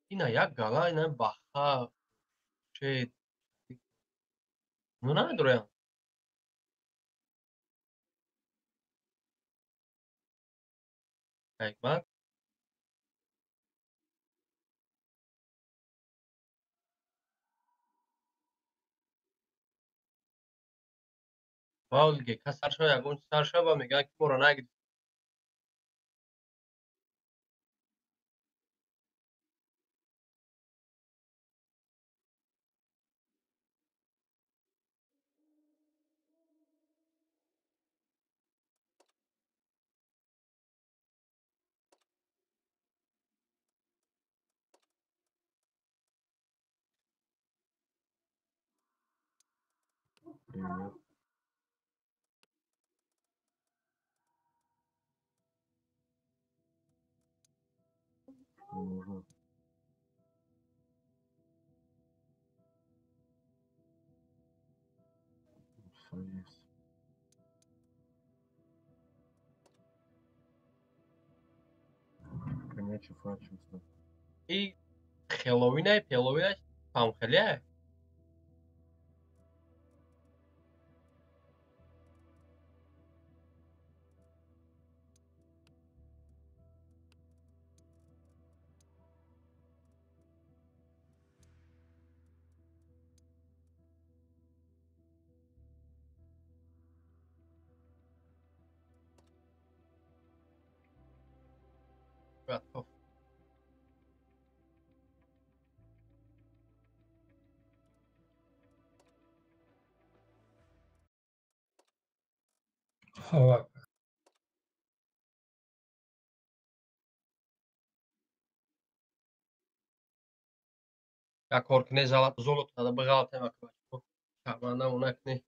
Ина як гала, ина баха, че ну намедороям. Ҳикмат. Валге касар шава, ягон сар шава, мегӯянд ки моро нагирифт. Привет. Что нужно? Все есть. Конячий фачился. И Хэллоуинай, Хэллоуинай, там халя. Готов. Ха. Як кор кне золото да бғалтем акбар. Шарманда унакне.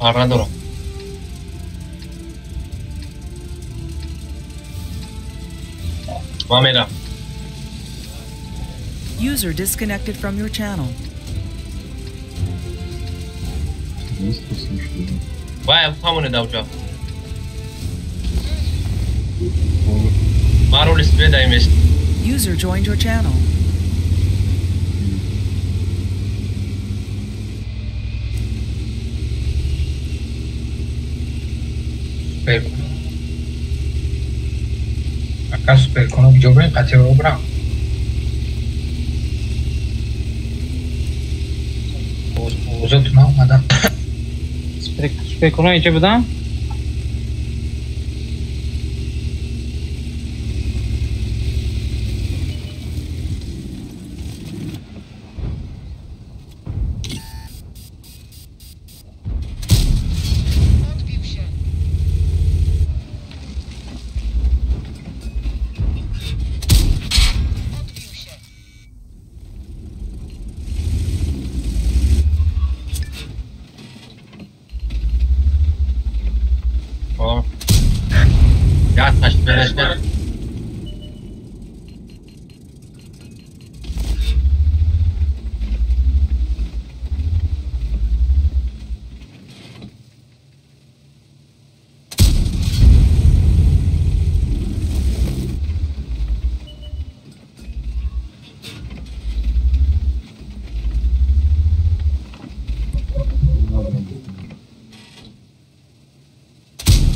Надорам. Ман мерам. User disconnected from your channel. Вай, ҳамоне давҷа. Ман роли сведаимест. User joined your channel. Ака суперконо биҷобрем қатиро брам. Озотуна омадам. Суперконо инҷа будам?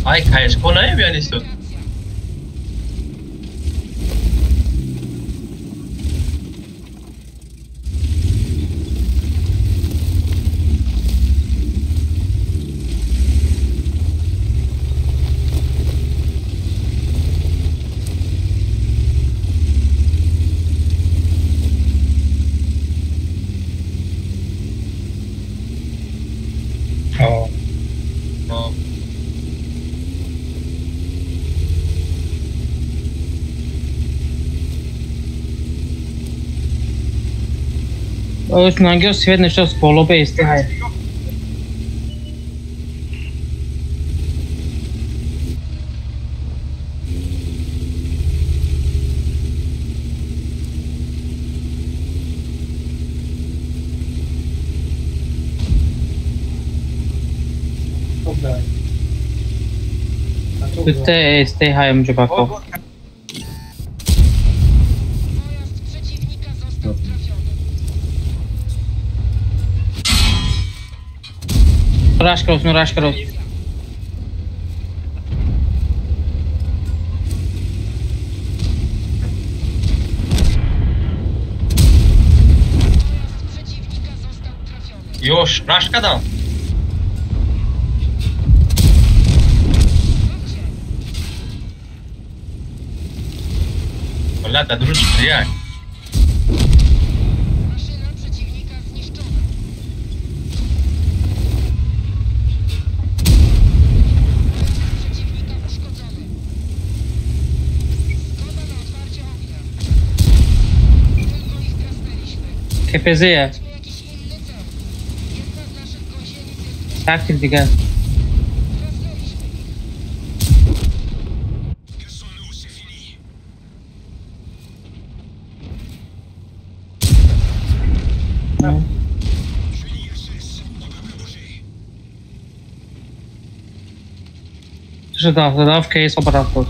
Ай, кайшко наебяли сюда. Нангио свет нишаст боло ба исти ҳай. Дутта исти ҳай умҷо бако. Раш крос, ну раш крос. Ёш, раш кадам. Бля, да дружи, як. КПЗ тактик дигар. Задав кейс обратно.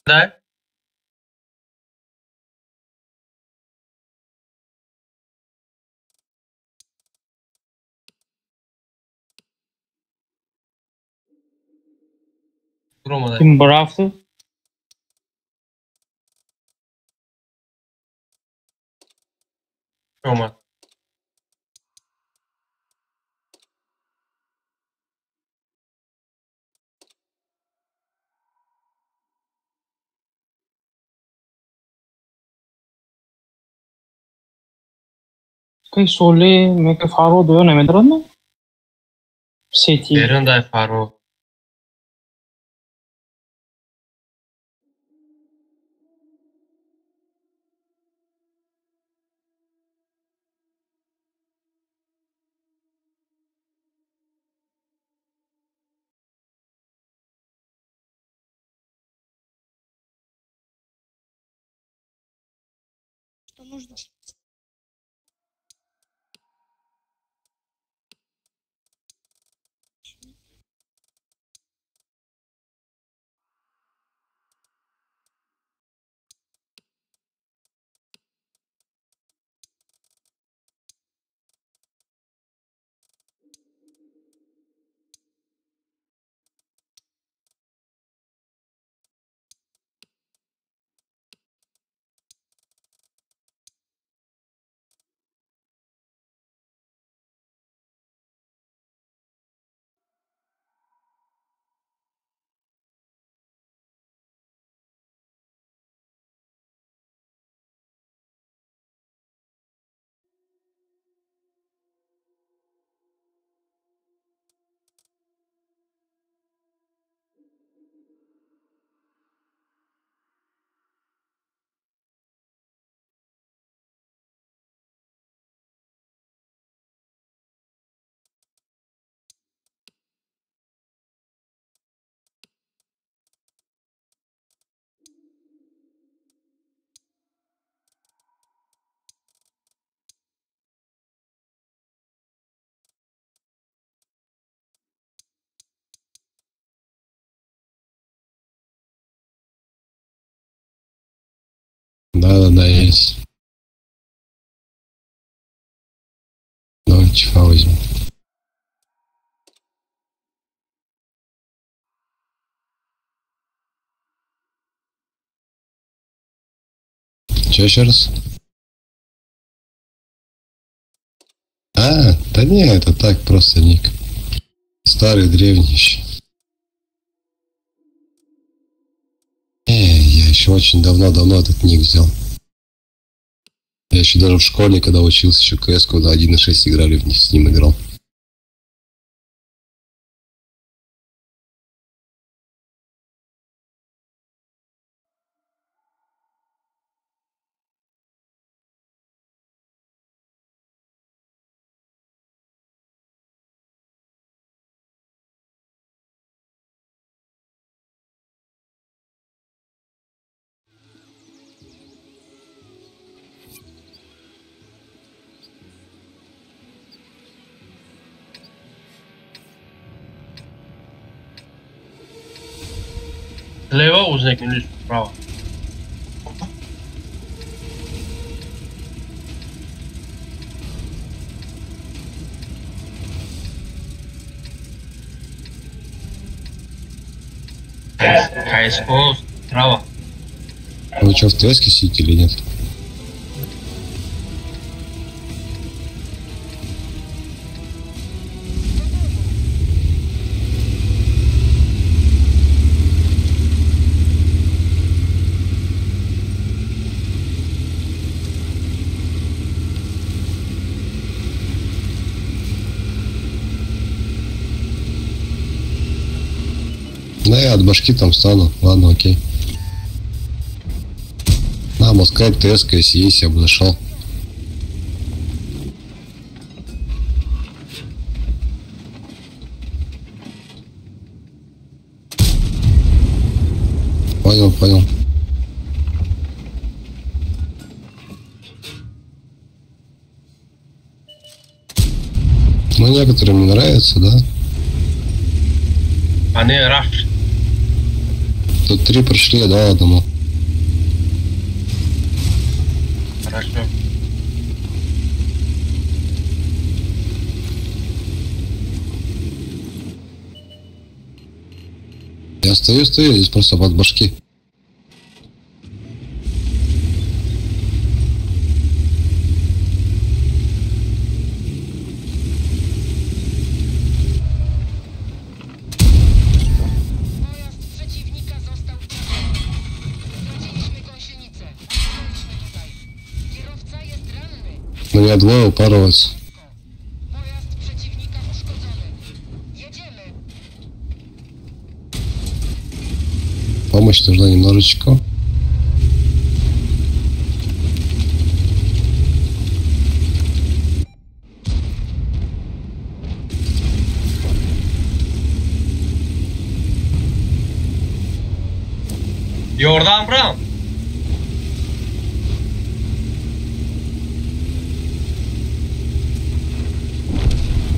Да? Ким брафту? Омад. Кай соли меке фаро дуё намедарад на? Сети. Берун дай фаро. Что нужно? Да-да-да, есть. Давай чифа возьму. Че еще раз? А, да не, это так просто ник. Старый, древний еще. Не, я еще очень давно-давно этот ник взял. Я еще даже в школе, когда учился, еще КС-ку на 1.6 играли, в них с ним играл. Слева узник или справа? КСО справа. Вы что, в ТС-ке сидите или нет? Да я от башки там стану. Ладно, окей. На, Москва, ТС, если есть, я бы зашел. Понял, понял. Ну, некоторым не нравится, да? Они раш. Тут три прошли, да, одному. Хорошо. Я стою, здесь просто под башки. На меня двое упарываются. Помощь нужна немножечко. Йордан Браун.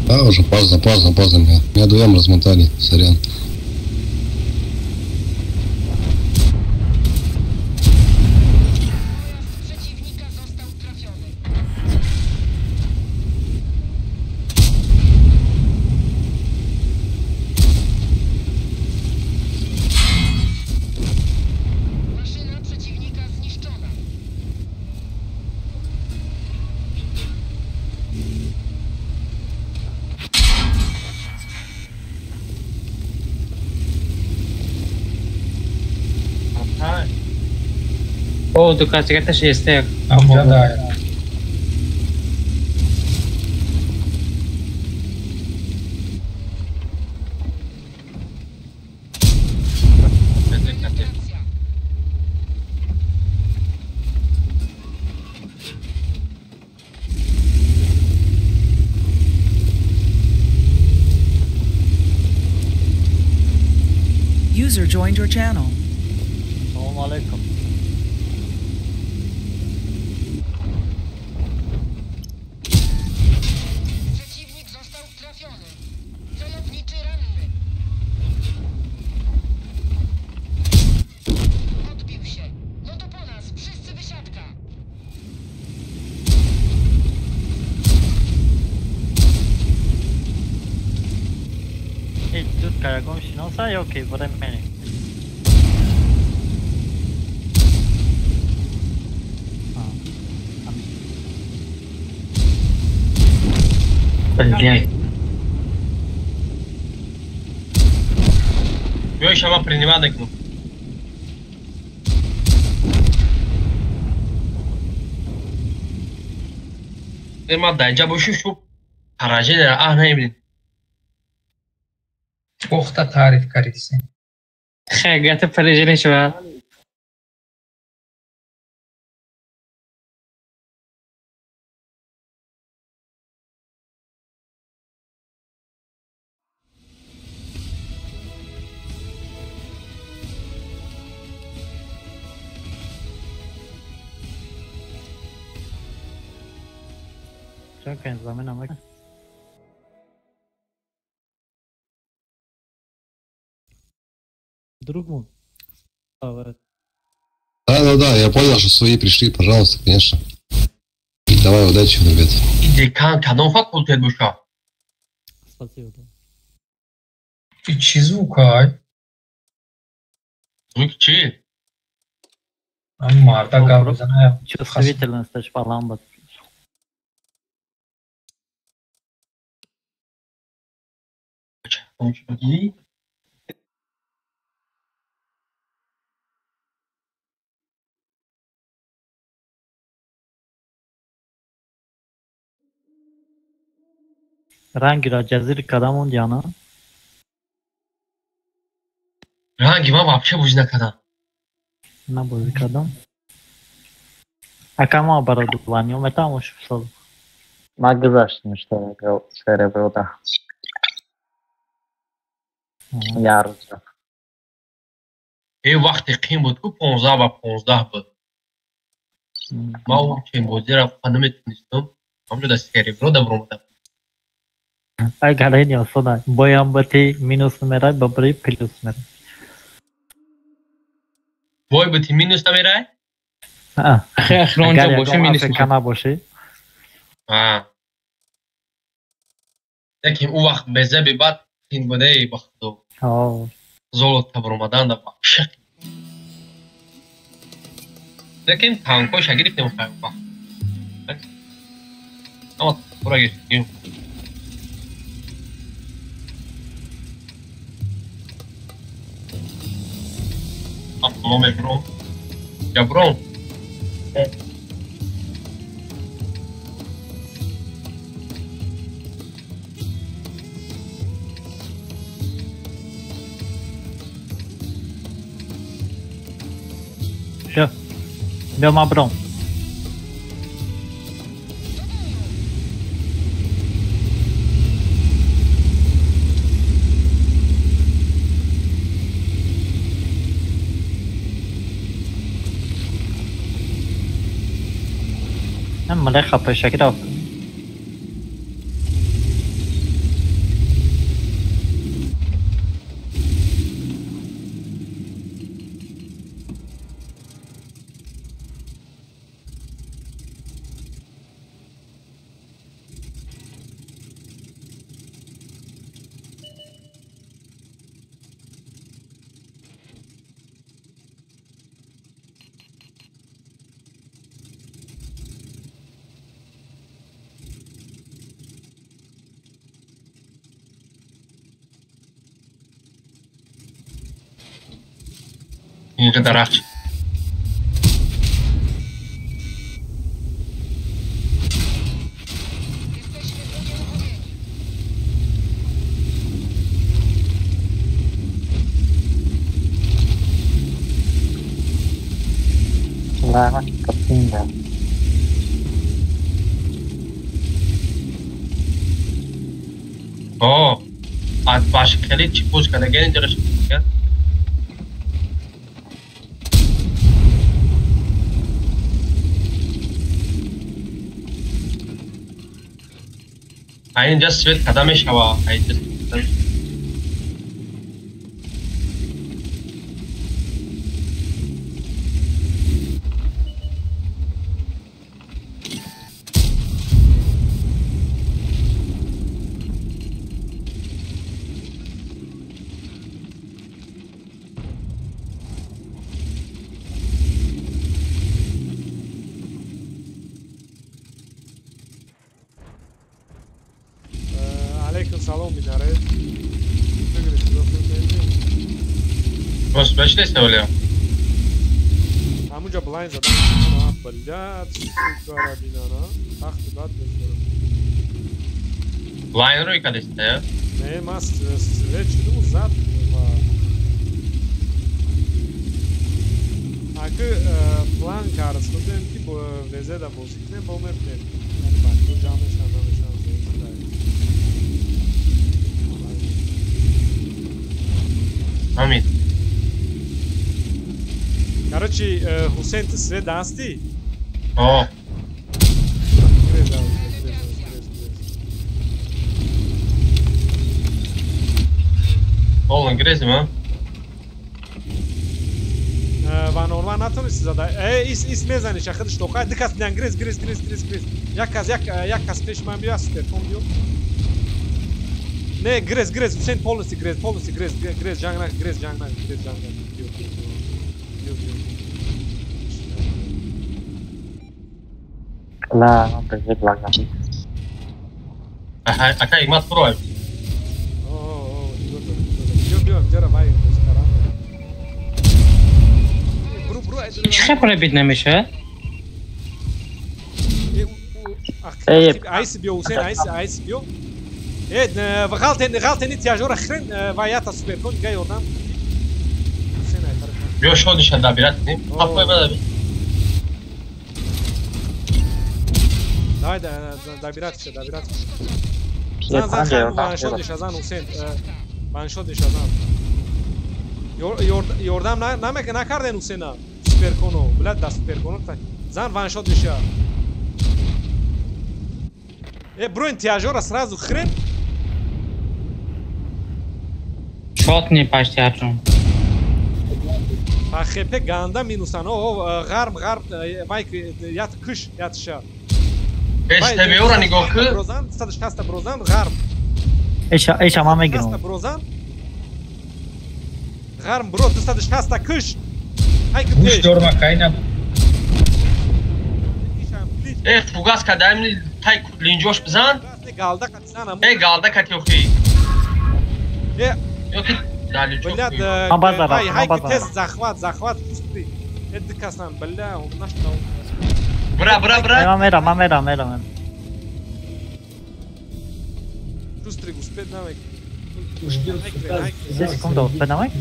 Да, уже поздно, поздно, поздно меня. Меня двоем размотали, сорян. О, доказательство есть. Да, да. User joined your channel. Assalamu alaikum. Шутка ягон шиноса ё ки времени? Блядь. Ё шама принимать накну. Ма даҷа боши шу поражение аҳ намебинед. Пухта таъриф кардиси. Хе, гата поражение шава. Другому. Да, я понял, что свои пришли, пожалуйста, конечно. И давай, удачи, ребят. Декан, кадом факультет буша? Спасибо. И чи звук, ай? Звук чи? Марта гап, Чувствительность балам. Ранги ра ҷазир кардам он яна? Ранги ман вообще бозӣ накардам. На бозӣ кардам. Ака ма бародувани метавон шуд. Ма гузаштем сереброда. Яруза. Э вақте қин буд ку 15-15 буд. Ма он чен бозиро наметонистам. Ҳамҷо дар серебро баромадам. Ай гарени осона. Боям бати минус мерай, бабри плюс мерай. Бой бати минус намерай? Аа. Ахир онҷо боше минус кана боши. Аа. Лекин ӯ вақт безаби бад қин будаи ба худо. Ҳо. Золото баромадан да вообще. Лекин танкоша гирифтем хай вақт. Ама тура гирифтем. Мебром. Я бром. Всё. Бё бром. Малеха пешаки рафт. Инҷа дарахт. О, аз баши хеле чӣ боз кардаген инҷа инҷа свет када мешава. Инҷа Просто бачите саволя. Ҳамунҷа блайн задан, блядь, сука, рабинана. Тахти бад мезорам. Блайн рӯй кадиста? Не, ман свет шудуму зад ва аки план кард будем ки везеда бозӣ кунем, бо мебинем. Яъне бачаҳо ҷамъ мешаванд, намешаванд, зеҳн. Амин. Короче, Ҳусейн, ту свет ҳастӣ? О. Полный грезим, а? Ва нормал натонисти зада. Э, ис ис мезаниш, ахидш тоқай, ду кас биан грез, грез, грез, грез, грез. Як кас, як як кас пеш ман биё, суперкон биё. Не, грез, грез, Ҳусейн полностью грез, полностью грез, грез, ҷанг на, грез, ҷанг на, грез, ҷанг на. Биё, биё, биё, биё. Ла, ман бежит лагам. Аха, ака, имат фурой. О, о, биё, биё, инҷара вай бозикарам. Бру, бру, Чӣ пробит намешавад? Айси биё, Ҳусейн, айси, айси биё. Э, ғалтен, ғалтени тяжора хрен, ва ята суперкон дига ёрдам. Ҳусейн ай тараф. Биё шодиша дабират кунем. Ҳафтои бада би. Давай добираться, добираться. Зан, зан, зан, ваншот зан, Ҳусейн, ваншот зан. Ёрдам накарден Ҳусейна, суперконо, блядь, да суперконо. Зан ваншот деша. Э, броин тяжора сразу хрен. Шотни почти ҳаҷум. ХП ганда минусан. О, ғарб, ғарб, вай ят кыш, ят ша. СТБ-ро нигоҳ кун. Брозан, 160 брозан, ғарб. Эша, эша ман мегирам. Брозан. Ғарб бро 260 кыш. Ай ки Гӯш дорма кайна. Э, фугас кадаем тай линҷош бизан. Галда катсан. Э, галда кати охи. Э, ёки даличо. Блядь, Ман базарам, ай, ман ай ки базарам. тез захват, захват, пусти. Э, дикасан, бля, он наш Бра, бра, бра. Ман мерам, ман мерам, мерам. Шустрик успеть намек. Се секунда успе намек?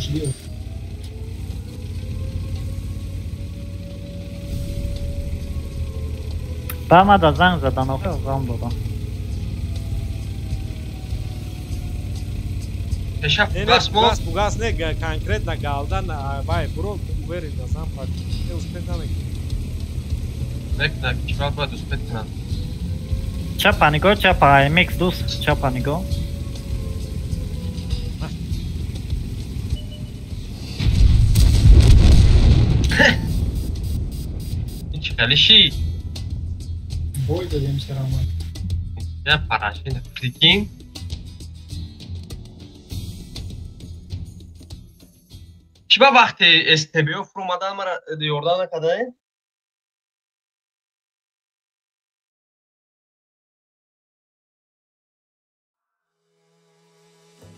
Ба ма да занг задан, охе ғам додам. Пеша Не, не, фугас мо. фугас, фугас не, конкретно галда на вай, бро, уверен да зам пак. Э, успеть намек. Мекна, чима бояд успеть кунад. Чапа нигоҳ, чапа, MX дус, чапа нигоҳ. Ин чӣ хеле ши? Бой дадем сарама. Я парашина. Прикинь. Чӣ ба вақте СТБ-о фуромадан мара ёрдам накардаед?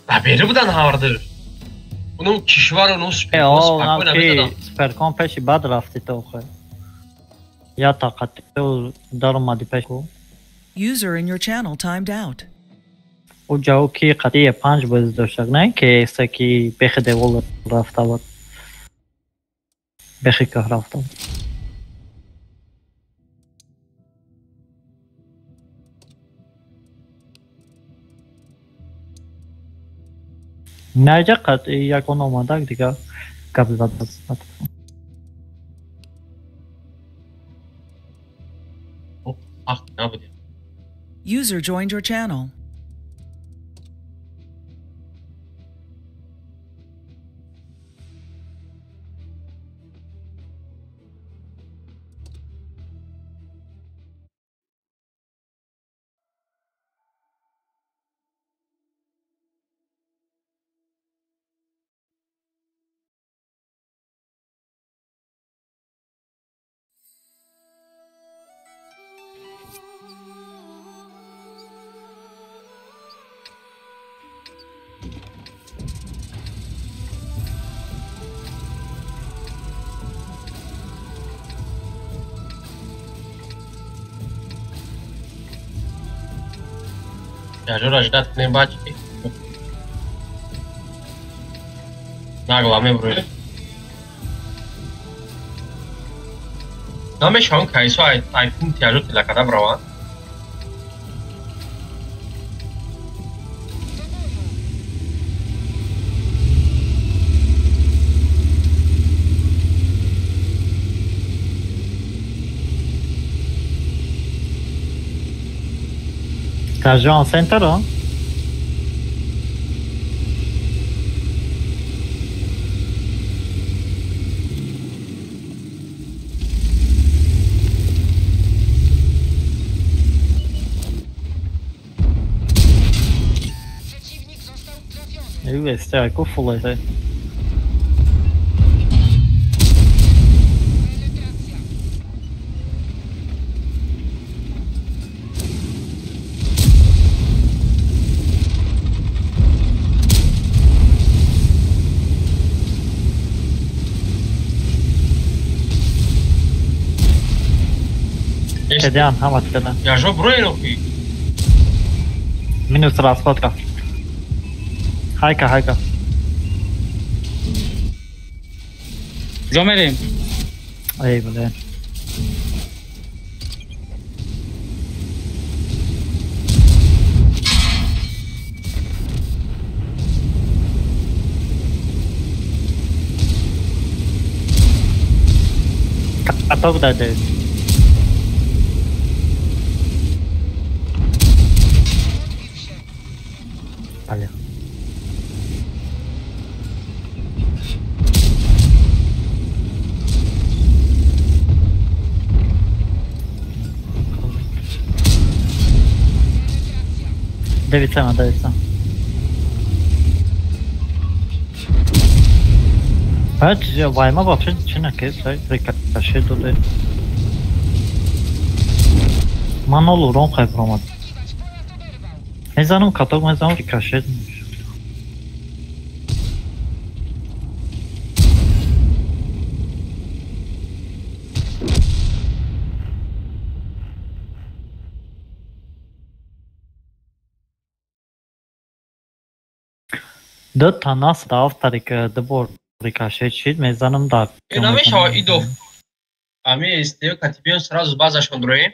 Дабери будан ҳарду. Унум кишвар унум Э, суперкон о, спокойно ки медодам. суперкон пеши бад рафти то охе. Я тақати даромади пеш ку. User in your channel timed out. Ӯ ҷавоб ки қатъие панҷ бозӣ доштак, не ки се ки бехи девол рафта буд. Бехи кӯҳ рафта буд. Наҷа қатъи ягон омадак дига гап зад. Сахт набуд. User joined your channel. Тяжёра ждать кунем, баъд чи? Нагла мебурем. Намешавам кайсо айфун тяжо тилакада бираванд. T'as en center, hein? UST ку фулай. Кедян, ҳамат кедан. Яжо броен охи. Минус расходка. Хайка, хайка. Куҷо мерем? Эй, блин. Каток даде. Бале. Девять сама, 9 сам. Баъд вайма вообще чи накед, рикошет доде. Ман нол урон қайб омад. Мезанам каток, мезанам рикошет. Ду та нас рафтаре ки ду бор рикошет шид, мезанам дар. Э, намешава идов. Ами стею катибиён сразу базашон дроем.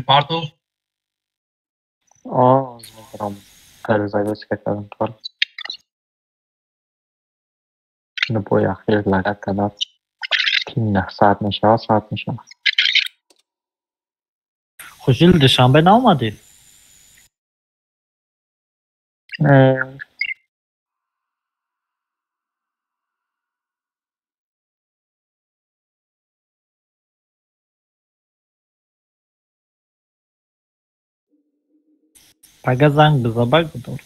Партов. О, прям перезагрузка кардам. Любой ахир лагат кадат. Ки саат мешавад, саат мешавад. Хушил Душанбе наомадӣ? Не. Пага занг бизабак бидор.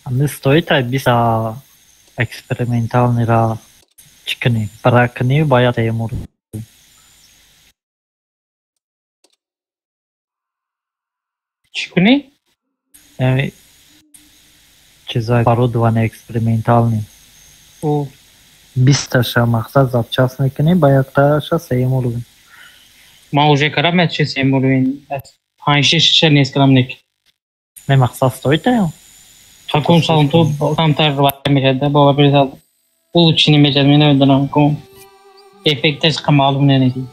Ами стоит ай биса экспериментални ра чӣ кунӣ? Бара кунӣ бояд эмур. Чӣ кунӣ? Эми чизай оборудование экспериментални. О. Бисташа мақсад запчас мекунӣ, бояд таша сеюм уровень. Ман уже кардам ячи сеюм уровень. 5-6 нест кардам нек. Не мақсад стоит аю? Таком салон ту камтар вай мешад, бовар бирезад. Улучшение мешад, мен намедонам ком. Эффекташ қа маълум ненеги.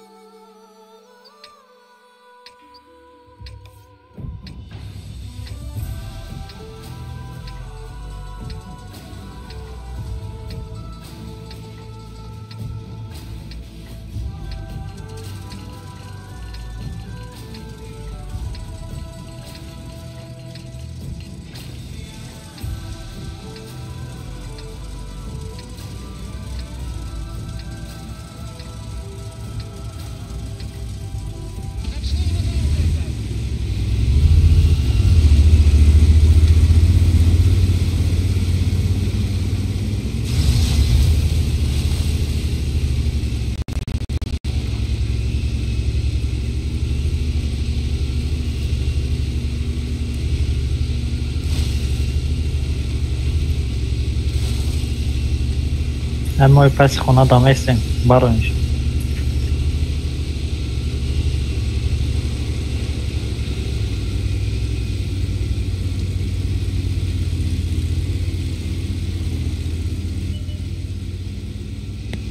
Мои паси хона даместем, бароинш.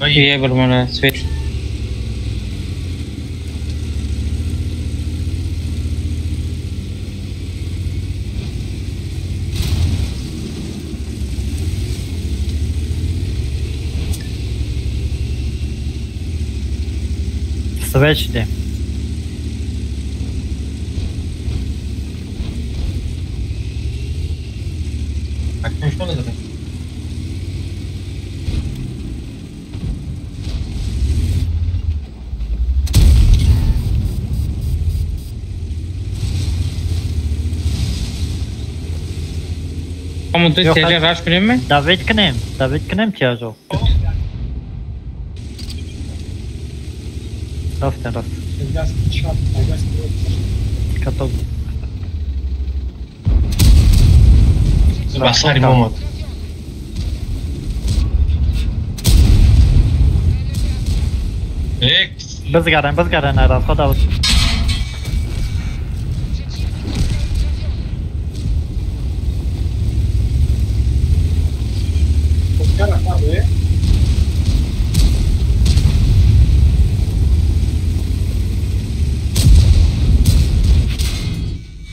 Е, бармана, свет. Свечи. А кто что надо? Кому ты серия раш кунем? Давид кунем, Давид кунем тяжу. Рафтем, рафтем. Каток. Ба сари мо омад. Экс. Бизгарен, бизгарен айрав, худо.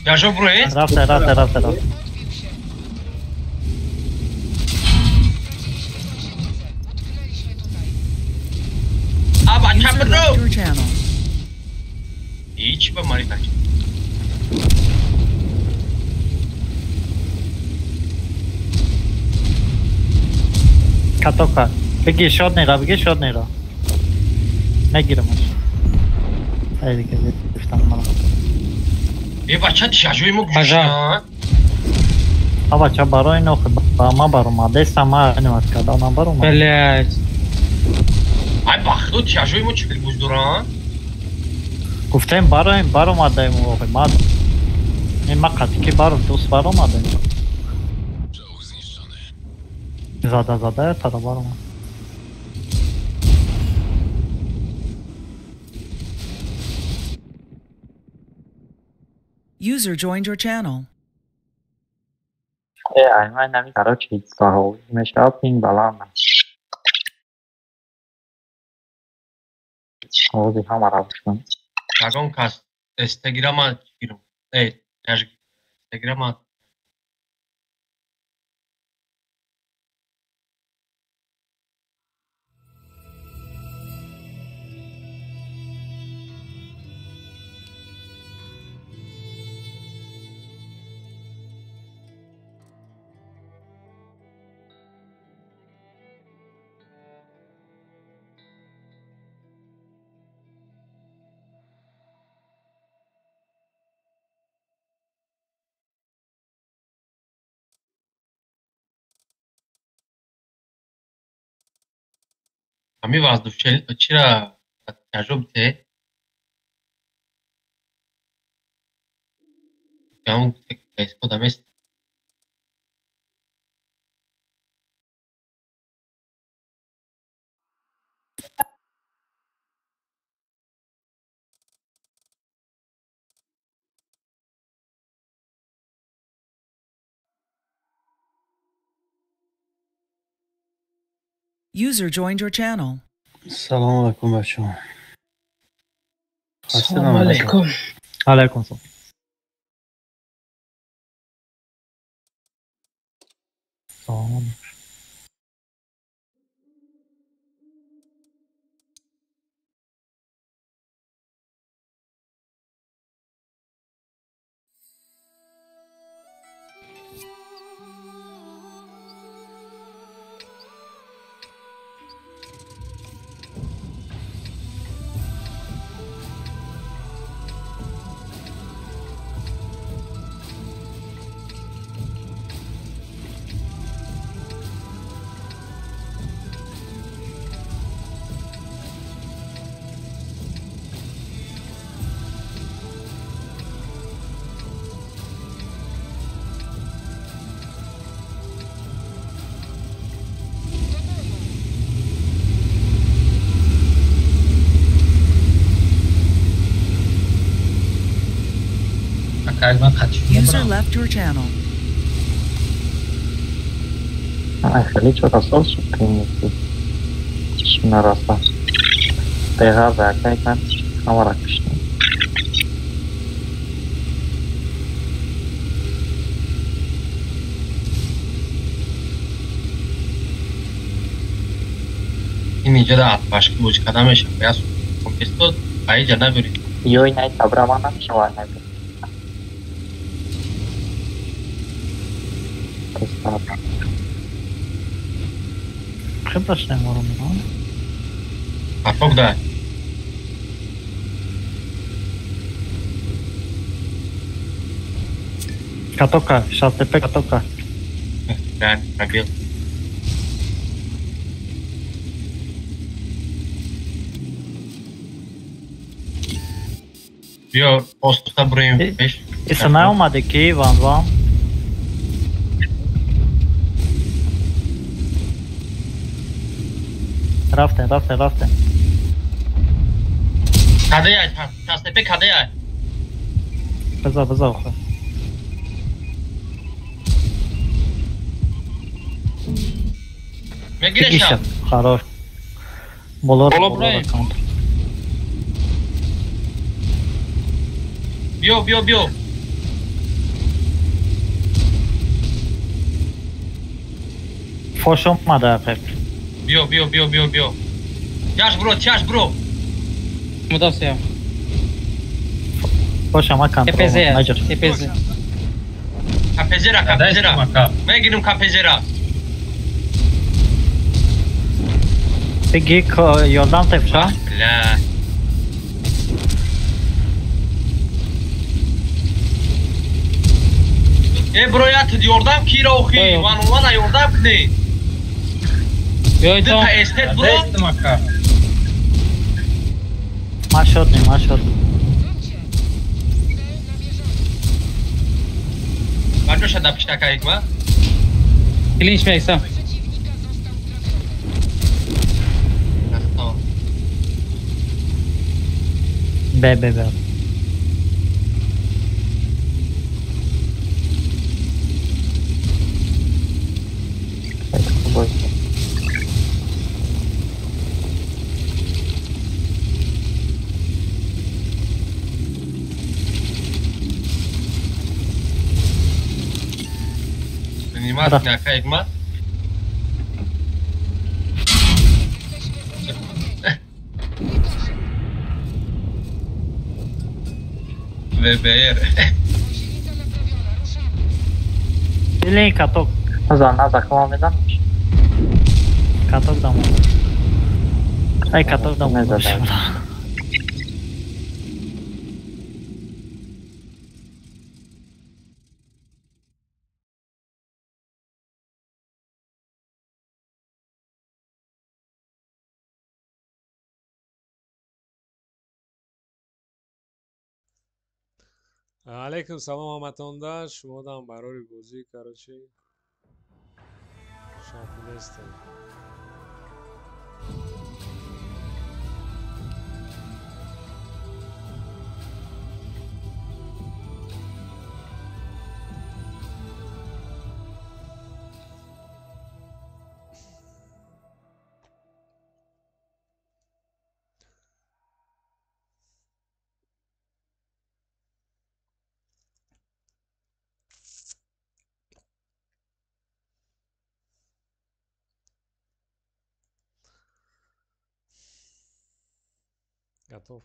Тяжо броe? Рафте, рафте, рафте, рафте. А бача User бро. left your channel. Ҳеч ба мари тач. Катока. Беги, шод нера, беги, шод нера. Мегирамаш. Ай, дига, гирифтам мана. Э бача тяжои мо Пожар. гӯшта. А бача барои нохи ба ма баромадеста, ма анимат карда, на баромад. Блядь. Ай бахто тяжои мо чӣ хел гӯш доранд? Гуфтем бароем, баромадаем охи, ма ин ма қатъи ки баром, дӯст баромадаем. Зада зада тара баромад. User joined your channel. Э, ай ман нами короче саҳол мешавад пинг баланд аст. Овози ҳамаро гӯш кун. Ягон кас инстаграма гирам. Э, инстаграма. Ҳамин воздушчел чира тяжоб те? Ҳамун истифода мест. User joined your channel. Салом алейкум, бачаҳо. Салом алейкум. Алейкум салом. Салом. User left your channel. Хеле чора сол шуд ки нараса. Беғарз акай ман ҳамаро куштам. Ин инҷа да атбашки бозӣ карда мешавад. Я компестод ба инҷа набиред. Ёй най табра ман намешавад набиред. Хеле неморам. Каток да. Катока, сейчас ТП катока. Да, пробил. Биё, оста броим пеш. Иса наомаде ки ван ван. Рафтем, рафтем, рафтем. Кадеяй, тастепе кадеяй. Биза, биза охир. Мегирашам. Хорош. Боло, боло. Биё, биё, биё. Фош омада ақиб. Биё, биё, биё, биё, биё. Тяж бро, тяж бро. Мудофиа. Боша, ма контрол. ТПЗ, ТПЗ. КПЗ-ра, КПЗ-ра. Мегирим КПЗ-ра. Беги, ёрдам тепша. Бля. Э, бро, я тут ёрдам кира охи. Ван вана ёрдам кни. Биёй то. Эстет бро. Ма шот не, ма шот. Бачоша да пиштака икма. Клинч мекса. Бе, бе, бе. Ака икма. ВБР. Билин каток. За наза кама мезаниш? Каток дамо. Ай каток дамо. Мезадам. Алейкум салом ҳаматонда, шумодам барори бозӣ, короче. Шапилестем. Готов.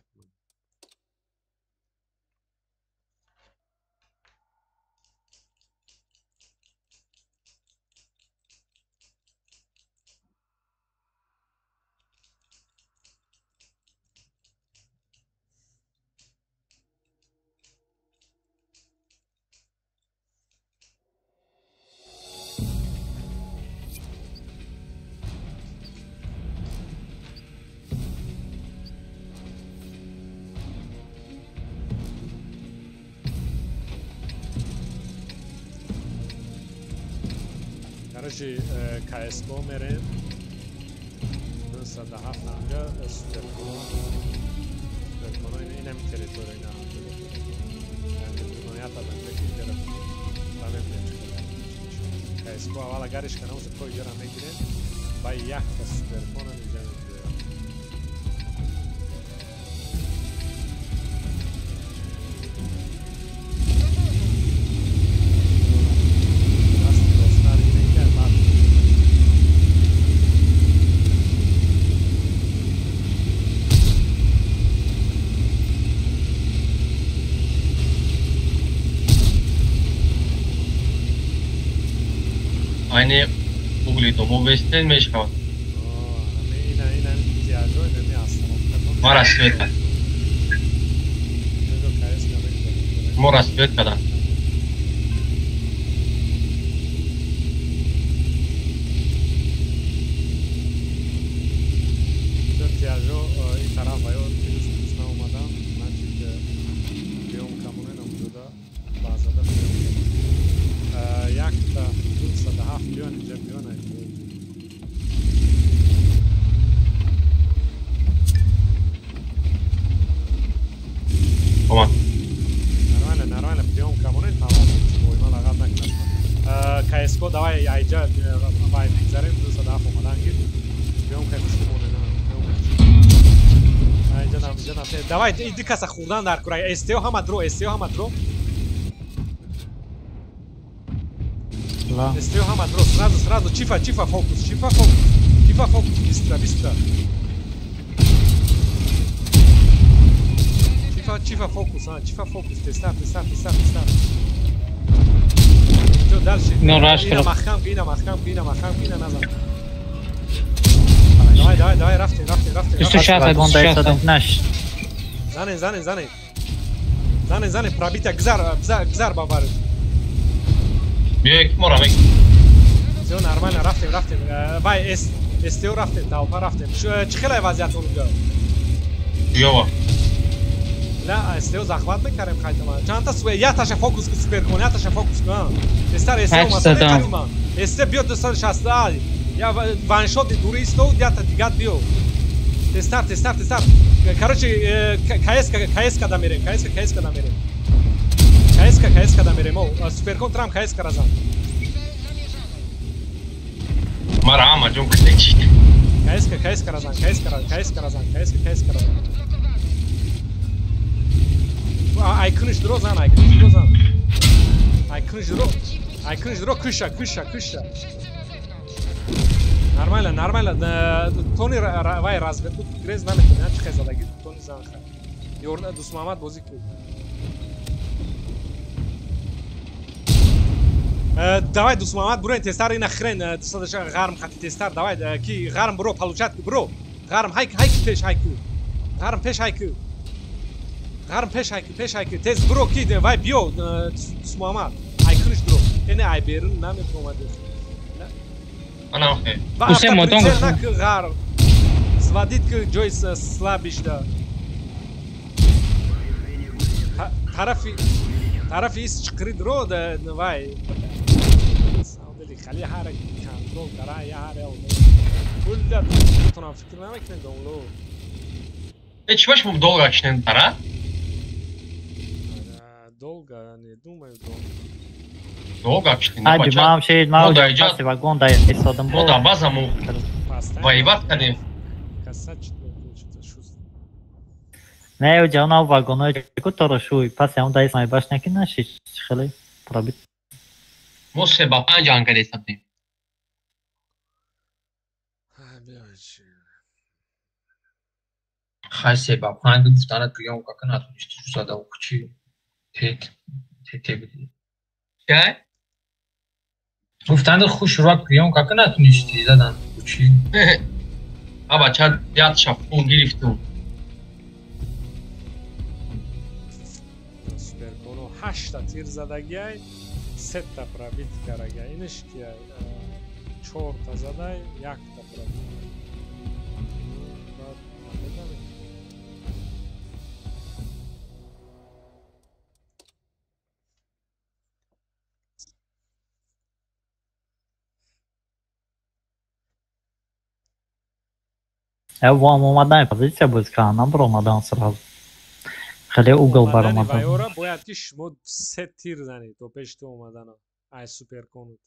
Короче, КСКО мерем. 907 анга Суперкон. Суперкон инам территория на. Яъне данга КСКО аввал агариш канам за кой ҷара мегирем, ба якта Суперкона инҷа мебиёям. Айне угли домо вестен мешавад. Ма рассвет кард. Мо рассвет кардам. КСКО давай айҷа вай мегзарем, 207 омадан гир. Биём кай хушку монена. Айҷа нам, иҷа нам. Давай, иди каса хурдан дар курай. СТО ҳама дро, СТО ҳама дро. СТО ҳама дро, сразу, сразу, чифа, чифа фокус, чифа фокус. Чифа фокус, быстро, быстро. Чифа, чифа фокус, а, чифа фокус, тестар, тестар, тестар, тестар. Дальше. Ина махкам, ина махкам, ина махкам, ина назад. Давай, давай, давай, рафтем, рафтем, рафтем. 26, Занен, занен, занен. Занен, занен, пробития, гзар, гзар бабар. Биёй, мора мек. Всё нормально, рафтем, рафтем. Вай, СТО рафтем, толпа рафтем. Чӣ хелай вазъият онҷо? Ёва. На, СТО захват мекарем хайтама. Чандта суе, яташа фокус ку суперкон, яташа фокус ку. Тестар СТО масалан хайтама. СТ биё 260, я ваншот дури исто, ята дигат биё. Тестар, тестар, тестар. Короче, КСК, КСК да мерем, КСК, КСК да мерем. КСК, КСК да мерем. О, суперкон трам КСК разан. Мара ама ҷон кутечи. КСК, КСК разан, КСК, КСК разан, КСК, КСК разан. Айкуниш дро зан, айкуниш дро зан. Айкуниш дро. Айкуниш дро куша, куша, куша. Нормально, нормально. Тони вай разведку грез наметони, чӣ хел задаги тони зан хай. Ёрна Дус Муҳаммад бозӣ кун. Давай Дус Муҳаммад бурен тестар ина хрен, 200 ғарм хати тестар, давай ки ғарм бро получат бро. Ғарм хайк хайк пеш хайку. Ғарм пеш хайку. Ғарм пеш хайку, пеш хайку. Тез бро ки вай биё Дус Муҳаммад. Айкуниш дро. Эне ай берун наметомад. Ана окей. Усе мотон ғарм. Сводит к ҷой слабишда. Тарафи Тарафи ис чиқри дро да вай. Самом деле хали ҳар контрол кара я ҳар кулла тунам фикр намекунед домло. Э чӣ баш мо долго кишнем тара? Долго не думаю долго. Долго кишнем. Ади мам шед мам паси вагон да истодам. Мо да база мо воевать кардем. Не, уҷа на вагонои ку торо шуй паси ҳам даис майбаш наки наши хеле пробит. Мо 3-5 ҷанг кардем сабдем. Хай 3-5 гуфтана приёмка ка натунисти зада кучи тет тете биди. Чай? Гуфтанда хуш ра приёмка ка натунисти задан кучи. А бача яд шафун гирифтум. Суперконо 8 тир задагиай, 3 та пробит карагай. Иниш ки 4 та задай, 1 та пробит. Вам омадан позиция будет ка нам омадан сразу. Хеле угол бар омадан. Вайора бояд ки шумо се тир занед то пеши ту омадана. Ай суперконут.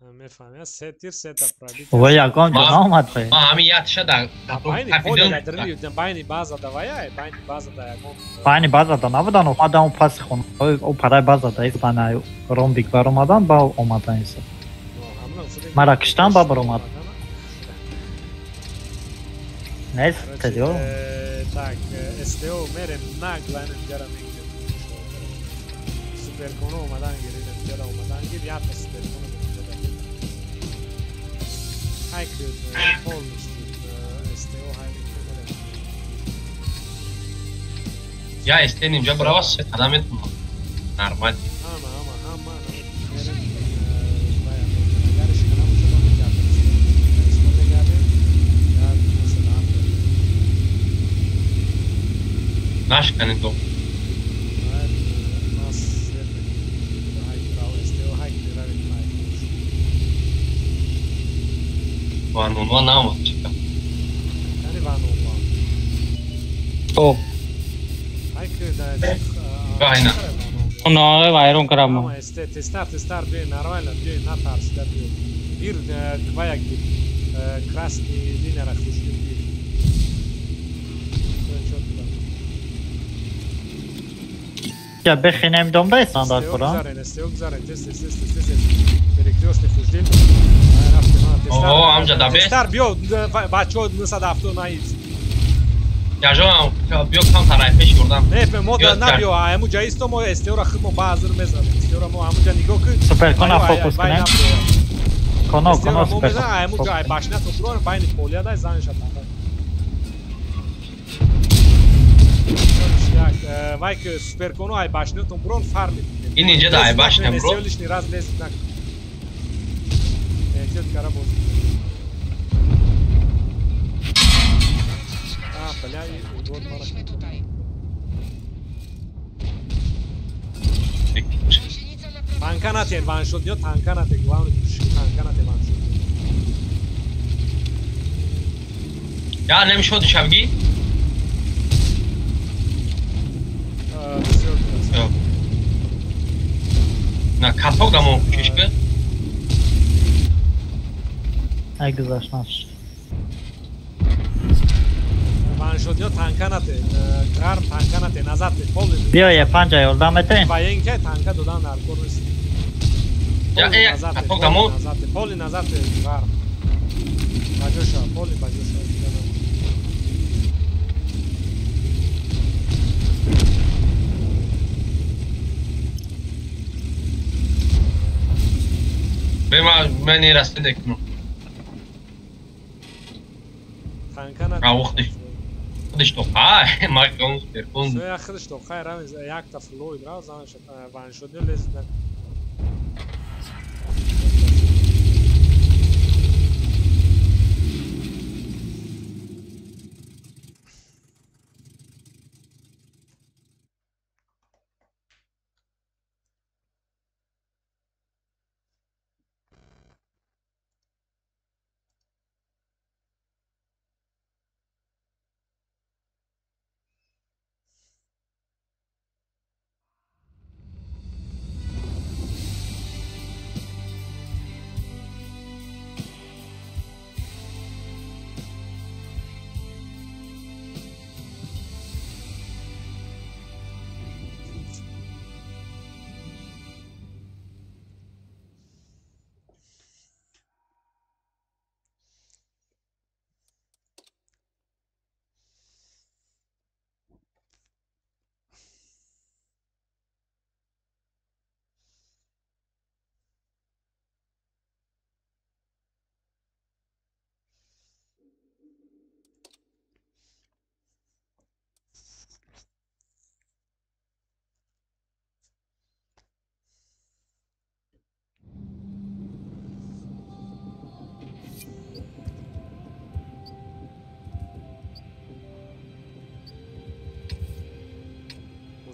Мефаҳмед, се тир се та пробит. Вай ягон ҷо наомад бе. Ма ҳамин якша да байни база да вая, байни база да ягон. Байни база да набудан, омадан паси хона. О парай база да испана ромбик бар омадан ба омадан иса. Мара киштан ба бар омад. Нест, тедио. Так, СТО мерем нагло инҷара мегирем. Суперконо омадан гиридем, инҷара омадан гир, якта суперконо инҷара. Хайк полностью СТО хайк мерем. Я СТ инҷа брава се қадам метунам. Нормал. Ҳама, ҳама, ҳама мерем. Нашканед до. Ванунва наомад чика. О. Вайна. Оно вайрон карамо. Тестар, тестар, биёй нормально, биёй натарсида биёй. Бир ваяк бир. Красный линияра хушли бир. Я бехинем дом дай стандарт кора. О, амҷа да бе. Тестар биё бачо 970 наиз. Яжо биё кам тарай пеш бурдам. Не, мо да на биё, аму ҷа исто мо СТО-ра худ мо баъзир мезанем. СТО-ра мо аму ҷа нигоҳ кун. Супер кона фокус кунем. Коно, коно супер. Аму ҷа башна то бурон байни полия дай занша та. Вай ки суперконо ай башнатон бурон фарми. Ин инҷа да ай башна бро. Лишний раз лезет на. Эҳтиёт кара боз. А, бля, урод мара. Танка натен, ваншот ё танка натен, главное танка натен ваншот. Я намешод шабги. На каток дамо кучишка. Ай гузашт наш. Ваншодиё танка нате, ғарб танка нате, назад те, полный. Биё я панҷа ёрдам метен. Ва ин ки танка додан дар кор нест. Я э каток дамо. Назад те, полный назад те, ғарб. Баҷоша, полный баҷоша. Бе ман расте декунам. Танка нате. А ухти. Худиш то хай, ма кон суперкон. Я худиш то хай рам якта флоид ра занш ваншодиё лез на.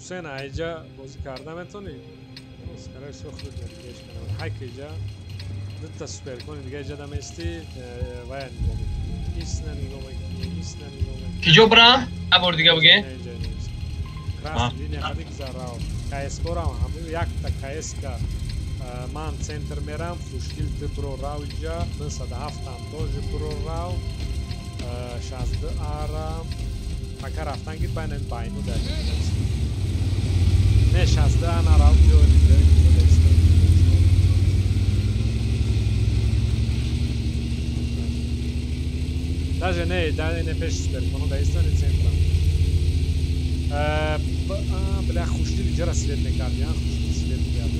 Ҳусейн айҷа бозӣ карда метонӣ? Скорее всего худат пеш кунам. Ҳайк иҷа дута суперкони дига иҷа дамести вая нигоҳ мекунӣ. Исна нигоҳ мекунӣ, исна нигоҳ мекунӣ. Киҷо брам? Абор дига буге? Красный линия қади гузарав. КСК-рам ҳамин якта КСК ман центр мерам, хушдил ты бро рав иҷа, 207-ам тоже бро рав, 62 арам. Пока рафтан гир байна байну дар. Не 62 ана рав биё иҷа. Даже не, даже не пеш суперконо да истони центра. Бля, хушдил иҷара свет мекард, я хушдил свет мекард.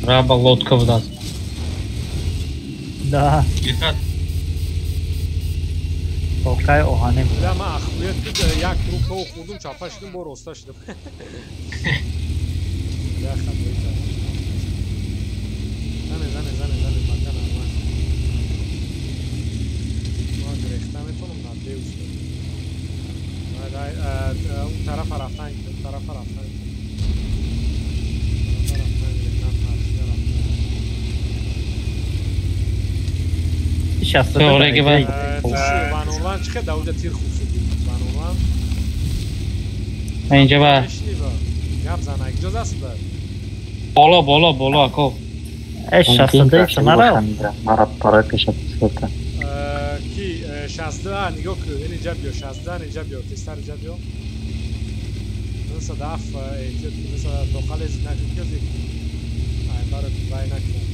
Раба лодка в нас. Да. Окай, оҳанем. Бля, ман ахует як круг то хӯрдум, чапа шудум, бо роста шудум. Бля, хатои кардам. Зане, зане, зане, зане, пока нормально. Ман гирехта метонам на деус. Он тарафа рафтан, он тарафа рафтан. Ванолан чӣ хел даоҷа тир хуб шуд? Ванолан. Инҷа ба. Гап зан, иҷоза аст ба? Боло, боло, боло, ако. Э, 62 нарав. Мара барои пешат света. Ки 62 нигоҳ кун, ин инҷа биё, 62 инҷа биё, тестар инҷа биё. 97 эҳтиёт кун, 97 тоқалез накун, ки ай барот вай накунам.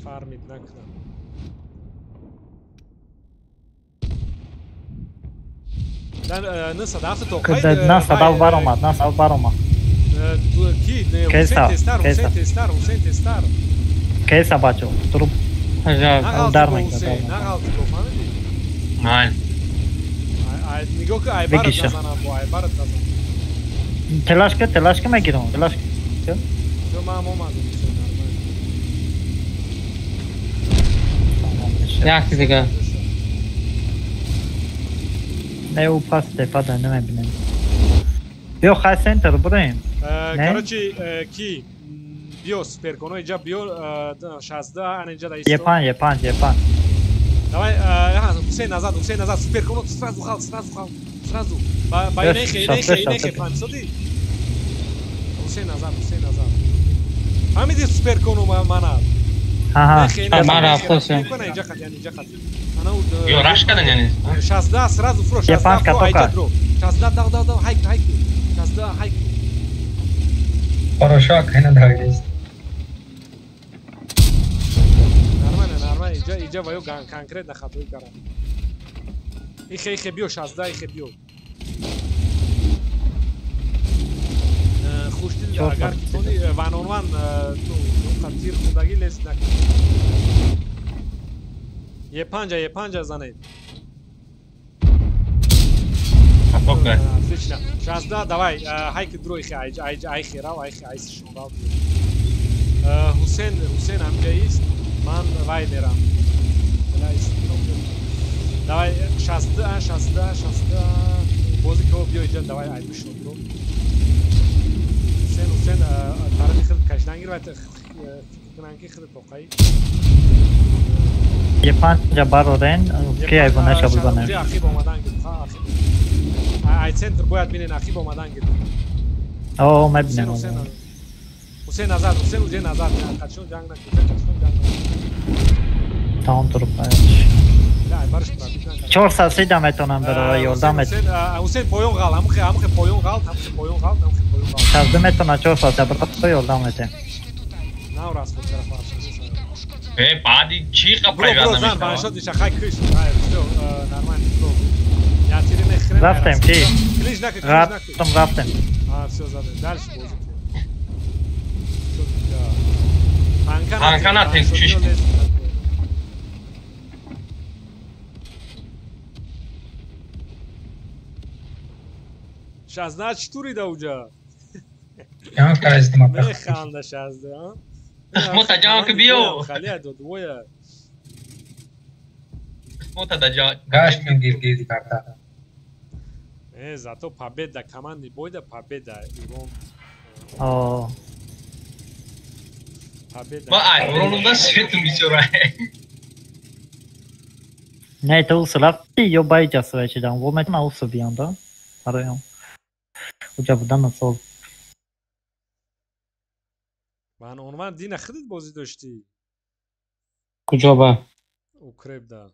Фармид накунам. На садав баромад, на садав баромад. Ки? Ҳусейн тестар, Ҳусейн тестар, Ҳусейн тестар. Кейса бачо, труп. Удар мекунад. Нағалти бо, фаҳмидӣ? Мал. Нигоҳ кун, айбарат назанам бо, айбарат назанам. Телашка, телашка мегирам, телашка. Всё, ман омадам, нормально. Як дига. Не, ӯ пас тепа да намебинем. Биё хай центр бураем. Короче, ки биё суперконо инҷа биё 62 ана инҷа да исто. Епан, епан, епан. Давай, Ҳусейн назад, Ҳусейн назад, суперконо сразу хал, сразу хал, сразу. Ба инехе, инехе, инехе, фаҳмисодӣ? Ҳусейн назад, Ҳусейн назад. Фаҳмидӣ суперконо мана? Ҳа, ҳа. Ман рафтосем. Инҷа қати, инҷа қати. Ё раш кардан яъне? 62 сразу фро, 62 фро, айҷа дро. 62 дав дав дав, хайк, хайк. 62 хайк. Хорошо, кайна давист. Нормально, нормально, иҷа иҷа ва ё конкретно хатои кардам. Ихе, ихе биё 62, ихе биё. Хушдил агар тони ван он ван ту тир худагӣ лез накун. Е5, Е5 занед. Отлично. 62, давай, хайки дро ихе, айҷ, айҷ, айхе рав, айхе, айси шон рав. Ҳусейн, Ҳусейн ҳамҷа ист, ман вай мерам. Давай, 62, 62, 62. Бозӣ ко биё иҷа, давай ай бишон дро. Ҳусейн, Ҳусейн, тарафи худ кашидан гир ва фикр кунан ки худ тоқаи. Е5 барорен, ки айвонаша бизанем. Ақиб омадан гир, ақиб. Ай центр бояд бинен, ақиб омадан гир. О, мебинем. Ҳусейн назад, Ҳусейн уже назад, қачон ҷанг накун, қачон ҷанг накун. Тамом туруп. 400 да метонам барора ёрдам мет. Ҳусейн поён ғал, ҳамухе, ҳамухе поён ғал, ҳамухе поён ғал, ҳамухе поён ғал. 62 метона 400 барора ёрдам метем. Нав раст худ тараф арш. Э, баъди чӣ қапайванд намешавад? Бро, зан, ваншот меша, хай киш. Хай, всё, нормально, бро. Я тири мехрем. Рафтем, ки? Клиш накун, клиш накун. Рафтем, рафтем. А, всё, задем. Дальше бозӣ кунем. Панка натек, чиш. 16 чӣ турида уҷа? Ҷамъ кардам. Механда 16, а? Мо та ҷамъ ки биё. Халия дод, воя. Чисмота даҷа. Гаштем гиргирди карта. Не, зато победа команди бойда победа урон. О. Победа. Ма ай, урон да светум бисёра. Не, то усрафти ё байҷа свечидан. Во метна усубиан да. Бароям. Уҷа будан насол. Ман онван дина худат бозӣ доштӣ. Куҷо ба? Укреп да.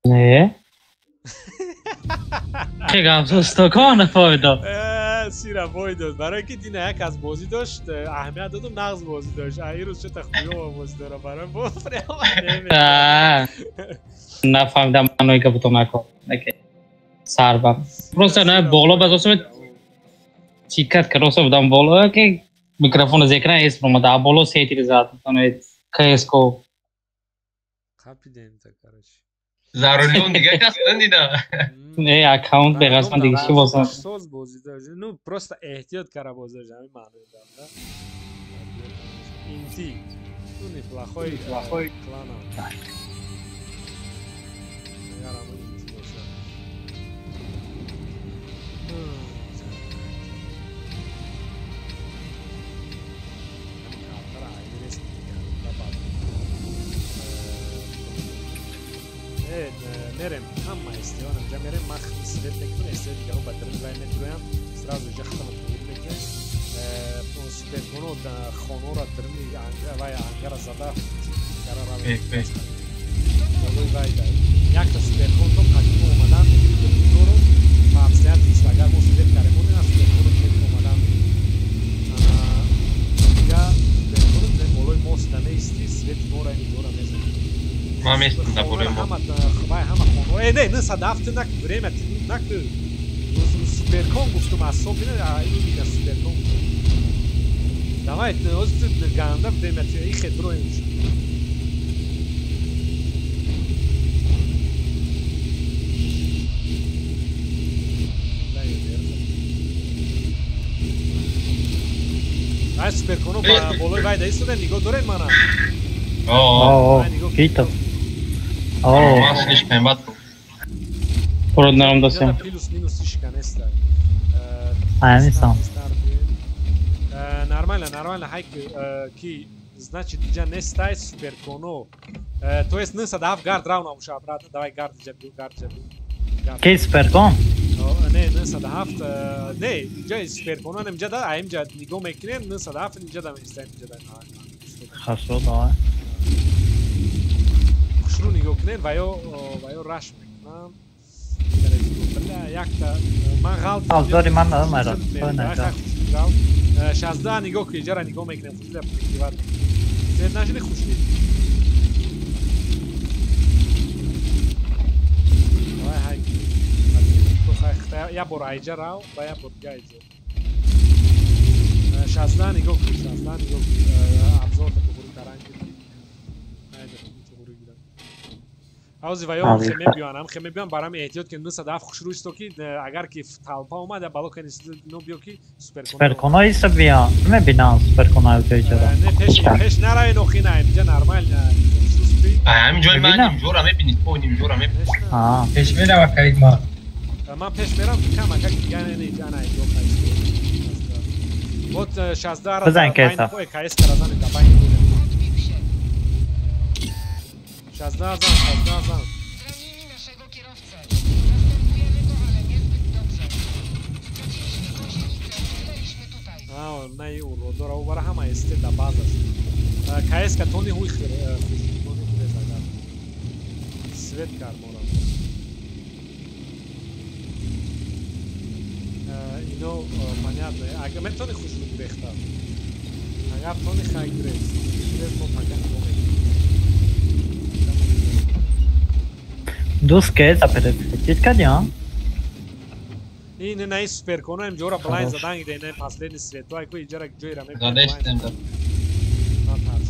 Не. Чӣ гап стокон фойда. Сира бой дод. Барои ки дина як аз бозӣ дошт, аҳамият додум нағз бозӣ дошт. А ирӯз чета хуёва бозӣ дора барои бо прямо. Нафаҳмидам маънои гапатон нако. Сар ба. Просто на боло базосум чикат кароса будам боло ки микрофон аз экран эс промада, а боло сетири зад. КСКО. Қапидем та короче. Зарулион дига кас надида. Не, аккаунт беғасман дига чӣ бозам. Соз бозӣ дошт. Ну просто эҳтиёт кара бозӣ дошт, ҳамин маънои дам да. Инти. Ну неплохой клан. Ярам инти боша. Мерем ҳама истиён инҷа мерем ман свет мекунам истиё дигаро ба дарун вай метуроям сразу инҷа хатама тур мекунем суперконо хонора даруни вай ангара зада гара равем болои вай да якта суперкон то қадимо омадан мегири дору ба обстоятельства агар мо свет карем мо суперконо омадан ана дига суперконо болои мост да меисти свети мора инҷора мезанем. Ман местам да болои мо. Вай ҳама хонора. Э, не, 97 нак время нак суперкон гуфтум асоб бина, ину дига суперкон. Давай, оз ганда время ихе дроем. Ай суперконо болои вай да истода нигоҳ доред мана. О, кито. О, ман слишком бад. Пород нарам досем. Плюс минус ишка неста. А, не сам. Нормально, нормально, хайк ки значит иҷа нестай суперконо. То есть нса дав гард рав намуша обратно, давай гард иҷа бил, гард иҷа бил. Ки суперкон? Не, нса дафт, не, иҷа суперконо инҷа да, а инҷа нигоҳ мекунем, нса дафт инҷа да меистаем, инҷа да. Хорошо, давай. Хушрӯ нигоҳ кунед ва ё раш мекунам. Якта ман ғалт. Абзори ман надомайрад. 16 нигоҳ ки иҷара нигоҳ мекунем, хушрӯ прикриват. Свет нашиди хушрӯ. Давай ҳай. Я бор айҷа рав ва я бор дига айҷа. 16 нигоҳ кун, 16 нигоҳ кун. Абзор та туғри каранг. Ҳози ва ё хеме биён, ҳам хеме биён, барам эҳтиёт кун, 97 хушрӯ исто ки агар ки толпа омад, я бало кани но биё ки суперконо. Суперконо иста биён. Мебинам суперконо ҷора. Не пеш пеш наравед охи на, инҷа нормально. А ҳамин ҷои ман нимҷора мебинед, по нимҷора мебинед. А, пеш мерава кайд ма. Ман пеш мерам, кам ака дига не иҷа на иҷо хайст. Вот 16 ра. Бизан кайса. Кайс каразан да байн. 16 зан, 16 зан. Zranili naszego kierowcę. Zastępujemy go, ale niezbyt dobrze. Straciliśmy gąsienicę, utknęliśmy tutaj. А, най уродора убара ҳама исте да база шуд. КСК тони ҳуй хир, тони хирез агар. Свет кармора. Ино понятно. Агар метони хушрӯ гирехта. Агар тони хай гирез. Гирез мо пака нигоҳ мекунем. Дӯст ке заперед кардӣ, а? Ин на ин суперконо им ҷора блайн задан гиде, на последний светло, ай ку иҷара ҷойра мебинем. Задештем да. Натарс.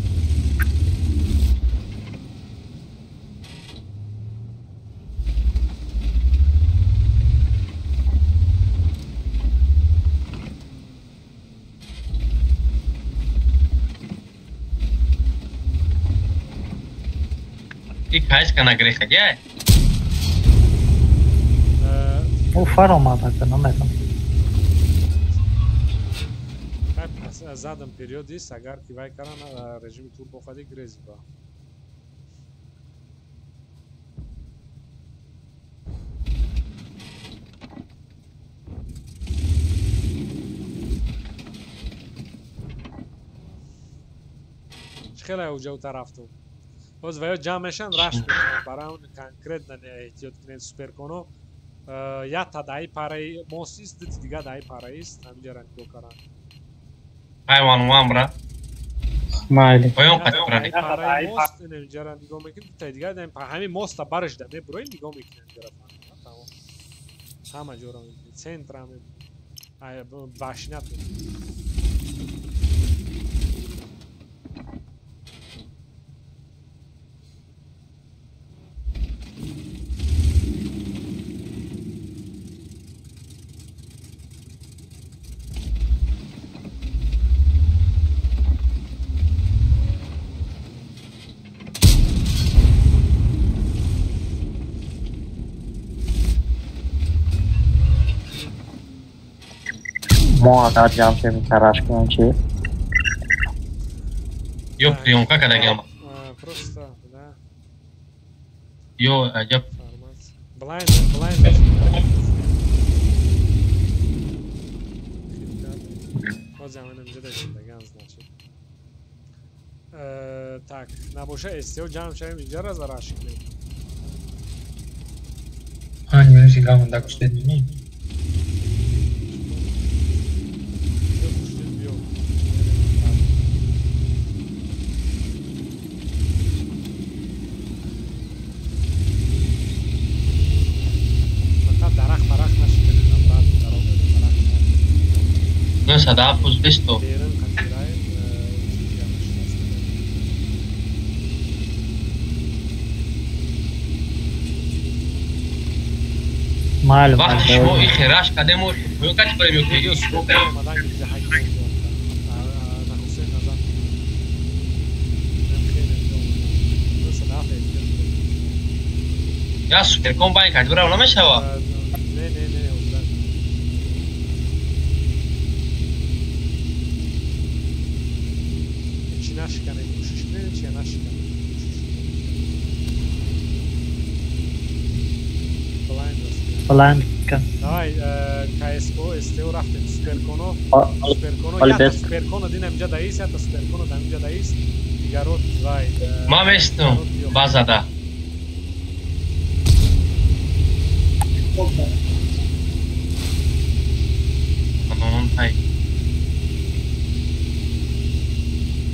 И кайс кана греха гай? О, фаромада, намедонам. Задам периодис, агар ки вай каран режими турбо хади грези ба. Хеле уҷа у тарафту. Боз ваё ҷамъ мешан, раш мекунанд. Барои он конкретно эҳтиёт кунед суперконо. Якта даи параи мост ист, дути дига даи параи ист. Ҳаминҷара нигоҳ каранд. Хайван вамра. Майли. Поён қатибрани. Параи мост инҷара нигоҳ мекунед, дутаи дига ҳамин моста бараш да мебурои нигоҳ мекунед инҷара. Тамом. Ҳама ҷора мебинед. Центра мебинед. Башнят мебинед. Мо агар ҷамъ шавем тараш кунем чи? Ё приёмка кардагиам. Просто, да. Ё аҷаб. Блайнд, блайнд. Ҳозир ман инҷа даган, значит. Так, набоша СТО ҷамъ шавем инҷара зараш кунем. Ани, минути гамон да куштед ни. Сада пуз бисто. Маълум. Вақти шумо ихираш кадему ҳуёкати барем ё ки? Я суперком байн кад бирав намешава? Не, не, не. Нашикане, кӯшиш кунед, чи нашикане. Блайнд кан. Давай, КСКО, СТО рафтем, Суперконо. Суперконо, ята Суперконо динам инҷа даист, ята Суперконо дам инҷа даист. Дигарот вай. Ман местум базада. Анон тай.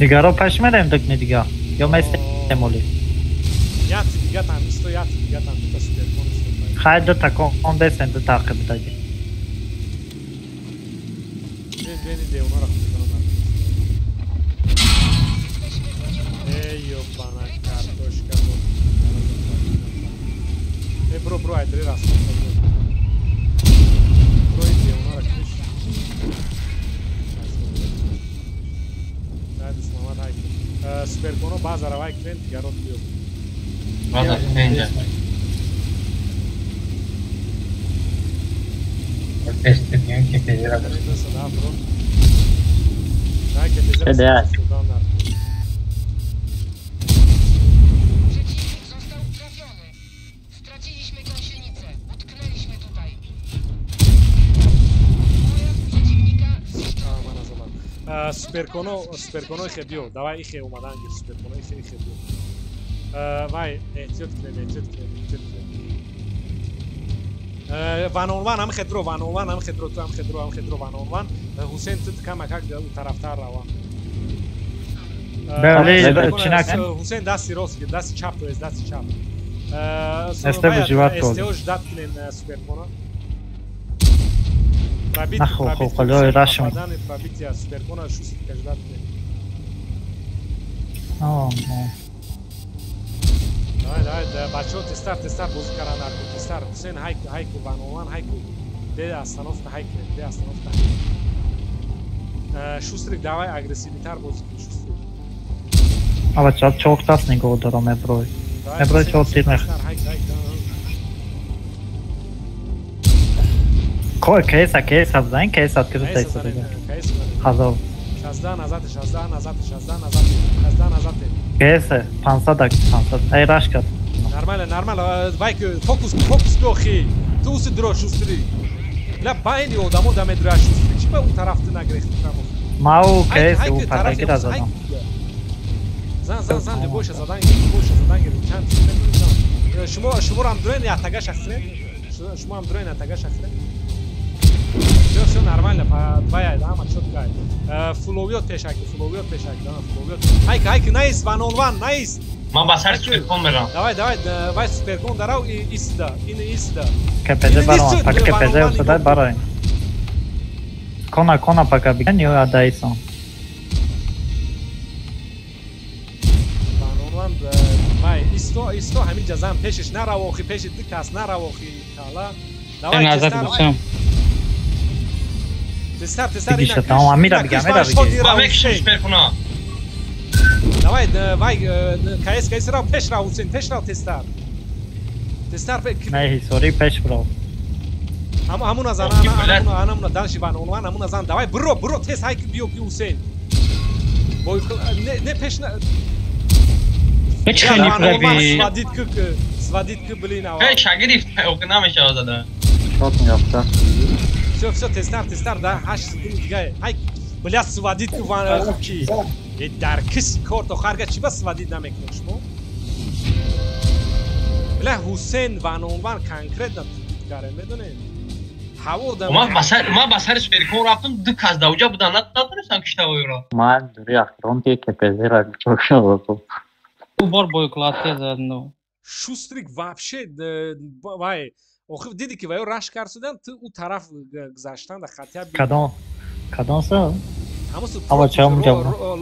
Дигаро пеш мерем дукни дига. Ё местем оли. Яти дига там исто, яти дига там дута суперкон исто. Хай дута кон бесен дута ақиб даги. Бен бени де онора худро Эй, ёбана картошка. Эй, бро, бро, ай три раз. Бро, иди, онора киш. Суперконо базара вай клиент дигарот биё. Базар пенҷа. Przeciwnik został trafiony. Straciliśmy gąsienicę. Utknęliśmy tutaj. Pojazd przeciwnika zniszczony. Суперконо, суперконо ихе биё. Давай ихе омадан гир, суперконо ихе ихе биё. Вай, эҳтиёт кунед, эҳтиёт кунед, эҳтиёт кунед. Ван он ван ҳам хедро, ван он ван ҳам хедро, ту ҳам хедро, ҳам хедро, ван он ван. Ҳусейн ту камакак тарафтар рава. Ҳусейн дасти рост гир, дасти чап, то есть дасти чап. СТО ждат кунед суперконо. Пробитие суперкона шустика ждат кунед. Давай, давай, бачаҳо тезтар, тезтар бозӣ каранд арку, тезтар. Ҳусейн ҳайку, ҳайку, ван он ван ҳайку. Де остановка ҳайк кунед, де остановка ҳайк. Шустрик, давай агрессивнитар бозӣ кун, Шустрик. А бачаҳо чоқ даст нигоҳ дорам меброй. Мебра чор тир нах. Кой кейса кейса зан кейса открыта истода. Хазор. 16 назад 16 назад 16 назад 16 назад. Кейса 500 500. Эй рашкат. Нормально, нормально. Вайк фокус фокус кохи. Ту уси дро шустри. Ла байни одамо да медра шустри. Чи ба у тараф ты нагрехти трамов. Мау кейса у патагира задам. Зан зан зан либоша задан либоша задан гир чанд зан. Шумо шумо рам дроен я тагаш ахре. Шумо ам дроен я тагаш ахре. Все все нормально, вай ама чётко. Фуловиот пешак, фуловиот пешак, да, фуловиот. Хайк хайк найс, one on one, найс. Ман ба сари суперкон мерам. Давай, давай, вай суперкон дарав и иста, ин иста. КПЗ баром, пока КПЗ усадай бароем. Кона кона пока биган ё адайсон. One on one, вай исто исто ҳамин ҷазам пешиш нарав охи, пеши ду кас нарав охи, тала. Давай, назад бусам. Тестар, тестар, ина. Тамом, амира бигам, амира бигам. Ма мекшиш суперкона. Давай, вай, КС, КС рав, пеш рав, Хусейн, пеш рав, тестар. Тестар, Не, сори, пеш рав. Ҳамуна зан, ҳамуна, дальше ван, онван, ҳамуна зан. Давай, бро, бро, тез хайк биё ки Хусейн. Бой, не, не пеш на. Ҳеч хеле прави. Сводит к, сводит к, блин, ава. Пеш гирифт, ок намешава зада. Шот меафта. Всё, всё, тестар, тестар, да, 8 секунд дига. Хайк, бля, сводит к ван, ки. Дар кис кор то харга чи ба сводит намекунед шумо? Бля, Хусейн ван он ван конкретно тупит карем, медонед? Ҳаво да Ман ба сари суперкон рафтам, ду кас да уҷа будан, натонистам киштавоиро. Ман дури ахирон ки КПЗ-ра гучок Ду бор бойкулатия зад, ну. Шустрик вообще вай охир диди ки ваё раш кард судан, ту у тараф гузаштан да хотя бы Кадом кадом са? Ҳамусу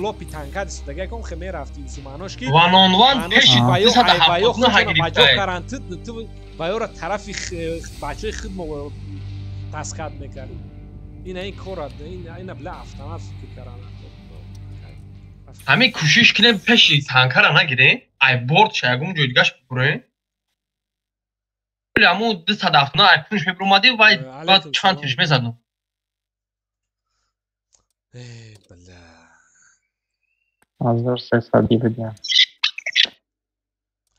лопи танкади судага яком хе мерафти усу маънош ки One on one пеши ваё 279 баҷо гирифта. каран ту ваёра тарафи бачаи худ мо таскат мекард. Ина ин кора ина бля автомат фикр каран. Ҳамин кӯшиш кунем пеши танкара нагирем, ай борт ша ягон ҷои дигаш бибурем. Ҳаму 279 ай пунш мебуромадӣ вай баъд чанд тирш мезадам. Э, бля. 1300 будем.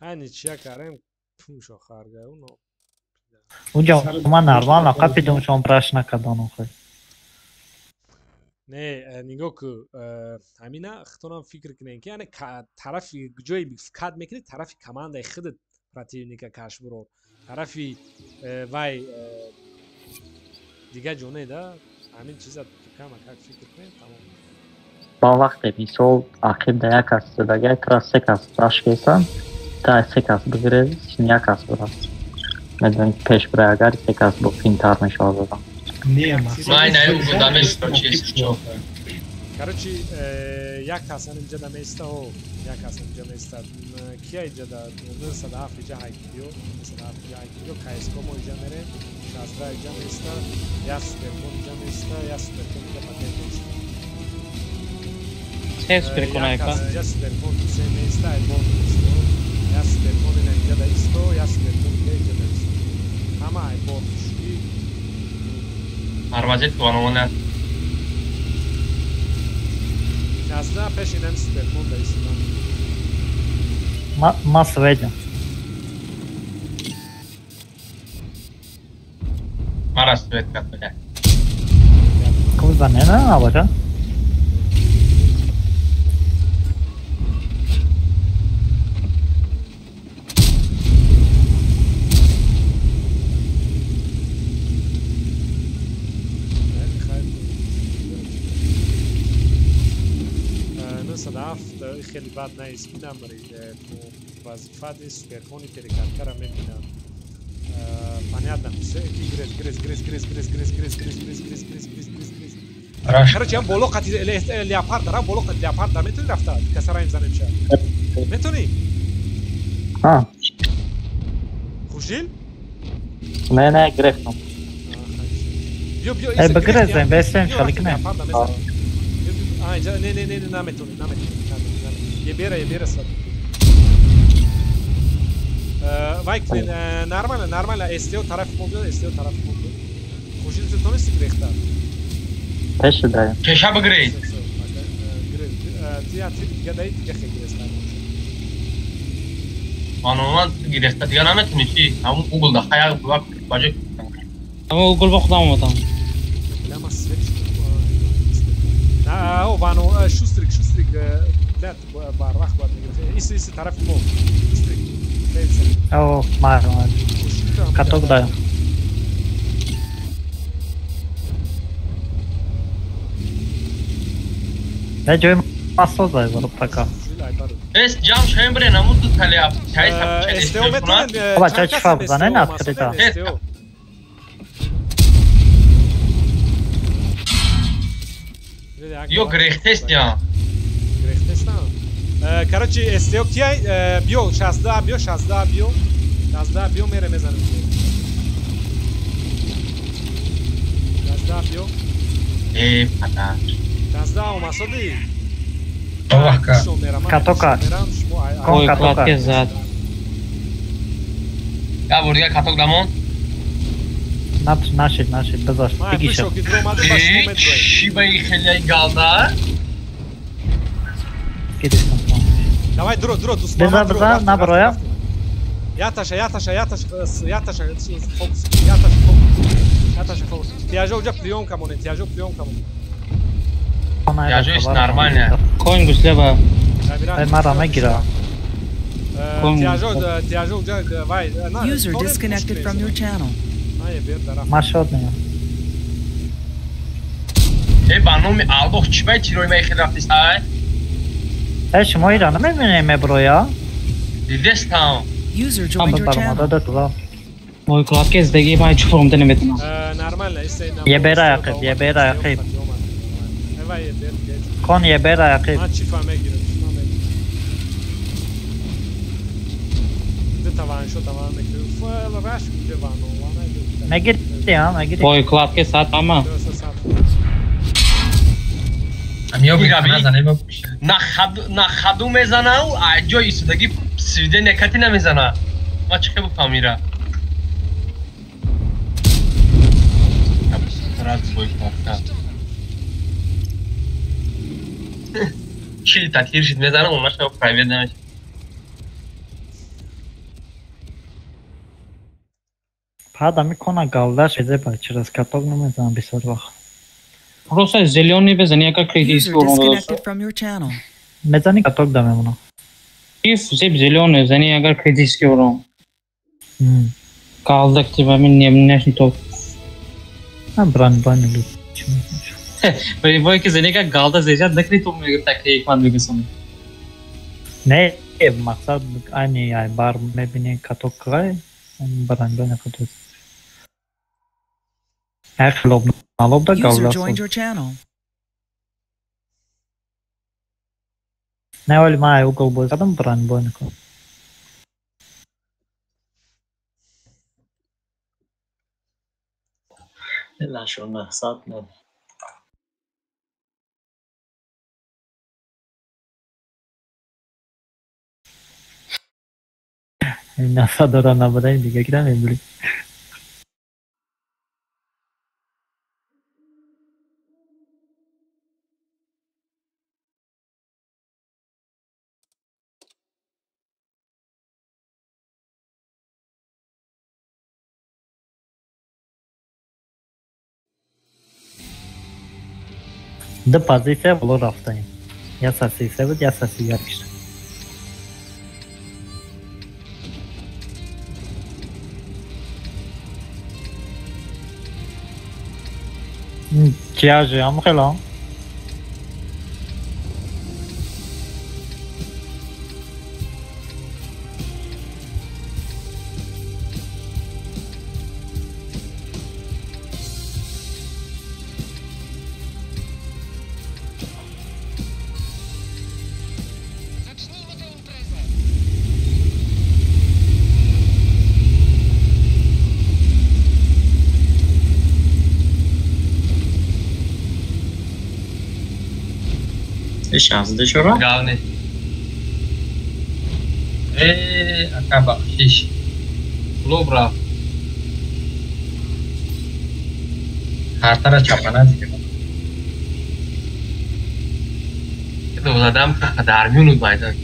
Ҳай ничья карем, пуншо харга уно. Уҷа ман нормально қапидум шон праш накардон охир. Не, нигоҳ ку, ҳамина хитонам фикр кунем ки яъне тарафи ҷои кад мекунӣ, тарафи командаи худат противника каш бурор. Тарафи вай дигар ҷо не да, ҳамин чиза кама как фикр кунем, тамом. Ба вақте мисол ақиб да як кас задага, як раз се кас раш кесан, та се кас бигирез, як кас бурад. Медонӣ пеш бура агар се кас бо финтар мешавад задам. Не, Ман ина ю дамеш чист. Короче, як кас инҷа да места, о, як кас инҷа места. Кия инҷа да 97 инҷа ҳайкиё, 97 инҷа ҳайкиё, КСК мо инҷа мерем, 16 инҷа места, як суперкон инҷа места, як суперкон инҷа патент места. Се суперкон Як айка. кас инҷа суперкон се места, ай бор места. Як суперкон ина инҷа да исто, як суперкон дига инҷа да исто. Ҳама ай бор шуди. Арвазет one on one. 16 пеш инам суперкон да истодан. Ма сведем. Мара свет кард, бля. Куза не на абаша? 97 хеле бад нест, минам вазифаи суперкони перекаткара мебинам. Понятно, все ки грез грез грез грез грез грез грез грез грез грез грез грез грез грез. Короче, ам боло қати леопард дара, боло қати леопард да метони рафта, касараим занем ша. Метони? Ҳа. Хушдил? Не, не, гирифтам. Биё, биё, Эй, бигирезем, бесем, хали кунем. А, инҷа не, не, не, наметони, наметони, наметони. Ебера, ебера сват. Вай нормально, нормально. СТО тарафи мо биёд, СТО тарафи мо биёд. Хушил ту тонисти гирехта? Пеш даем. Кеша бигиред. Тия ти дига даи дига хе гирехта. Ман гирехта дига наметуни чи? Ҳамун угл да хаяқ бува баҷо. Ҳамун угл ба худам омадам. Бля, свет. На, о, вано, шустрик, шустрик, блядь, бар вақт бояд мегирифт. Иси, иси тарафи мо. Шустрик. О, мар, мар. Каток даем. Я ҷои масозай баро пока. Эс ҷам шоем бирен ҳамун ду талия чай СТО метавонем. Оба чай чифа бизанен открыто. Ё грехтестя. Грехтестан. Короче, СТО кияй биё 62 биё 62 биё 62 биё мере мезанем. 62 биё. Э, паташ. 62 омасоди. Овака. Катока. Ой, кладке зад. Я бор дига каток дамон. Нашид, нашид, бизош. Бигиша. Чӣ ба ин хеле галда? Давай, дро, дро, дӯст. Биза, биза, наброя. Яташа, яташа, яташа, яташа, фокус, яташа, фокус. Яташа, фокус. Тиажо уҷа приёмка монед, тиажо приёмка монед. Тиажо ис нормально. Конь гуслеба. Ай, мара мегира. Тиажо, тиажо уҷа, вай. User disconnected from your channel. Машод не. Э, ба номи Аллоҳ чӣ бай тирои май хел рафтист, ай? Э, шумо ира намебинем меброя? Дидестам. User joined your channel. Мой кладке здаги май чуфром да наметунам. Нормально, истай. Ебера яқиб, ебера яқиб. Кон ебера яқиб. Ман чифа мегирам, чифа мегирам. Дета ваншо таван мекунам. Фел раш куҷа вано, вана. Мегири, а, мегири. Ой, кладке сат ама. На хаду мезанау, а ҷои истодагӣ свидения кати намезана. Ма чӣ хел бифаҳмира? Раз бой кладка. Чил татир шид мезанам, онаша прайвет намешад. Пада мекона галдаш эзеба через каток намезанам бисёр вақт. Просто зелёный безани, яка критический User урон disconnected from your channel. Мезани каток да мемона. If зеб зелёный, зани агар критический урон. Галдак типа мен не нешни топ. А бран бан люд. Бой ки зани ка галда зежа дакри топ мегир так ҳикмат мегисони. Не, мақсад ани ай бар мебини каток кай, бран бан каток. Ай хлоб налоб да User галда. joined your channel. Не вали май угол бой задам бран бой накун. Лашо 900 не. Насадора набудаем дига кида мебули. Ду позиция боло рафтаем. Я саси се буд, я саси як шуд. Кияжи ам хелам. Zacznijmy tę imprezę. 64? Гавне. Ака бахшиш. Клуб рафт. Картара чапана дига. Задам то дар миён майдан.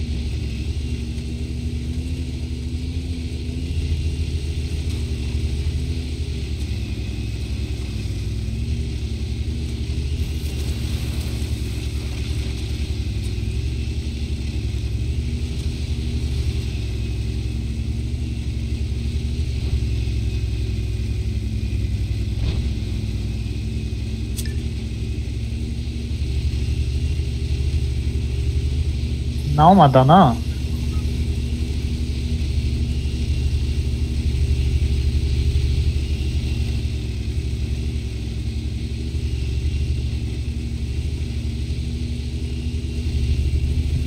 Наомада, на?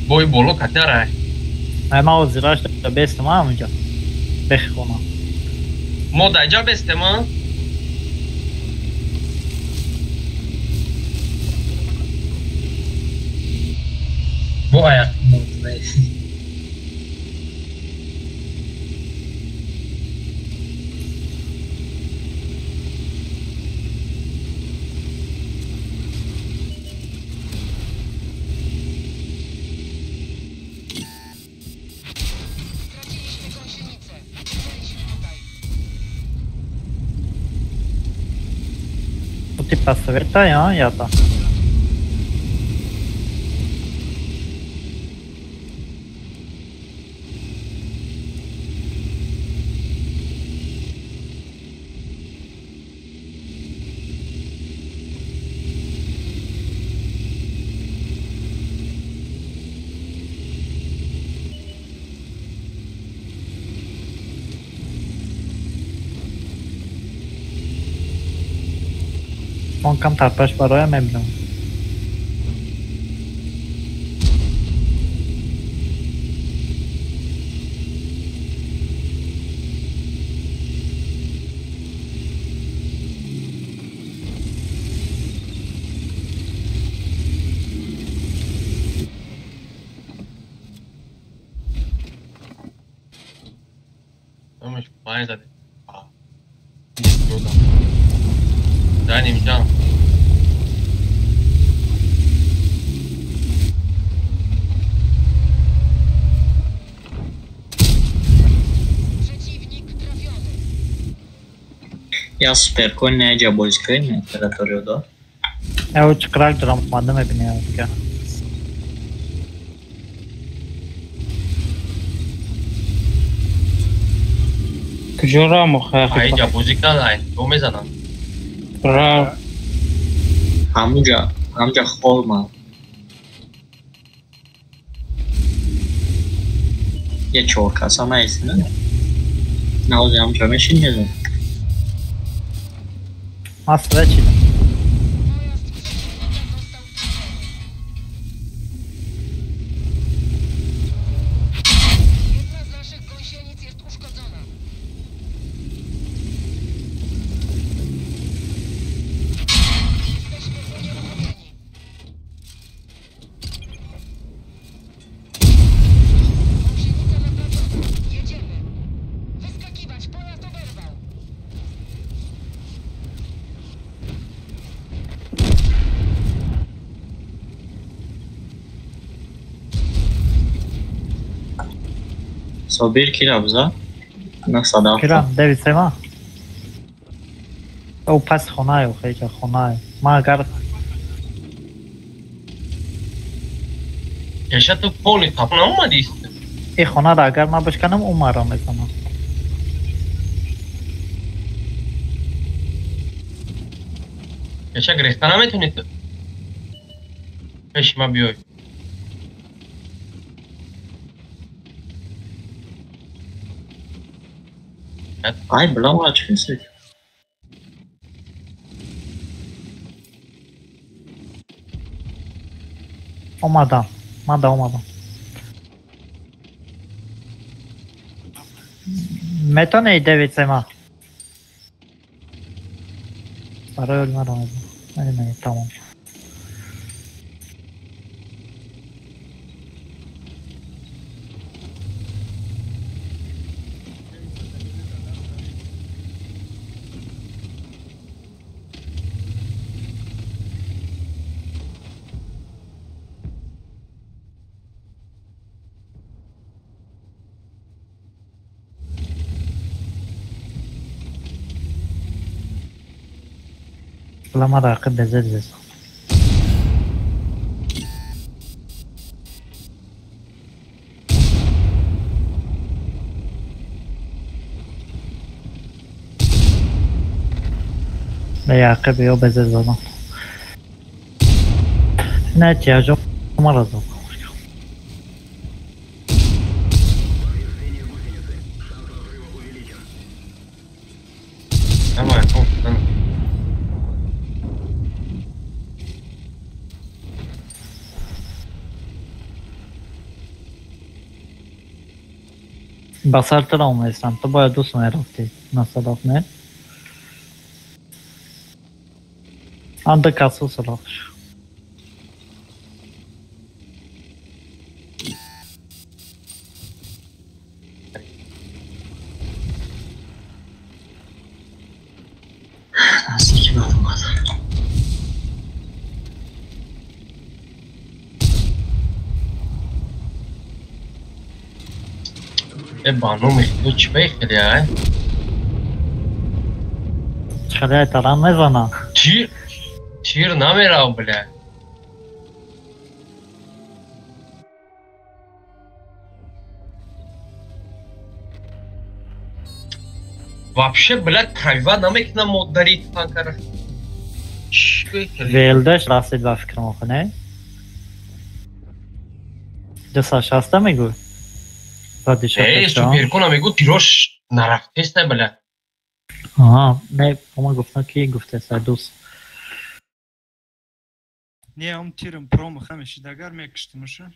Бой боло катара. Ай ма озираш да бестам амҷа. Бехона. Мо даҷа бестем, а? Бо аяқ Straciliśmy gąsienicę. Utknęliśmy tutaj. Типа света, я-то. Он камтар пеш бароя мебинам. Ҳамаш панҷ задем. Заним ҷан. Przeciwnik trafiony. Я суперкон неҷа бозӣ кунем территориёдо. Э чиқрак дорам омада мебинем дига. Куҷо рам охе? Айҷа бозӣ кунанд, ай то мезананд. Ра Ҳамуҷа, ҳамуҷа холма. Я чор каса маест, на? Наози ҳамуҷа мешин мезан. Ман свет чидам. Pojazd przeciwnika został trafiony. Jedna z naszych gąsienic jest uszkodzona. Jesteśmy unieruchomieni. Gąsienica naprawiona. Jedziemy. Wyskakiwać, pojazd oberwał. Собир ки рафза? На садаф. Кирам, девит сема. О пас хонае, охе хонае. Ман агар Яша ту поли қаф наомадӣ? ин хонаро агар ман бишканам, ӯ маро мезанад. Яша гирехта наметонӣ ту? Пеши ман биёй. Ай, блава, чӣ Омадам. Ман да омадам. Метонӣ девит сема? Барои маро мезанад. Не, не, тамом. Лама рақиб безед зест. Яқиб ё безед задам. Не тяжо маразок. Давай, ба сар тра оместам, ту бояд дӯст мерафтӣ, насадоқ не? Анда касу сароғш. Наздики баромад. Ба номи худо чӣ бехеле, ай? Хеле таран мезанам. Тир? Тир намерав, бля. Вообще, блядь, пробивать намекунам модари танкара. Чӣ бехеле? Велдаш расид ба фикрам охе, не? 260 мегӯй? Эй, суперкона мегӯ тирош нарафтеста, бля. Аҳа, не, ма гуфтам ки гуфтеста дӯст. Не, он тирам промах мешид, агар мекуштимуша.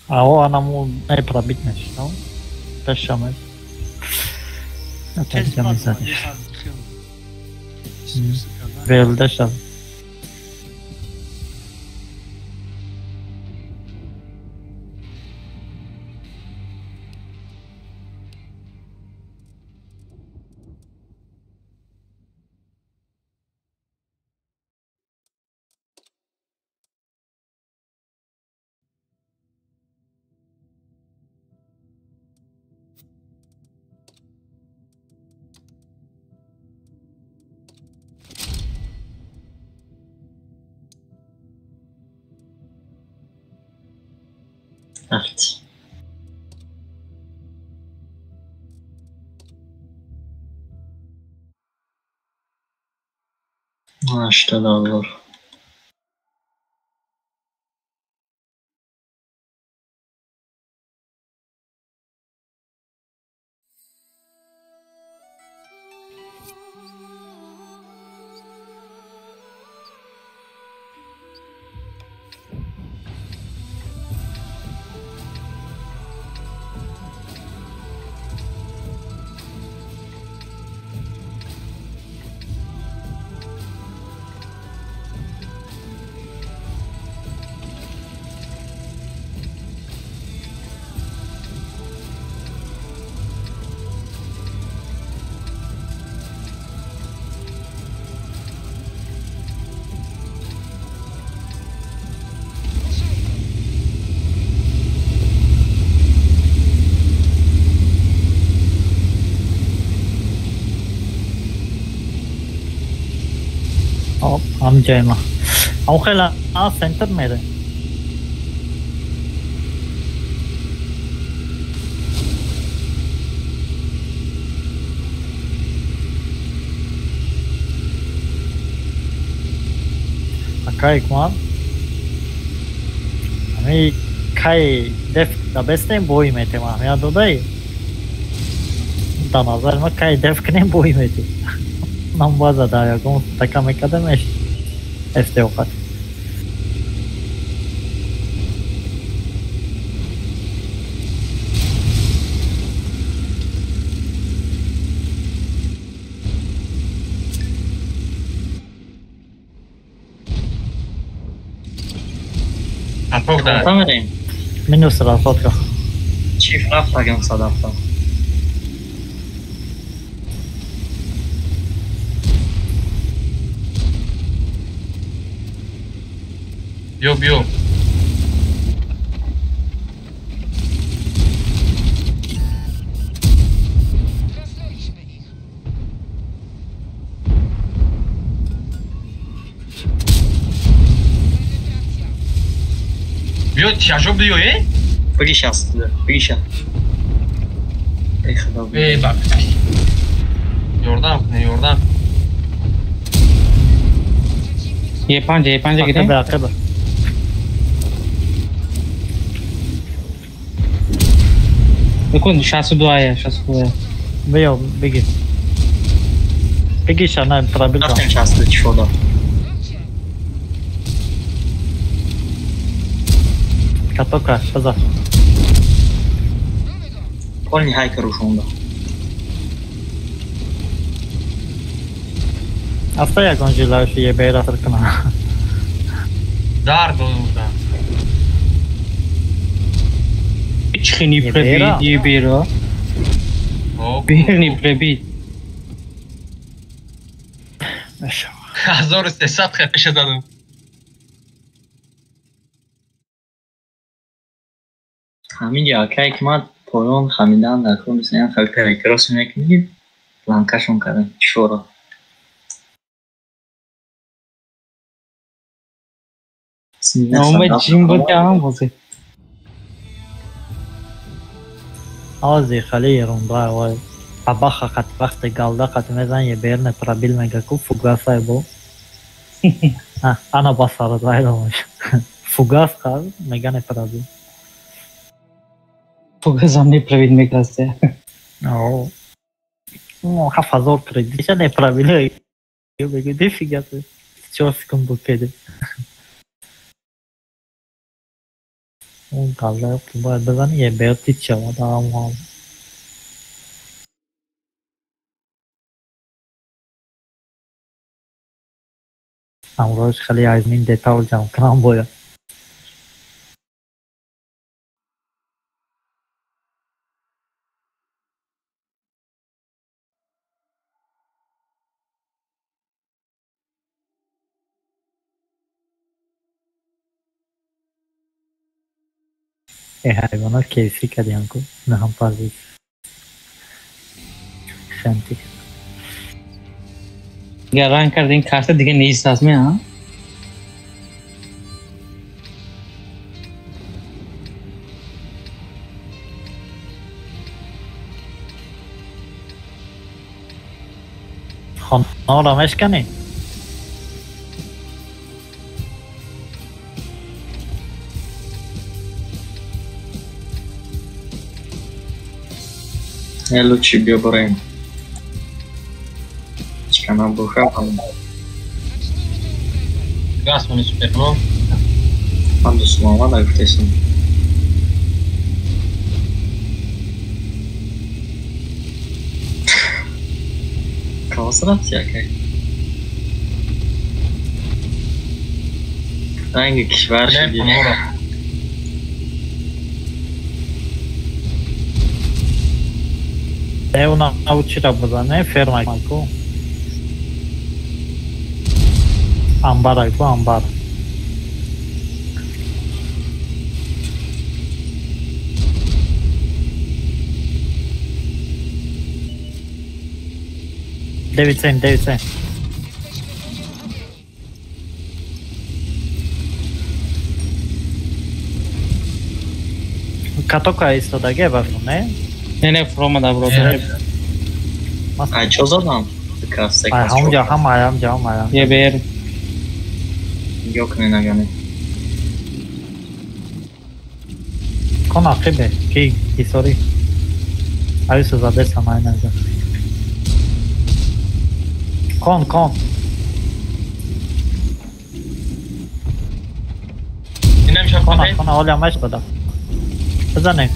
Ао, анаму не пробить мешид, пешаме. Велдаша. Acht. $80. Ҳамҷайма. Ам хела а центр мере. Акай кман. Ами кай деф дабестем бой метем, ами додай. Да назар ма кай деф кнем бой метем. Нам база да ягон така мекадемеш. Эстеохат. Минус расходка. Чиф рафтагам садафта. Биё, биё. Биё шашоб диё, э? Бигӣ 62, бигӣ ша. Эй худо. Эй бак. Ёрдам кунед, ёрдам. Е5, Е5 гирем. Ақиба, ақиба. Бикун 62 ая, 62 ая. Биё, бигир. Бигир ша, на пробил. Рафтем 62 чифода. Катока, база. Полни хайка рушонда. Аста ягон жилааши ебера сиркна. Дар додуда. Чихи не пробит, ебера. Бер не пробит. 1300 хепеша задам. Ҳамин якае ки ман поён хамидан дар кор мисоям хел перекрос мекунӣ, ланкашон кардам чифоро. Омад ҷим буд ҳам бозе. Ози хали ерунда вай. Абаха қат вақте галда қат мезан ебер не пробил мега ку фугасай бо. Ана басара зайдамаш. Фугас қаз мега не пробил. Фугасам не пробил мегасте. О. 7000 кредит не пробил. Мега дефига. 4 секунд педе. Он галда бояд бизани ебер тит шавад ам. Амроз хеле аз ин детал ҷамъ кунам бояд. Ҳайвонот кейфӣ кардиам ку наҳам парвиз. Ханти. Дигар ранг кардин карта дига нест аст ме, а? Хонаро мешканӣ? Лучше биё бароем. Чикана буха. Газ мани суперно. Ман дусмова да гуфтесам. Кавас рафти акай. Ранги кишвар шуди. Уна научира бизане ферма ку. Амбар ку амбар. Девять семь. Катока истодаге бафру, не? Не, фрома да бро. Ай чо задам? Ай ҳамҷа ҳам аямҷа ҳам аям. Ебер. Ёк не нагане. Кон ақибе ки исори. Аюсу задесам ай наза. Кон кон. Инам шаф кон кон оля маш бада. Бизане.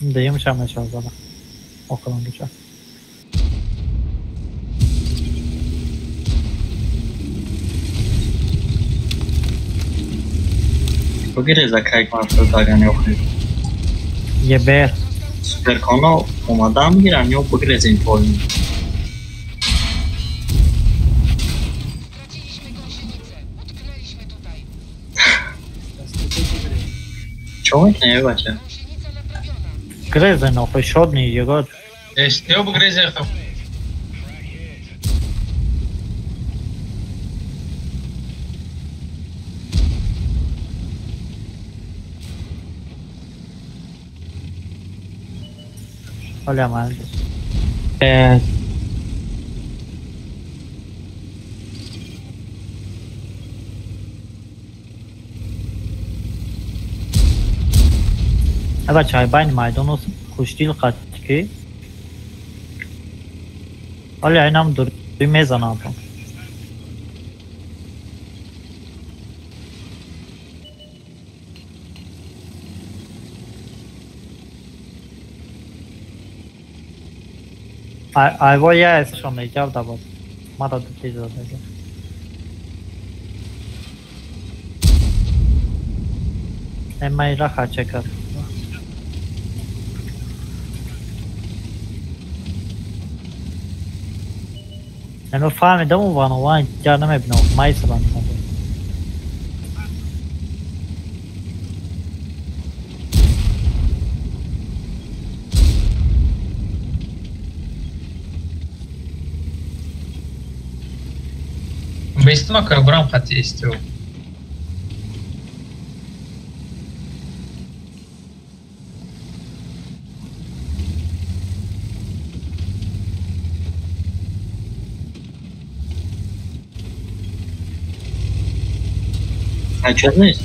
Деюм шамеша зада. Околон душа. Бигиреза кайк маршрут дагани охир. Ебер. Суперконо омадам гирам ё бигирезем поин. Чо мекунӣ бача? Грезен охир шодни егор. Эстео бигрезен хаб. Ҳолиам ҳаминҷо. Бачаҳои байни майдону хуштил қатӣ ки ҳоли айнам дурӣ мезанам. Айво я эсшон меҷав дабод. Мара ду тез задага. Эмайра хача кард. Емо фаҳмидам он ванован ҷар намебинам. Майсабан. Бестима карбурам хати СТО. А чё нест?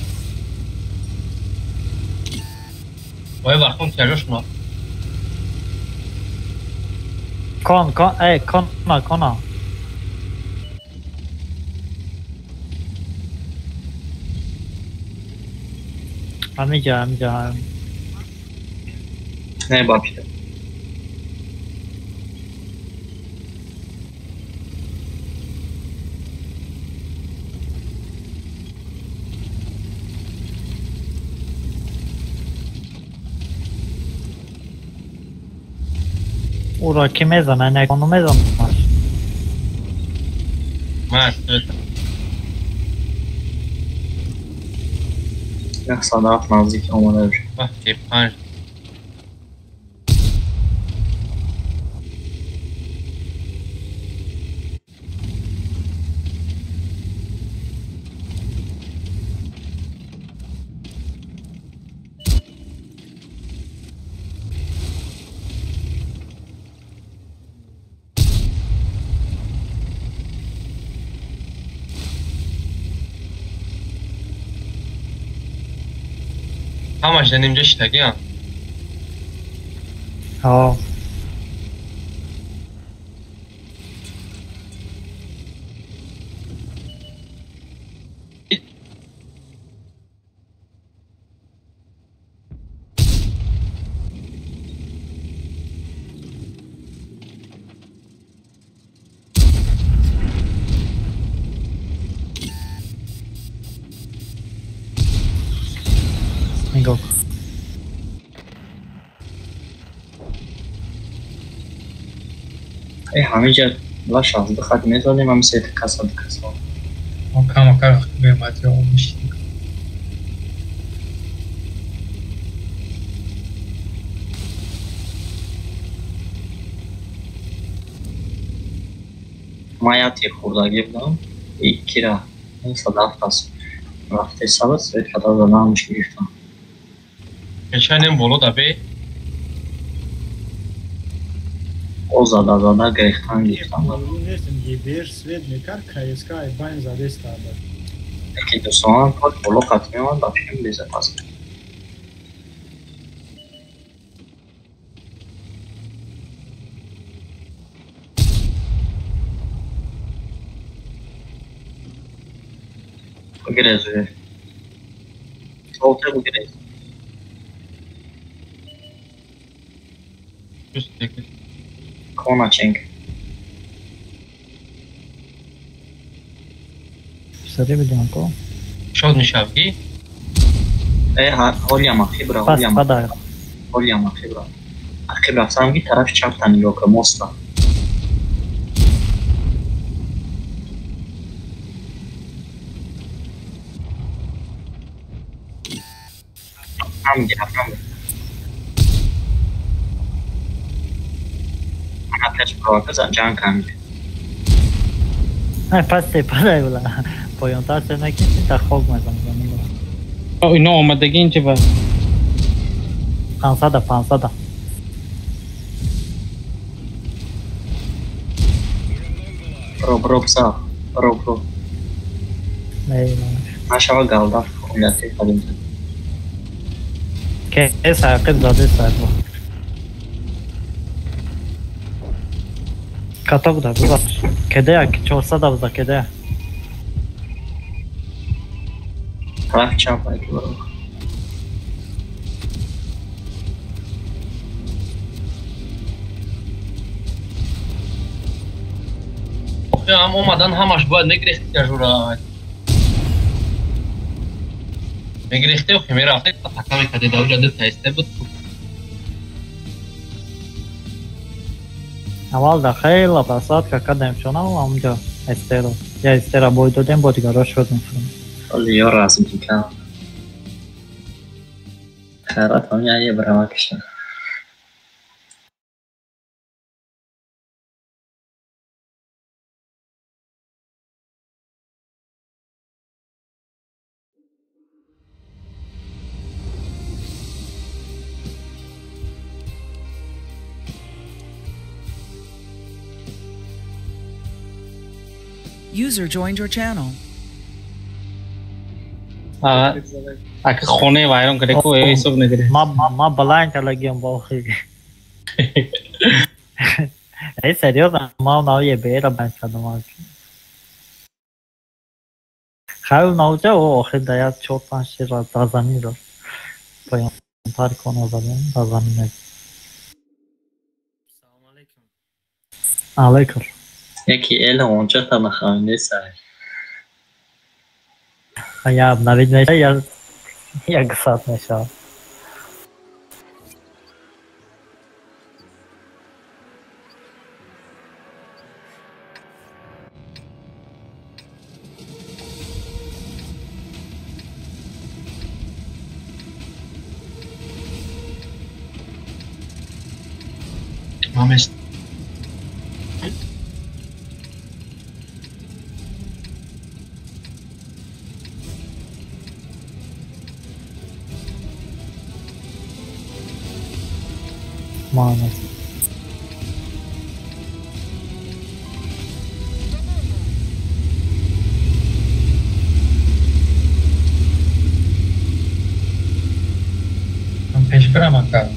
Ой, вархон тяжёшно. Кон, кон, эй, кона, кона. Ҳамиҷа, ҳамиҷа. Не бабшта. Уро ки мезана, не кону мезанаш. Ман як садаф наздик омада бошад. Вақти панҷ. Ҳамаш дар нимҷа шитагиам. Ҳо. Нигоҳ. Э, ҳамиҷа ла 62 хат мезадем, ҳами сета каса ду каса. Мо камака бематериал мешидем. Ман як тир хӯрдагӣ будам, иккира садаф кас рафте сабад свет када задаамш гирифтам. Печанем боло да бе. О зада зада гирифтан гирифтан. Нестем ГБР свет мекард, КСК байн задеста. Яки дӯстонам пот боло қат меомад, ба фикрам безопасно. Бигирез уже. Солте бигирез. Кона ченг. Сари бидем ко. Шод мешавги? Э, ҳолиам ақибра, Пас ҳолиам. падар. Ҳолиам ақибра. Ақиб рафтам ки тарафи чапта нигоҳ кун, моста. Ҳам ҳам. Ана пеш провока ҷанг камид. Не, пас тепадай була. Поёнтар се наки та хок мезанам. Ино омадагӣ инҷа ба 500 500. Роб за. Роб. Нашава галда хуляти кадим. Ке саақиб заде саақиб. Каток да бубахш. Кеде 400 буза кеде. Тараф чап айки баро. Ҳам омадан ҳамаш бояд мегирехти жура. Мегирехте охи мерафте атака мекарде дар уҷа ду таисте буд. Аввал да хела просадка кардем шонав амҷа эстеро. Я эстера бой додем бо дигаро шудем. Оли ё разминка. Хайрат ҳам я брама кишта. User joined your channel. Ака хоне вайрон карде ку ҳисоб надире. Ма блайнд лагиам бо охи. Эй серьёзно, ма нав ебера байн кардам. Хайр навҷа о охи да як 4-5 шир дар замин ро. Поёнтар кона задем дар замин. Салом алейкум. Алейкум. Яки эл онча танахам несай. Я обновить меша, я як саат мешавад. Мамес. Мама. Пешбирам ака.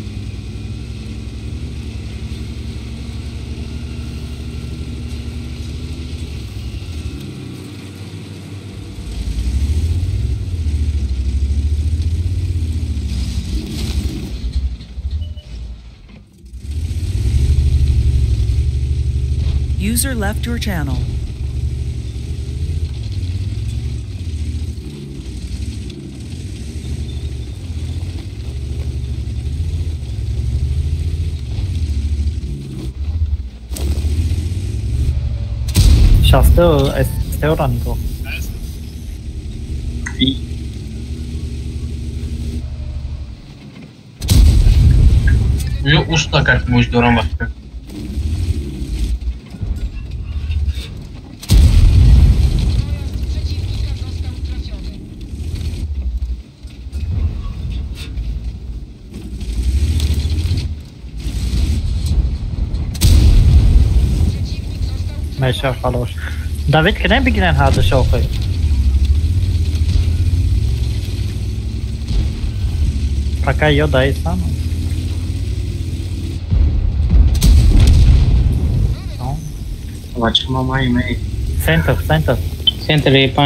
User left your channel. Шасто эстеранго. Ё уста как муж дорам бахта. Меша хорош. Давид кунем бигирен ҳарду шохи. Пока ё даистам. Центр, центр. Центр Е5.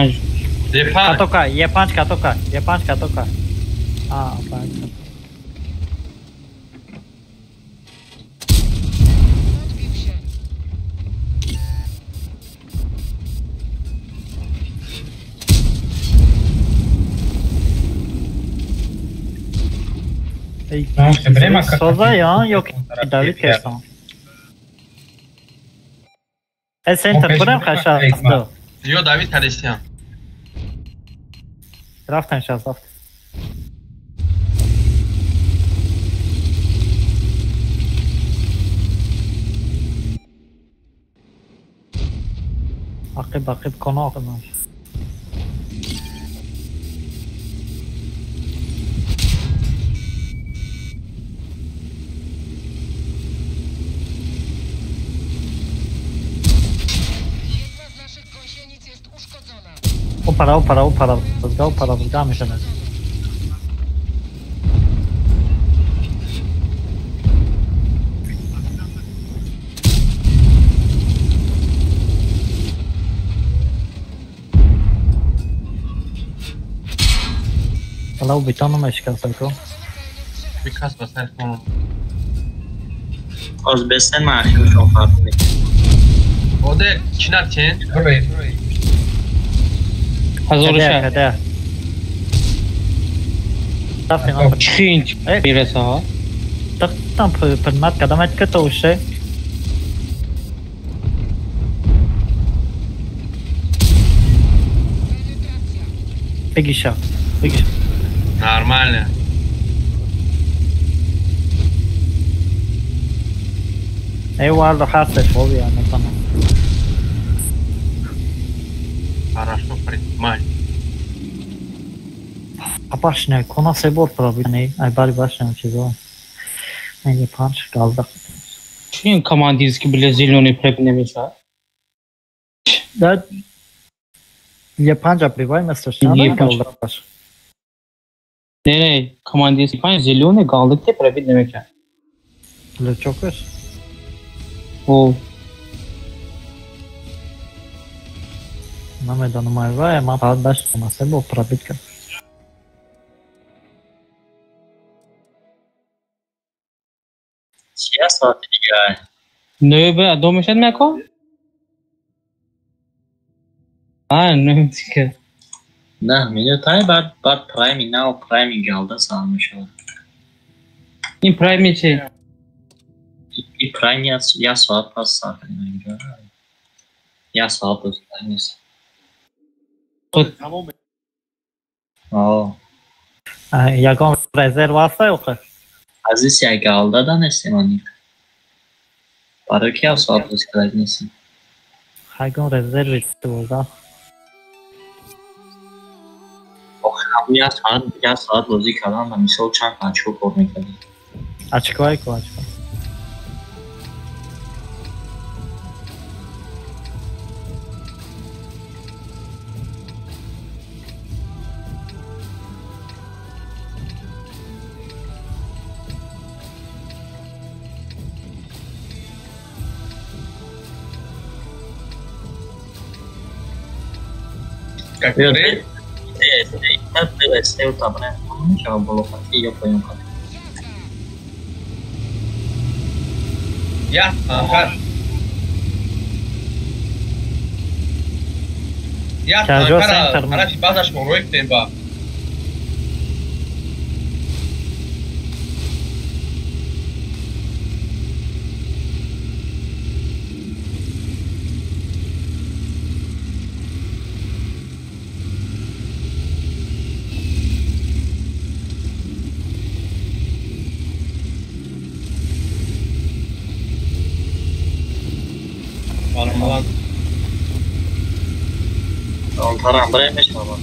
Е5. Катока, Е5 катока, Е5 катока. А, понятно. Соза я, ёки Давид кесон. Э центр бурем хаша. Ё Давид кадесиан. Рафтан шаз рафт. Ақиб ақиб коно ақиб. Опара, опара, опара, бзга, опара, бзга мешавад. Ала бетон мешикастам ку. Бикас ба сар кун. Оз бесен ма ахиршон фарқ мекунад. Оде чинар чен? 1006. Чин мерасад? Тахтам предмет кадамет ки то уше. Бегиша, бегиша. Нормально. Эй, вардо хастеш, фобия, метавонам. Хорошо принимай. А башня, кона се бор пробини, ай бари башня чизо. Не панч галда. Чин командирски биле зелёный преп намешавад? Да. Я панҷа прибай месташ, на галда баш. Не, не, командирски панҷ зелёный галда ки пробит намекард. Лечокаш? О. Намедонам, ай вай, ман фақат башня се бор пробит кард. Чия соати дигар? 9 ба 2 мешавад мако? А, 9 дигар. 9 минутай баъд баъд прайми нав прайми галда сар мешавад. Ин прайми чи? И прайм як соат пас сар кардем инҷо. Як соат боз прайм нест. Тамом. О. Ягон резерв ҳаст охир? Азиз як галда данестем аниқ. Барои ки як соат боз кард нестем. Ягон резерви 12. Охир ҳамун як соат бозӣ кардан ба мисол чанд очко кор мекардем. Очкои ку очко. Как говорит? Я, ага. Я, ага, тарафи базаш морои кунем ба. Тарам брай мешавад.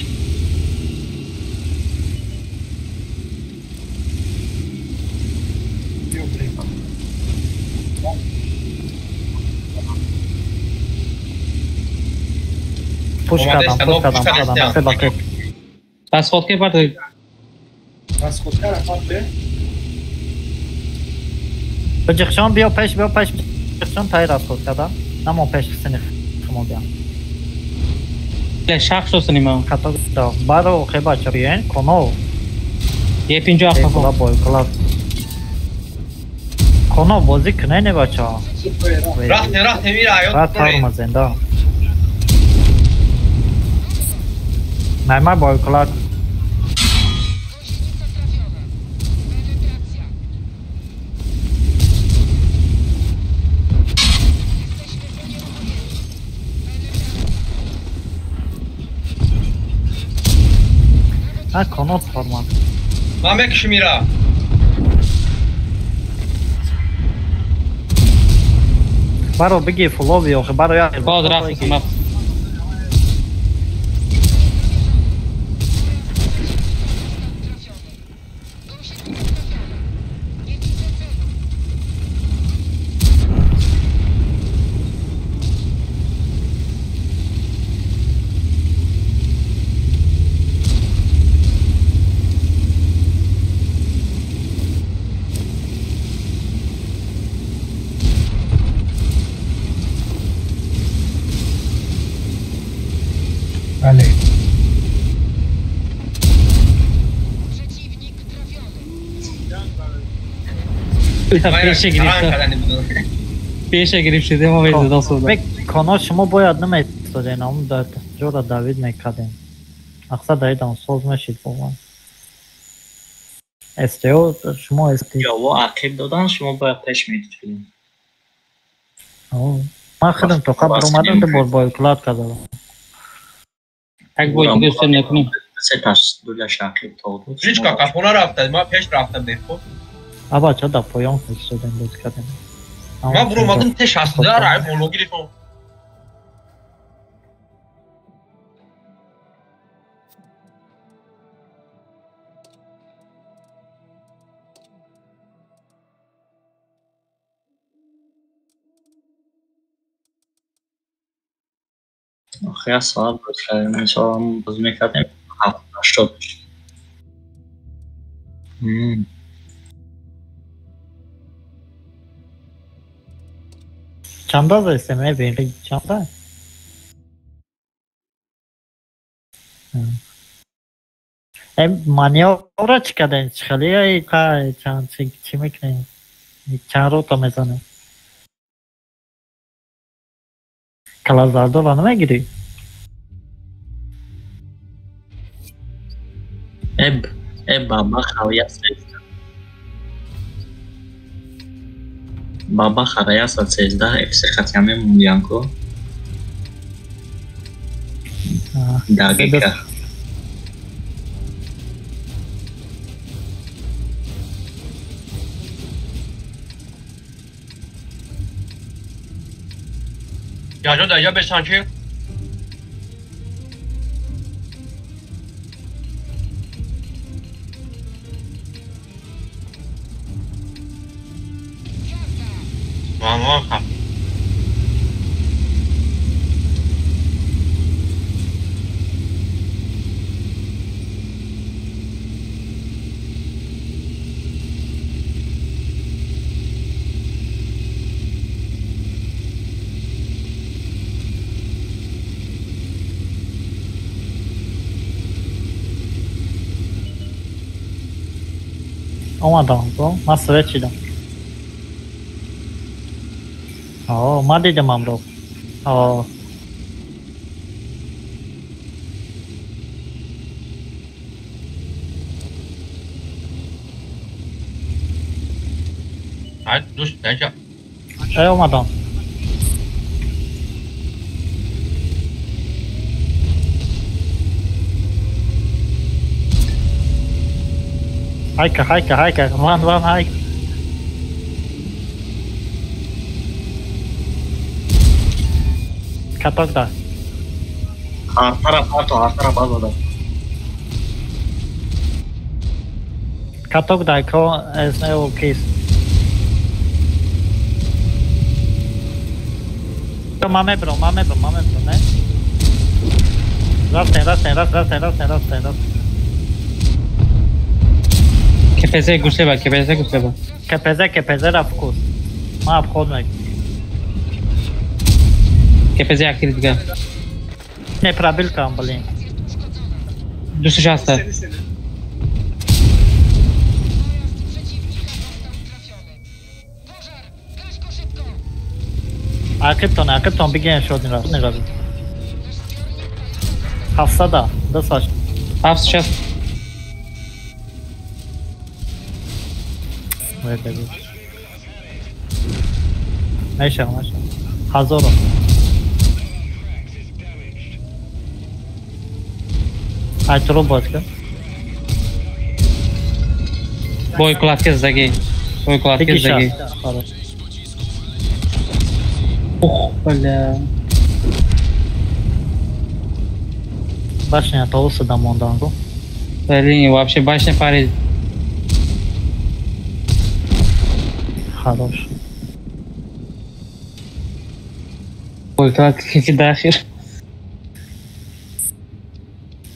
Пуш кардам, пуш кардам, кардам. Се бақи. Расходка парт. Расходка парт. Баҷихшон биё пеш, биё пеш. Баҷихшон тай расход кардам. Намон пеш сини химо биям. Шахс шосани ма. Хато гуфта. Баро хеба чабиен коно. Е 57 кола бой кола. Коно бозӣ кунай не бача. Рафтем, рафтем ира аёт. Рат ҳарма зинда. Найма бой кола. А коно формат. Ман мекушим ира. Баро бигӣ фулови охи баро як. Боз рафтем, рафтем. Пеша гирифта. Пеша гирифт шуде мо везда суда. Коно шумо бояд наместоден, ам дар ҷора Давид мекардем. Мақсад даидам соз мешид воқеан. СТО шумо СТ. Ё ақиб додан шумо бояд пеш медидед. Ман худам то қабр омадам, ду бор бойклад кардам. Як бор дига устод накунем. Се таш дуляш ақиб то буд. Ҳеҷ кафона рафта, ман пеш рафтам дехо. Аба ча да поён фиристодем боз кардем. Ман буромадам те 62 рай боло гирифтам. Охир соат буд, мисол боз мекардем 7-80 мешуд. Чанда застем, бинри чанда? Маневра чӣ кардем? Чӣ хеле чанд чӣ мекунем? Чанд рота мезанем? Калазардора намегирӣ? Баба Баба харая 113 FC хатя мемондиям ку. Дақиқа. Яҷо даҷа бесан чи? Мамон Омадам, ман свет шидам. Ман дидам амро. Дӯст даҷа. Омадам. Хайка, хайка, хайка, ван, ван, хайка. Каток да. Артара пато, артара база да. Каток да, ко эс кейс. Маме бро, маме бро, маме бро, не? Рафтем, рафтем, рафтем, рафтем, рафтем, рафтем. КПЗ гуслеба, КПЗ гуслеба. КПЗ, КПЗ рафт кус. Ман обход мекунам. КПЗ актив дига. Не пробил кам, блин. 260. Ақибтон, ақибтон бигирен шуд нира. 700 200. 760. Мешавам, мешавам. 1000. Ай туро боз кун. Бой кладка заги. Бой кладка заги. Ух, бля. Башня толса да монданго. Блин, вообще башня парит. Хорош. Бой кладка дахир.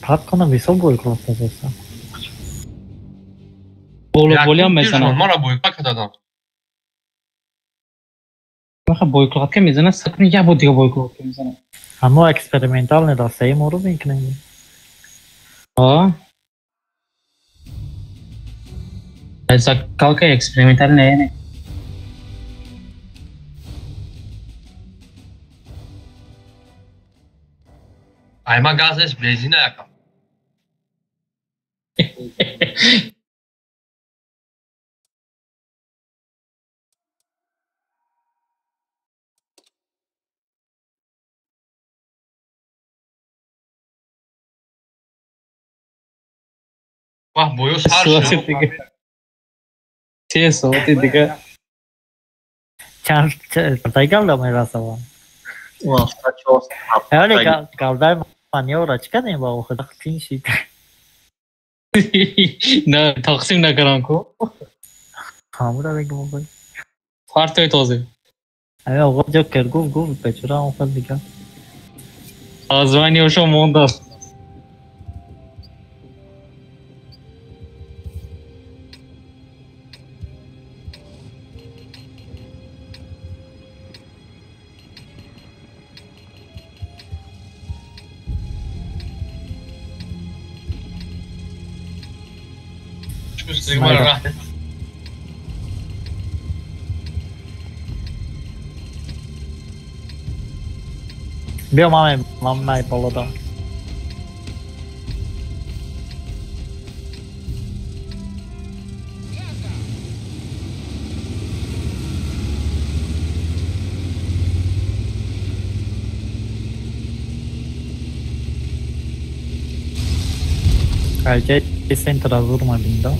Пад кунам висок бой кладка заста. Боло болиам мезанам. Мара бой кладка дадам. Маха бой кладка мезанад, сакни як бор дига бой кладка мезанад. Ҳамо эксперименталне дастаи моро мекунем. А? Закалка экспериментальная, не. Айма газ нест, бензина якам. Вах, боё сар шуд. Се соати дига. Чанд тай галда мерасавам. Али галдай манёвра чӣ кардем ба охир? Тин шид. На, тақсим накарам ку. Ҳамура бегум охир. Партои тоза. Ами оғо ҷокер гуфт, гуфт бечора охир дига. Названиешо мондааст. Биё маме, мам най болодам. Айҷаи центра зур мабинда.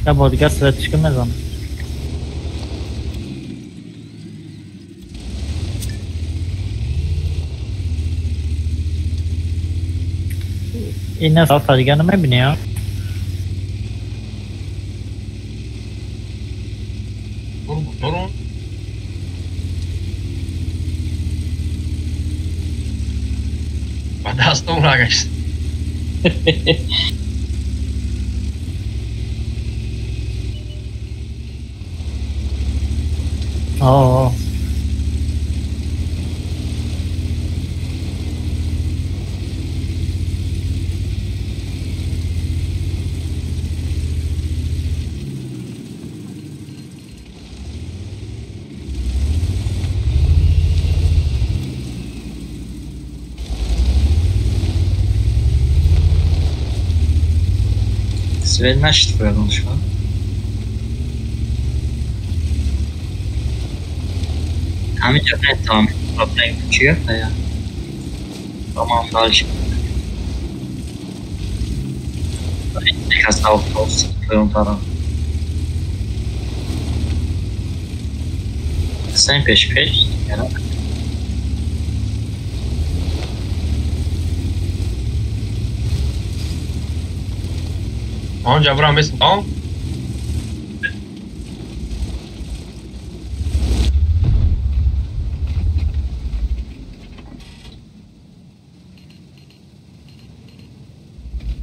Я бо дигар светчика мезанам. Ина сафа дигар намебинӣ, а? Буру. Ба дастом рагашт. О. Свет нашид фоягон шуд. Ҳаминҷо метавонам проблем чӣ гапая? Роман дальше. Сен пеш пеш. Он ҷабрам бесм, он?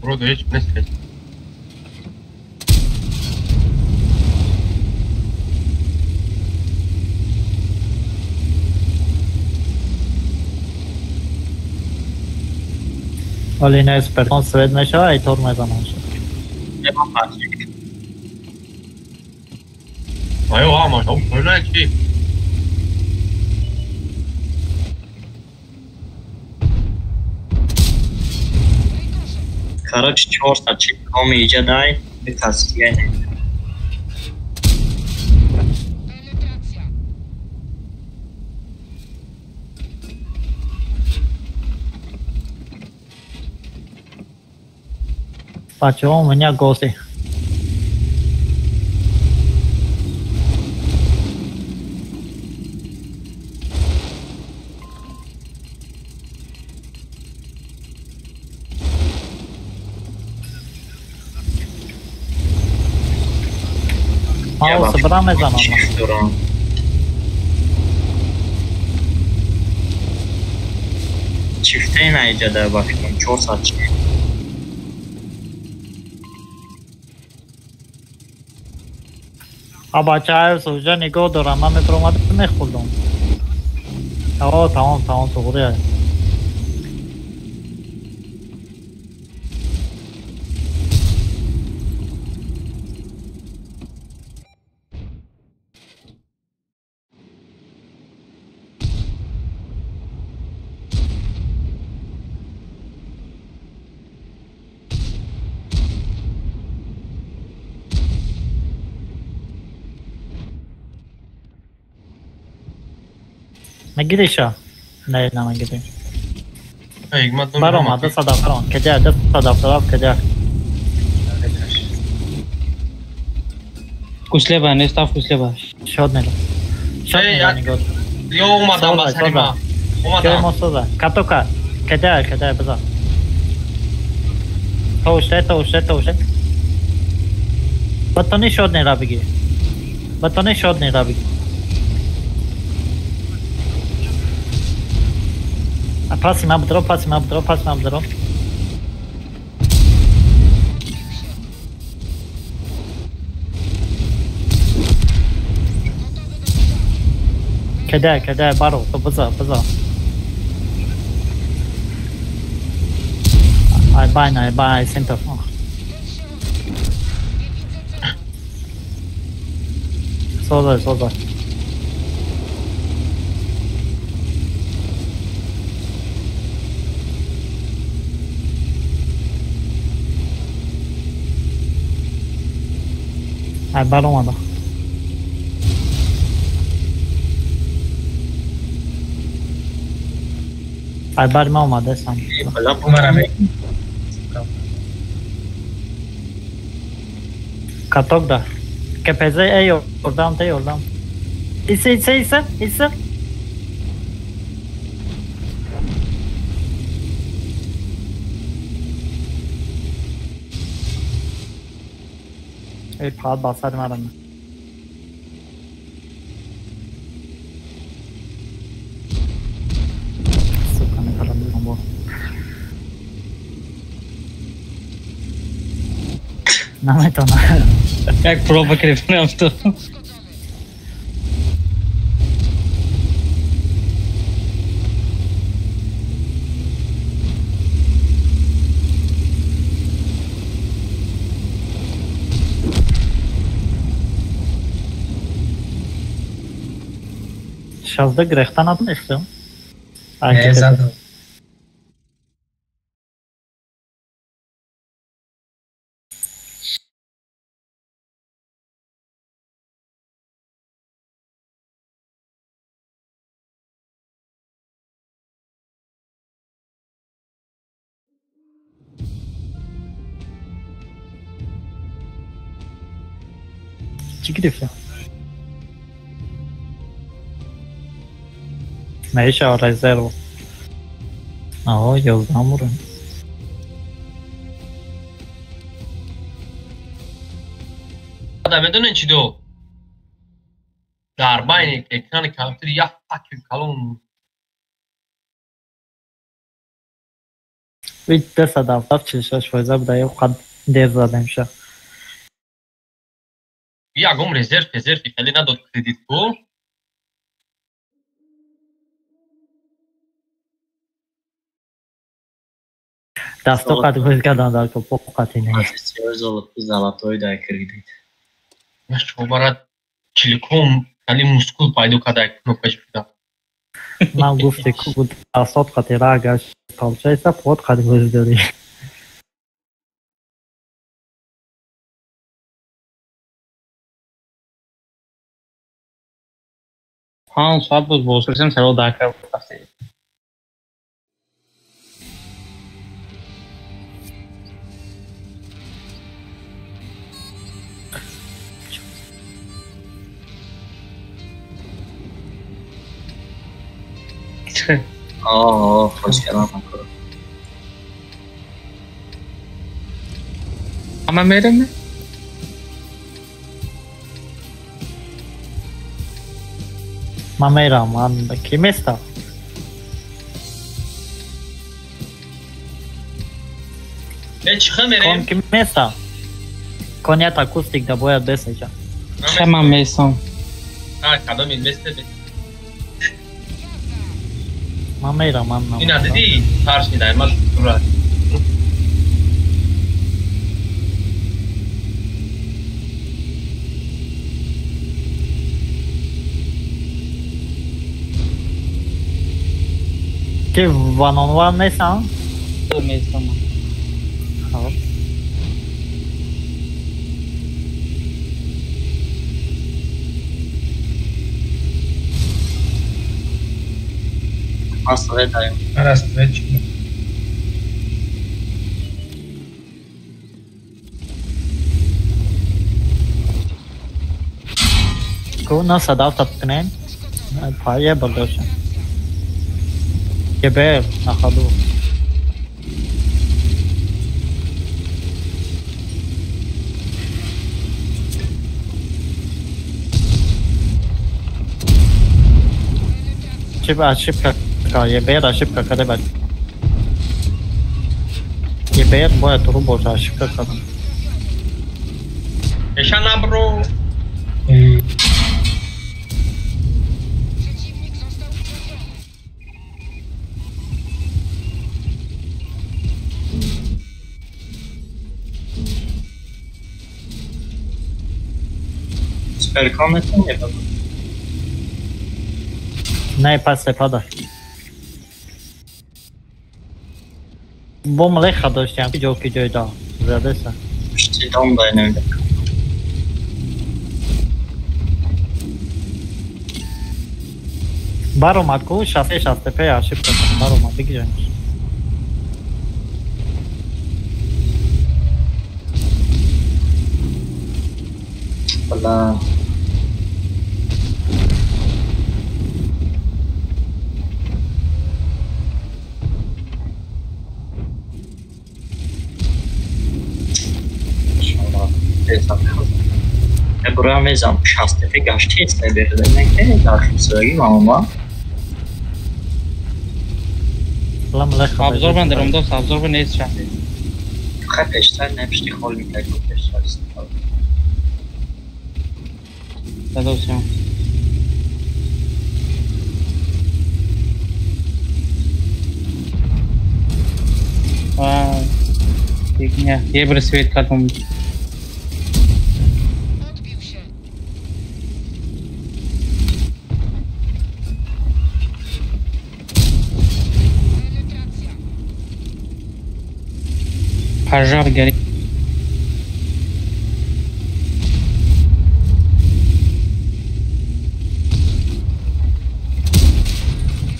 Вроде ҳеҷ нест ҳеҷ. Вале ина экспертон свет мешава, ай тор мезанам шуд. Аё, ама, ҳа, чи? Короче, чорта чи коми иҷа дай, битасия не. Бачаҳо, у меня гости. Ман сбра мезанам. Чифте наиҷада ба фикрам 400 чи. А бачаҳо сужа нигоҳ дорам, ман метромадам мехӯрдам. Тамом, тамом, туғри. Мегириша? Не, намегирим. Баром, ада сада, баром. Кеҷа, ада сада, тараф кеҷа. Куслеба, нестав куслеба. Шод нела. Шод нела нигоҳ. Ё омадам ба сари ма. Омадам. Мо соза. Катока. Кеҷа, кеҷа, биза. Товше, товше, товше. Батони шод нела бигир. Батони шод нела бигир. Паси ма бидро, паси ма бидро, паси ма бидро. Кеде, кеде, баро, то биза, биза. Ай байн, ай байн, ай сентер. Соза, соза. Ай бар омада. Ай бар ма омада сам. Каток да. КПЗ эй ордам, эй ордам. Иса, иса, иса, иса. Эй, фақат ба сари марам. Сука, мепарам бо. Наметавонам. Як проба гирифтам ту. Шазда гирехта натонистем. Не, задам. Чӣ гирифтем? Меша резерв. Ао, ёздаҳ урон. Ада медонед чӣ ду? Дар байни экрани компютер як факин калон. Вид 276% буда, ё қад дер задем ша. Ягон резерв, резерв хеле надод кредит ку. Дасто қад гӯз кардан дар ко поқати не. Золотой дар кредит. Шобарат чиликом хеле мускул пайдо карда кнопкаш буда. Ман гуфте ку буд дастот қати рагаш толчайса под қад гӯз дорӣ. Панҷ соат боз бозпурсем саро дар кард. Хош кардам. Ҳама мерем? Ман мерам, ман ки местам? Э, чиха мерем? Кон ки местам? Кон як акустик да бояд бесеҷа. Чиха ман местам? А, кадом ин месте? Ман мерам, ман. Ина диди, фарш нидай, ман тура. Ки one on one нестам? Местам. Хоб. Раствет. Ку на садав тапкнен? Пая бардошам. ЕБР на ходу. Ошибка, ЕБР, ошибка, когда ЕБР бояд туру бошад, ошибка кардам. Эша набро. Суперкон метавонед? Не, пас сепада. Бо млеха доштем, ки ҷо ки ҷой да. Задеса. Пушти дом дай намеда. Баромад ку 66 п ошибка баромад бигирем. Бла. Бурам мезам 60 п гаштест берда не ки дархисоги мама. Абзор бан даром дос, абзор бан нест шахс. Хай пештар не пишти хол мекард пештар истифода. Дадосям. А, фигня. Ебр свет кардам. Пожар горит.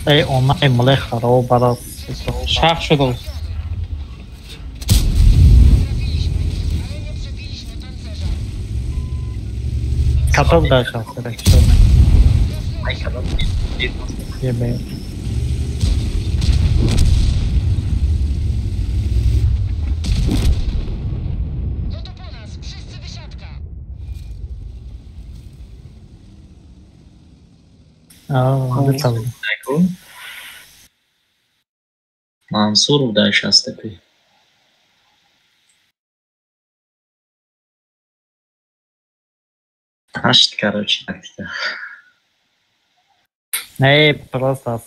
Эй, он млеха ро барас. Шах шудос. Каток дальше, ебе. Мансур дай 60 п. Ҳашт, короче, тактика. Не, просто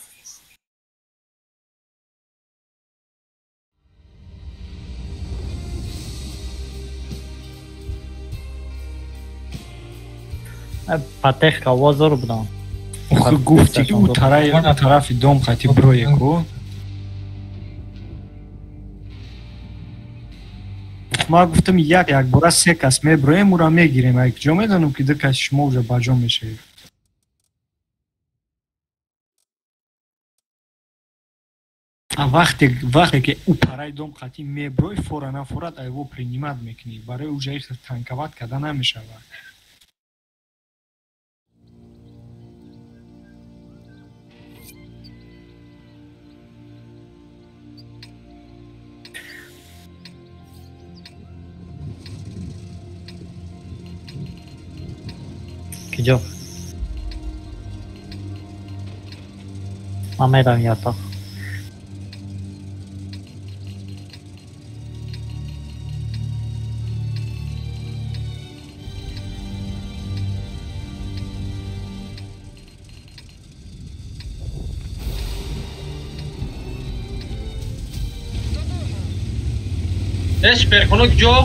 патех кавозор будам. Охи гуфти ки ӯ тарафи дом қати брое ку. Ман гуфтам як якбора се кас меброем, ӯра мегирем. Ай куҷо медонам ки ду каси шумо уже ба ҷо мешавед. А вақте ки ӯ параи дом қатӣ меброй, фора нафорад айво принимат мекунӣ. Барои уже их танковат карда намешавад. Киҷо? Ман меравам ятоқ. Сперконо куҷо?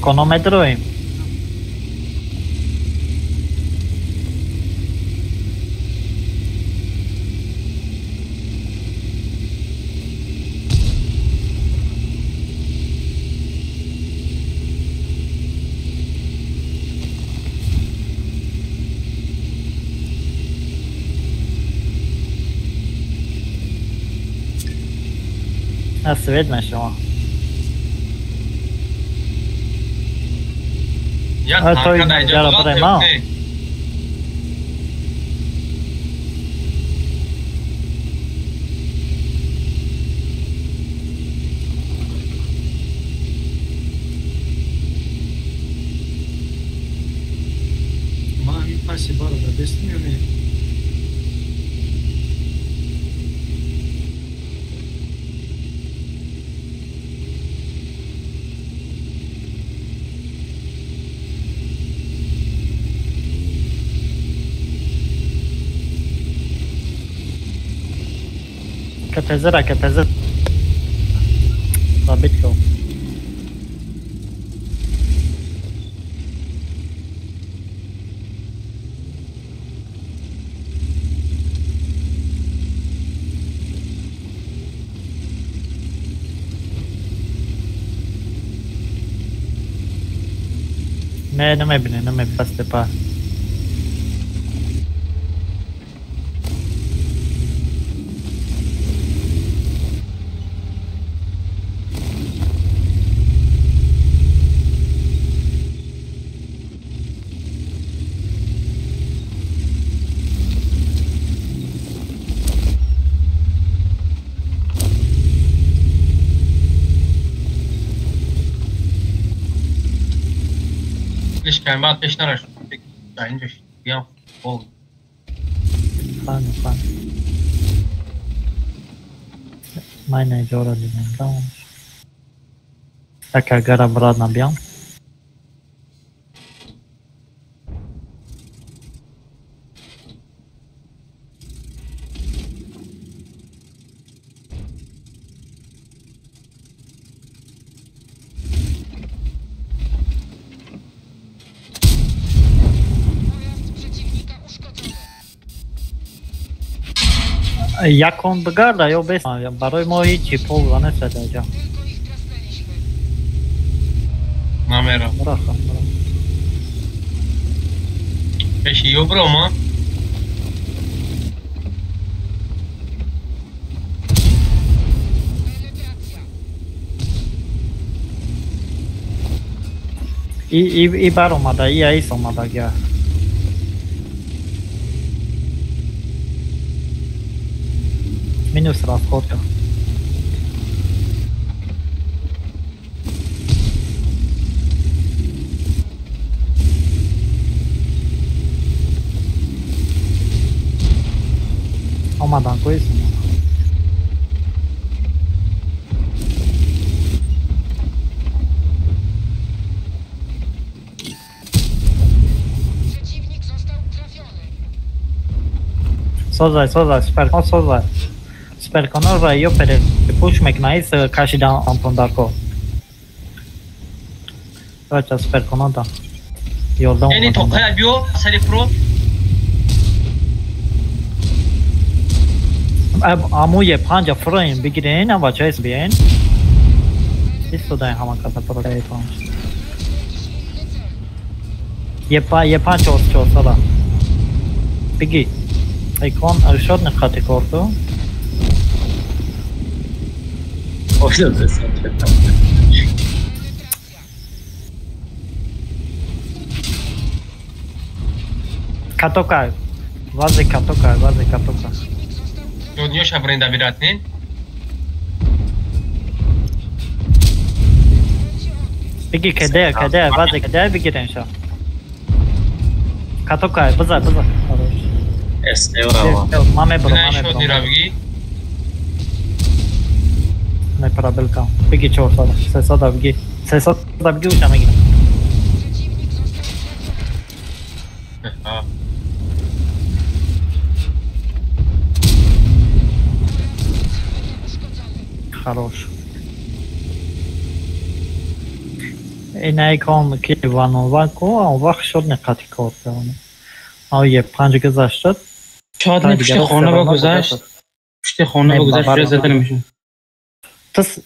Коно медроем. Свет мешава. Я той ҷара барем, Ман ҳамин паси бародар бестим ё не? КТЗ-ра, КТЗ. Забить кол. Не, намебине, намебине, пастепа. Баъд пеш нарашд. Инҷо шидагиам футбол. Фан, фан. Ман иҷора дидам. Так агар обратно биям. Якон бигарда ё бес барои мо ҳичи пол занест даҷа. Намерам. Браха, браха. Пеши ё брома? И бар омада, и аис омада гя. Минус расходка. Омадан коис омадан. Созай, созай, суперкон созай. Суперконор ё перепуш мекуна ис кашидан Антон Дарко. Бача суперконода. Ёрдам. Яъне тоқая биё сари про. Амуе панҷа фроин бигирен, бача ис биен. Истодаен ҳама каса про панҷ. Епа, епа чор чор сада. Биги. Икон шот нақати корту. Ой, да Катока. Вазе катока, вазе катока. Дунёша бренда бират, не? Биги кеде, кеде, вазе кеде бигирен ша. Катока, биза, биза. Эстео. Маме бро, маме бро. Не парабелка. Биги 400, 300 биги. 300 биги уша мегирам. Хорош. Инаикон ки вановако, он вақт шод неқати кор кардам. А е панҷ гузашт. Шод не пушти хона ба гузашт. Пушти хона ба гузашт зада намешад. Тас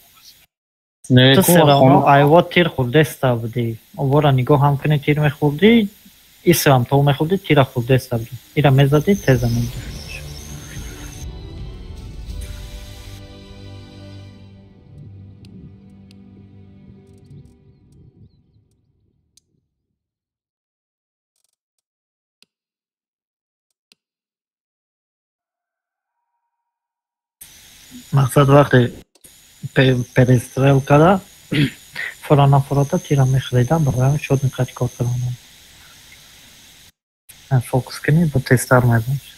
Ту айво тир хурдеста будӣ. Овора нигоҳ ҳам кунӣ тир мехӯрдӣ, исам то мехӯрдӣ тира хурдеста будӣ. Ира мезадӣ теза мезадӣ. Мақсад вақте перестрел када фора нафората тира мехӯридам, барои шод неқати кор кардам. Фокус кунӣ бо тезтар мезаниш.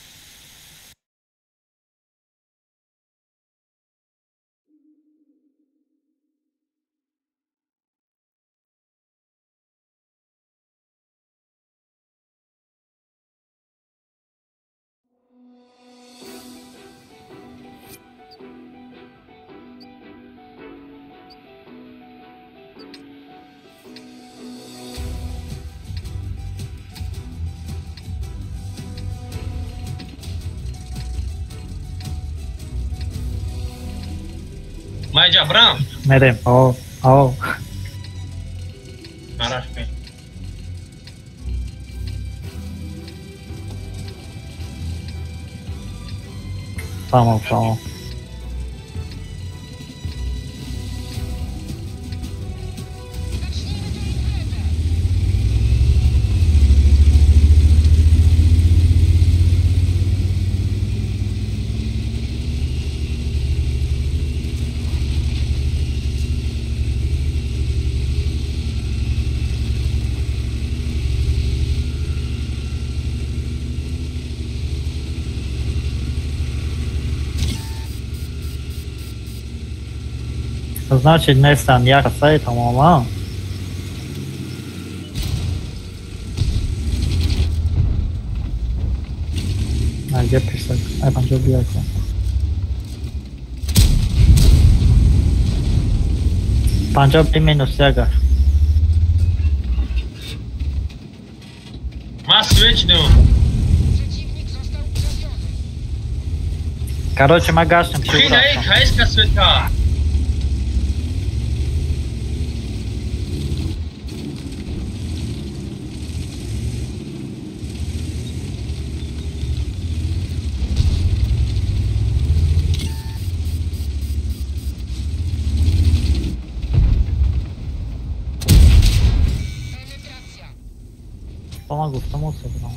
Майҷа брам. Мерем. О, о. Хорошо. Тамом, тамом. Значит, нестан як касай тамоман. Аге писак, ай панҷо бия кун. Панҷо би минус яга. Ма свеч дум. Короче, ма гаштам чӣ Хи, хайска света. Ман гуфтам оса будам.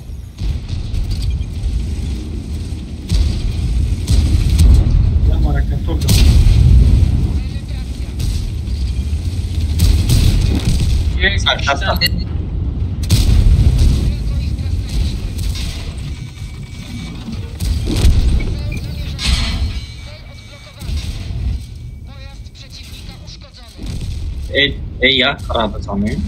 Эй, як рабазанем.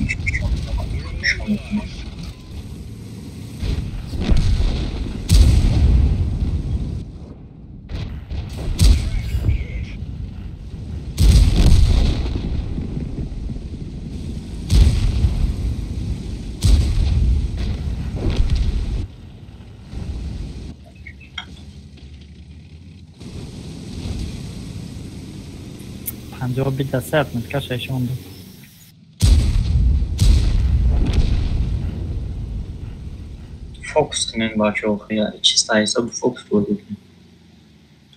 Панҷоҳ бита сет меткаша ишонду. Фокус кунем бачаҳо, чиста ҳисоби фокус бозӣ кунем.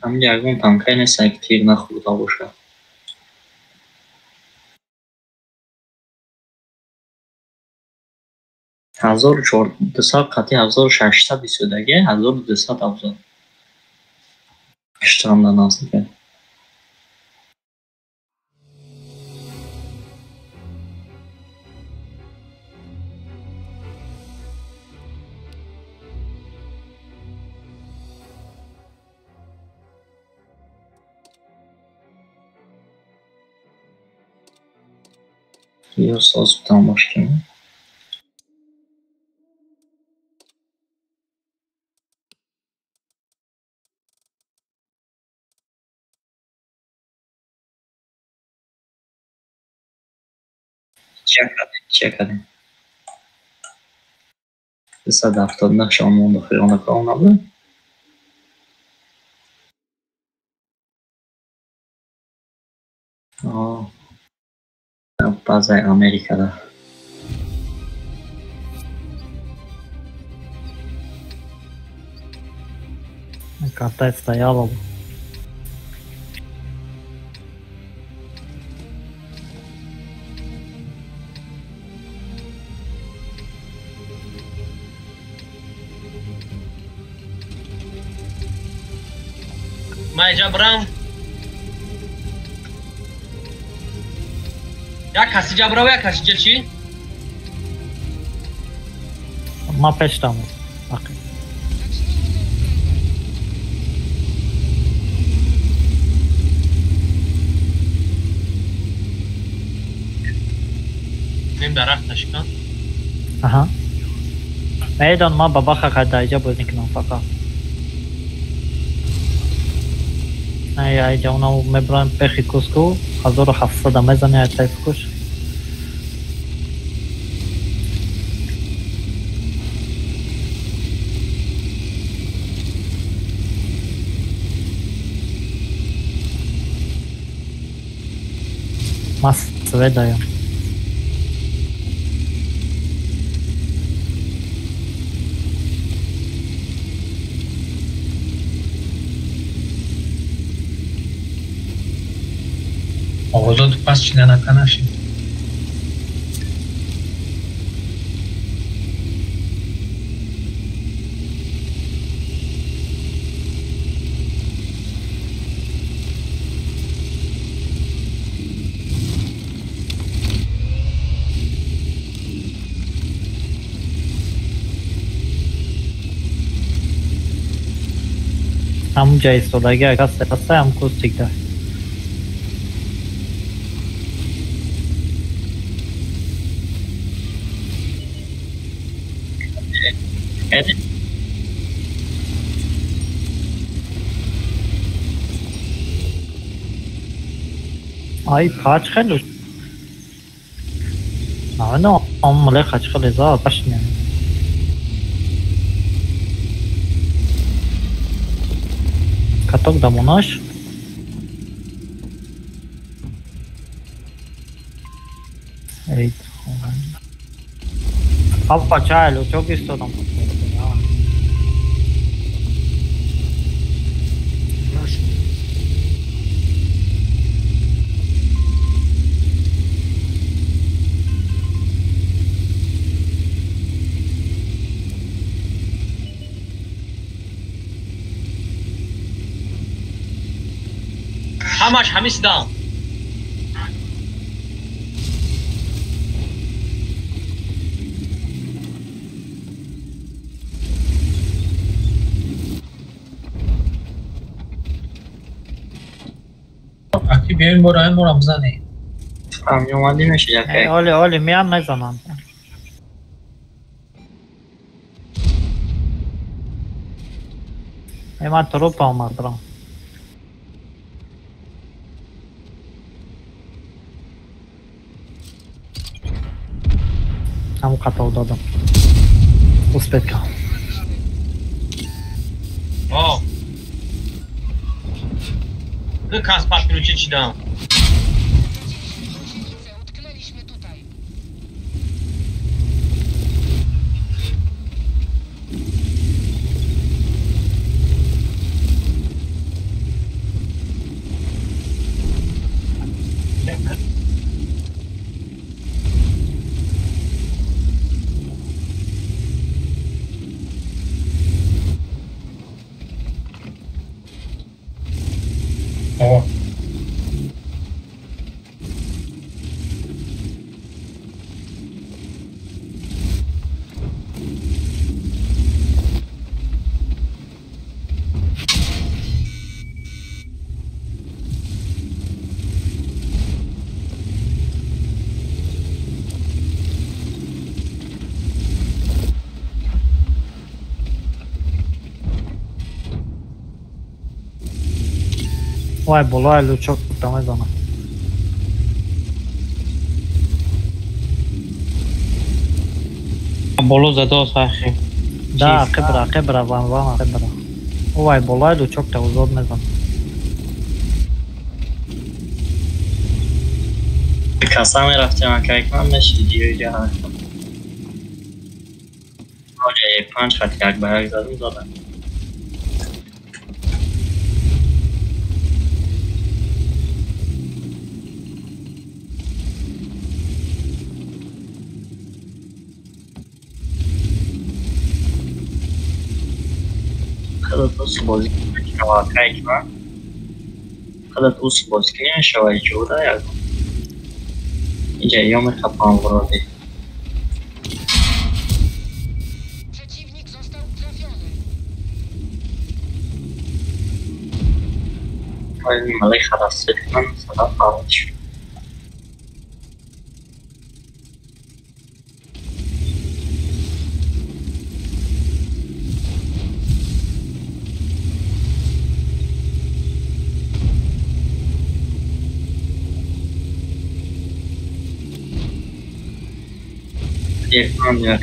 Ҳамин ягон танкае нест, ки тир нахӯрда бошад. 1400 қати 1600 исодаги 1200 афзал. Штрамда наздик. Ё соз там бошкем. Чекадем. 279 шон дохил накарда. Базаи Америкада. Карта стояла. Майҷа брам. Як каси ҷабрав, як каси ҷа чӣ? Ма пештам. Нем дарахт нашикан? Аҳа. Медон ма бабаха қайда иҷа боз мекунам фақат. Ай ай ҷавона мебарам пехи куску 1700 мезани ай тайфкуш. Мас сведаем. Овозот пас чида наканаши. Ҳамунҷа истодаги агар сепаса ҳам кустикда. Ай пач хеле. На, ом леха хеле за башня. Каток дамонаш. Эй, Апа чай, лучок истодам. Ҳамаш ҳамисдам. Аки биёем бораем морам зане. Омадӣ меша яке. Оли оли меам мезанам. Эй ман трупа омадам. Ҳамун қатор додам. Успеть кардам. О. Ду кас подключить шидам. Вай болои лучок та мезанам. Боло задос ахи. Да, қибра, қибра, ван ван қибра. Вай болои лучок та озод мезанам. Каса мерафтем акай ман мешидӣ ҷо. Оре 5 хат як ба як задам задам. Худат ус бозӣ мешавад акай ман. Худат ус бозӣ мешавад ҷуда як. Инҷа ё мехапам вроде. Przeciwnik został trafiony. Малай харасит ман сада фарш. Як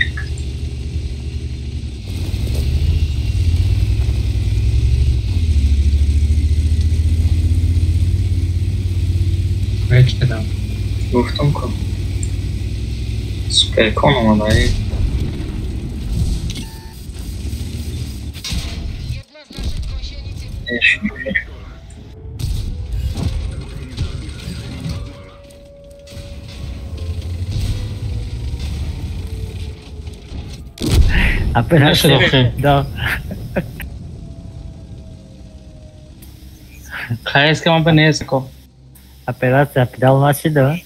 Вечером. Гуфтам ку. Суперкон омадаи. Jedna z naszych gąsienic jest Операция. Да. Хайс ка ман неско. Операция педал нашида.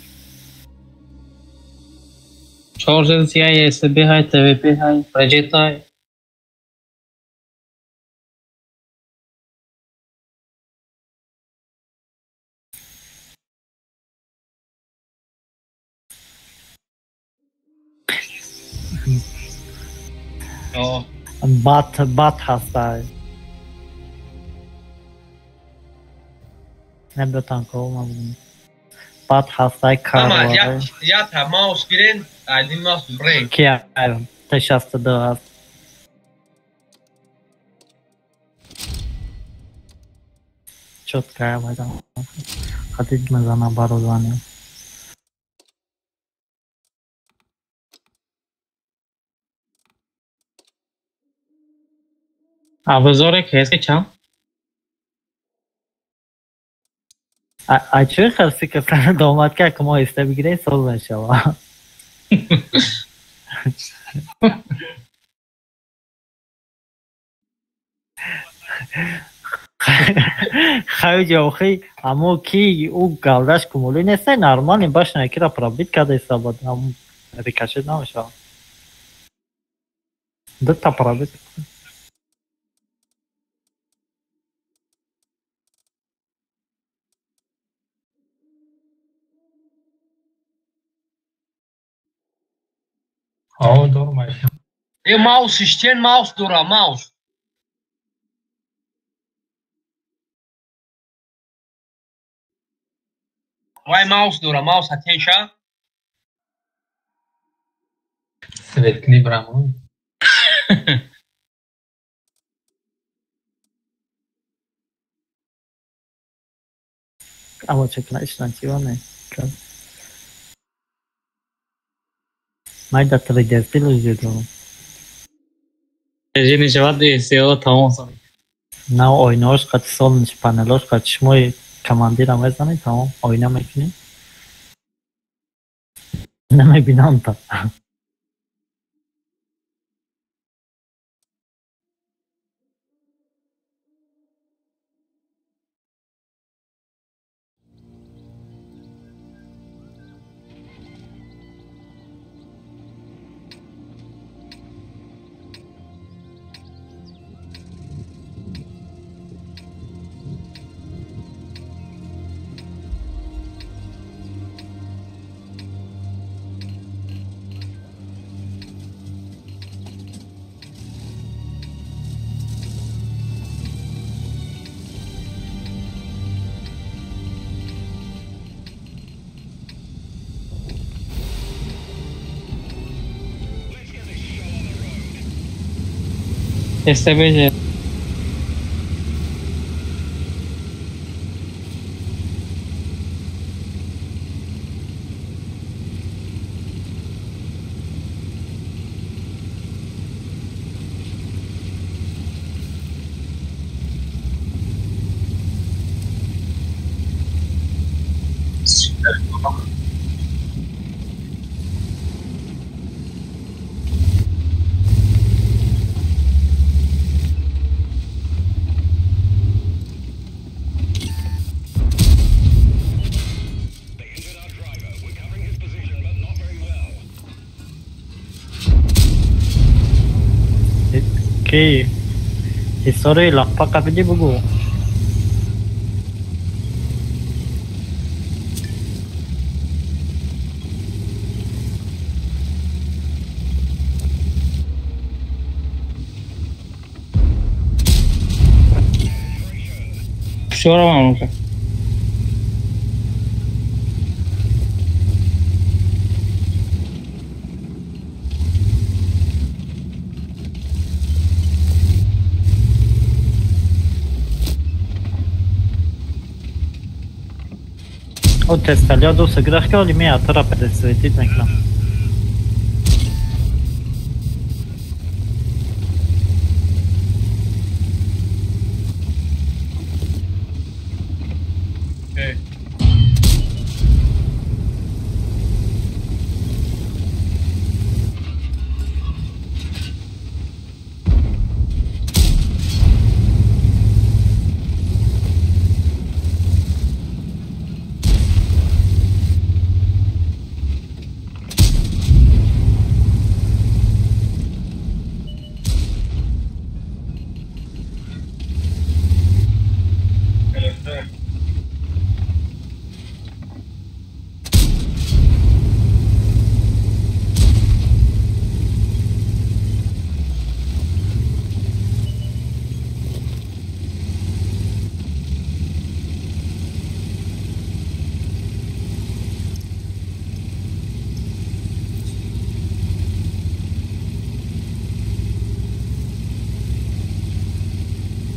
4 CI SB хай ТВП хай проджект хай. Бат бат ҳаста. Не бё танко ман. Бат ҳастай кар. Я та маус гирен, один маус брейк. Ки Т62 ҳаст. Чётко майдан. Хатид мезанам барозани. Абзоре кесе чам? А чӣ хел фикр карда омад ки мо иста бигирем соз мешава. Хайҷа охи амо ки ӯ галдаш кумулӣ нест, нормални башна кира пробит карда истабад, рикошет намешава. Дута пробит. О, дорум айша. Э, маус иштен, маус дура, маус. Вай маус дура, маус атенша. Светкни брамон. Ама чекна иштан чиване. Майда 3D стил дорам. Режими шавад SEO тамом сон. На оинаош қати солнечный панелош қати шумои командира мезанед, тамом оина мекунед. Намебинам та. СТБЖ. Ки истории лаппа капиди бугу. Всё равно уже. О, тесталио ду сыграх ки оли ме атра пересветить мекунам.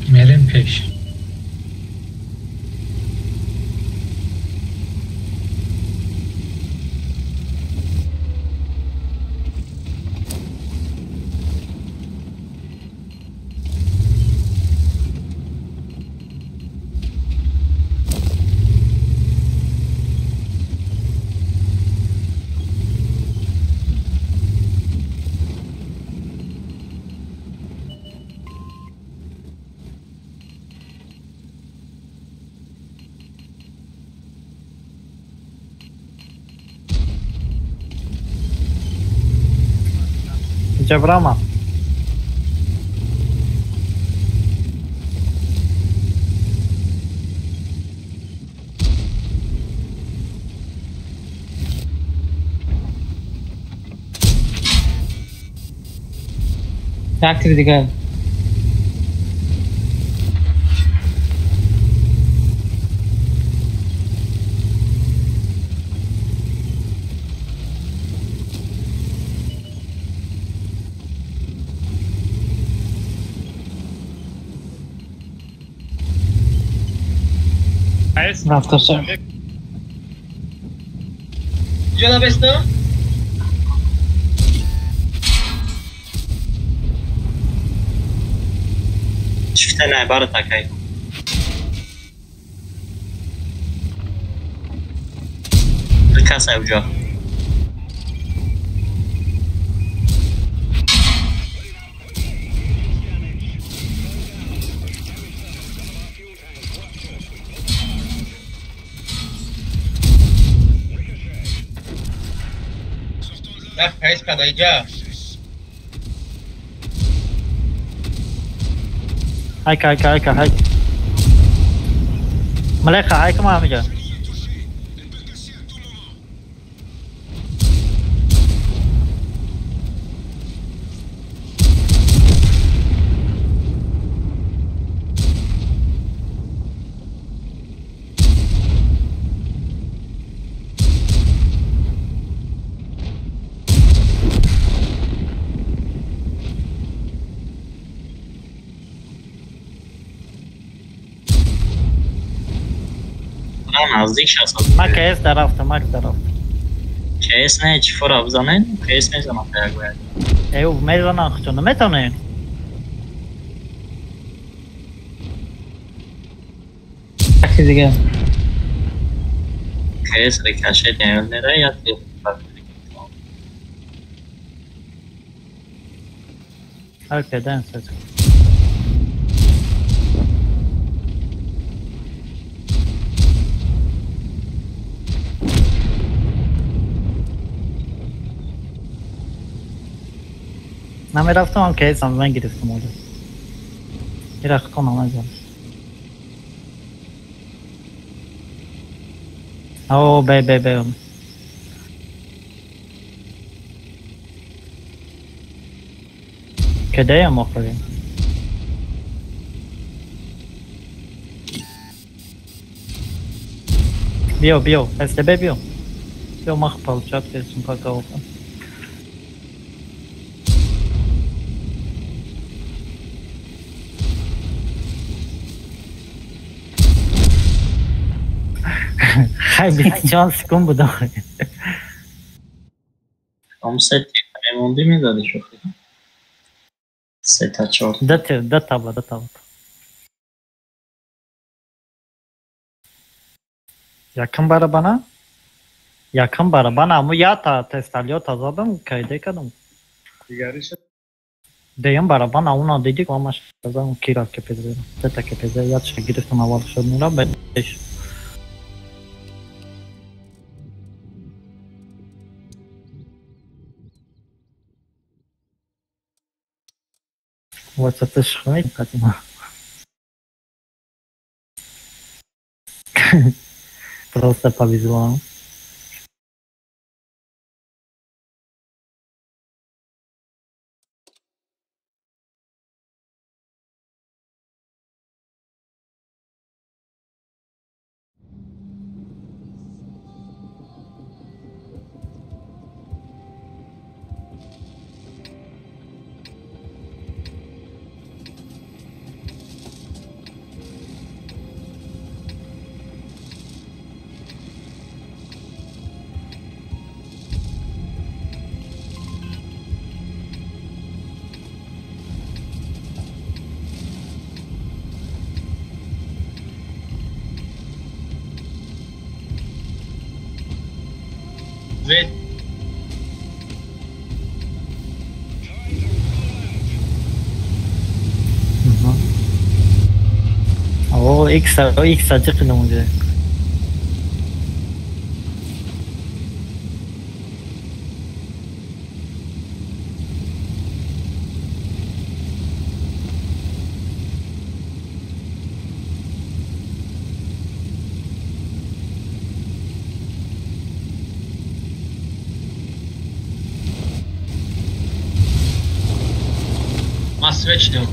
Мерем пеш. Ҷабрама. Як тири дигар. Рафтаса. Ҷона беста? Чифта не, бара такай. Каса уҷо. Хайс кадаиҷа. Хайка, хайка, хайка, хайка. Малеха, хайка ма ҳамиҷа. наздик шаст. Ма КС дарафта, Макс дарафта. КС не, чи фора бизанен, КС мезанам як ба як. Э, мезанам, хто наметавонед? Такси дига. КС рикошет мера я ти. Окей, дан сет. Намерафтам, КС ам ман гирифтам ода. Ира хто намезанам. О, бе, бе, бе. Кадаям охирин? Биё, биё, СТБ биё. Биё, мах получат, кесум пока опа. Хай, 24 секунд будам. Ам сет мемонди медади шохи. Сета чор. Да табла, да табла. Яким барабана? Яким барабана, аму я та тесталиота задам, кайде кадам. Дигариш? Деям барабана, уна дидик, амаш задам кира кепезе. Сета кепезе, я ча гирифтам аввал шуд мура, беш. Вот это шхмей, Катима. Просто повезло. Свет. О, X, X ҷиқидам унҷа. Ма свеч дем.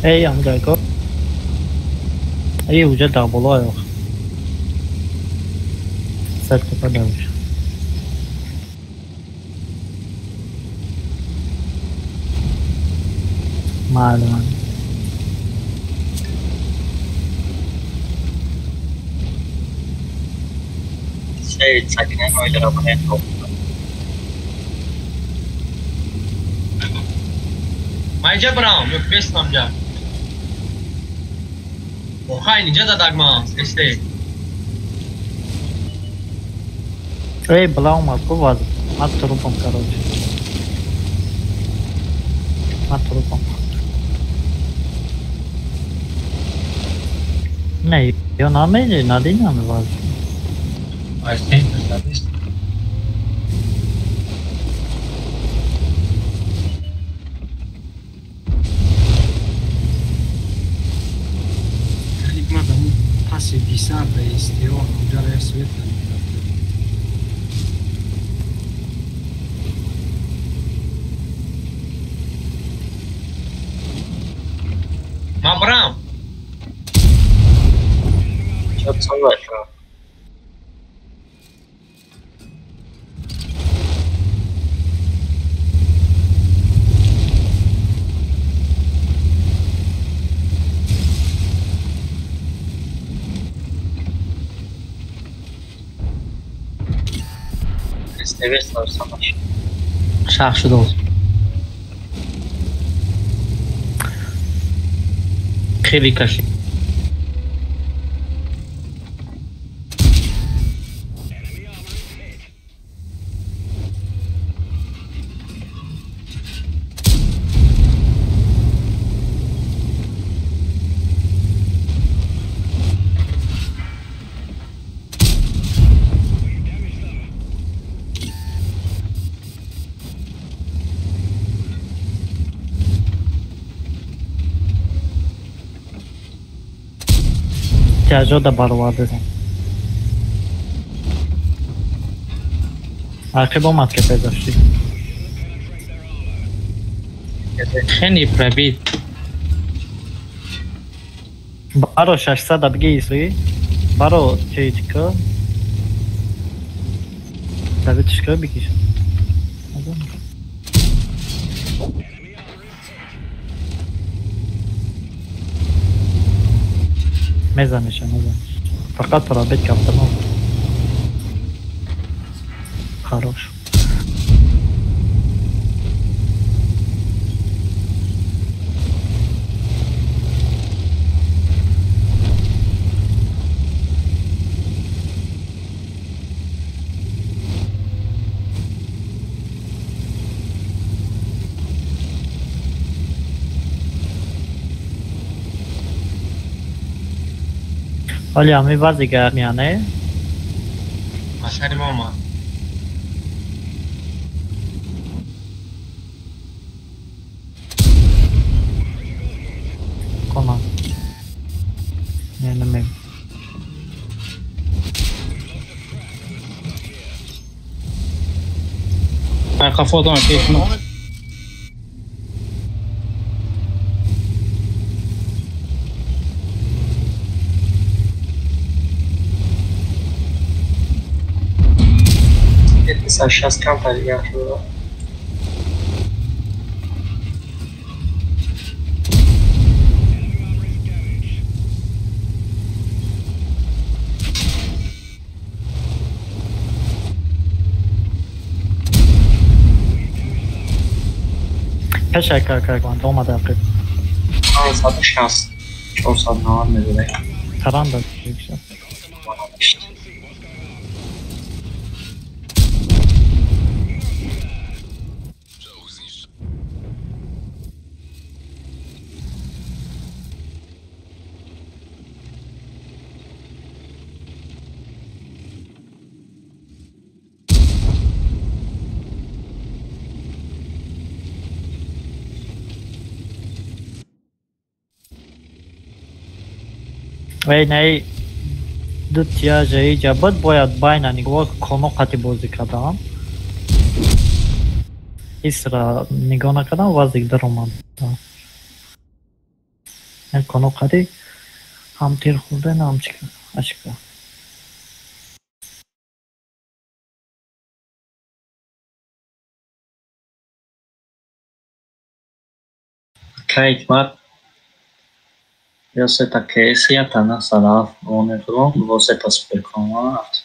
Эй, амдако. Эй, уже да боло. Сар попадаюсь. Маълум. Се цакне мојдера бане. Майҷа брам, ё бестам ҷа. Охай, ниҷа дадагмам, эсте. Эй, бла омад, ку ваз. Ман трупом, короче. Ман трупом. Не, ё намеди, надинам ваз. Ай, центр задист. Паси бисар да истион, унҷа я свет намерафт. Ман брам. Чё цалака? СТВ Шах шуд. Хеле кашид. Тяжода баровардем. Ақиб омад ки пайдо шуд. Хеле пробит. Баро 600 бигӣ исои. Баро чӣ ка? Давид чӣ бигиш? Мезанеша, мезанеш. Фақат пробит кафтано. Хорош. Ҳоли ҳамин вазъи гармия, не? Асари ма омад. Конам. Не, намем. Қафо дом пеш ма. Сейчас кампа я Пеша как он дома да при. 560 490 мезаде. Таранда. Вей най ду тияжа иҷа буд, бояд байна нигоҳ коно қати бозӣ кардам. Исра нигоҳ накардам, вазик даромад. Коно қати ҳам тир хӯрда, ҳам чика, ашка. Кайт мат Я сета КС я тана сараф онеро во сета суперкомат.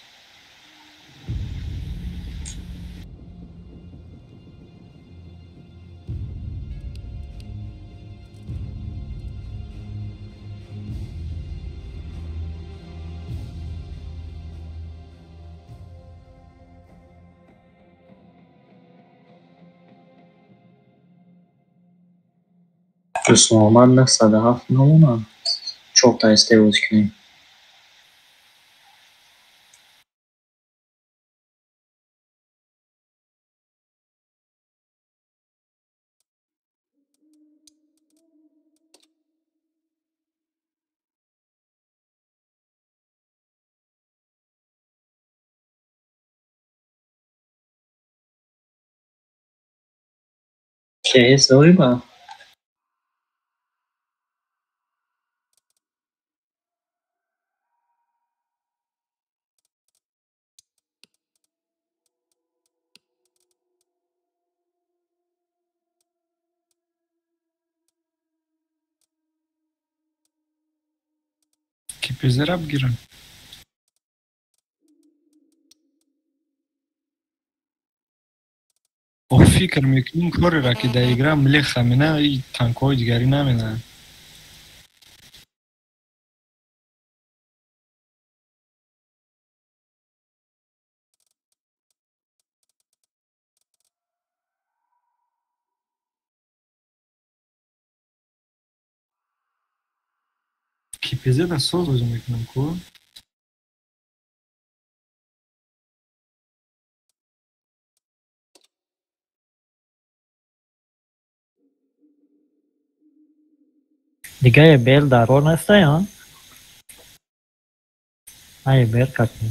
Дӯстмуҳаммад 907 намонад. Чорта СТ бозӣ кунем. КС дорӣ ба? Ки пезера бигирам? Фикр мекунем кореро ки дар игра млеха мена и танкҳои дигарӣ наменанд. КПЗ-да соз бозӣ мекунам ку? Дига бел дарор нестай, а? Ай бел катни.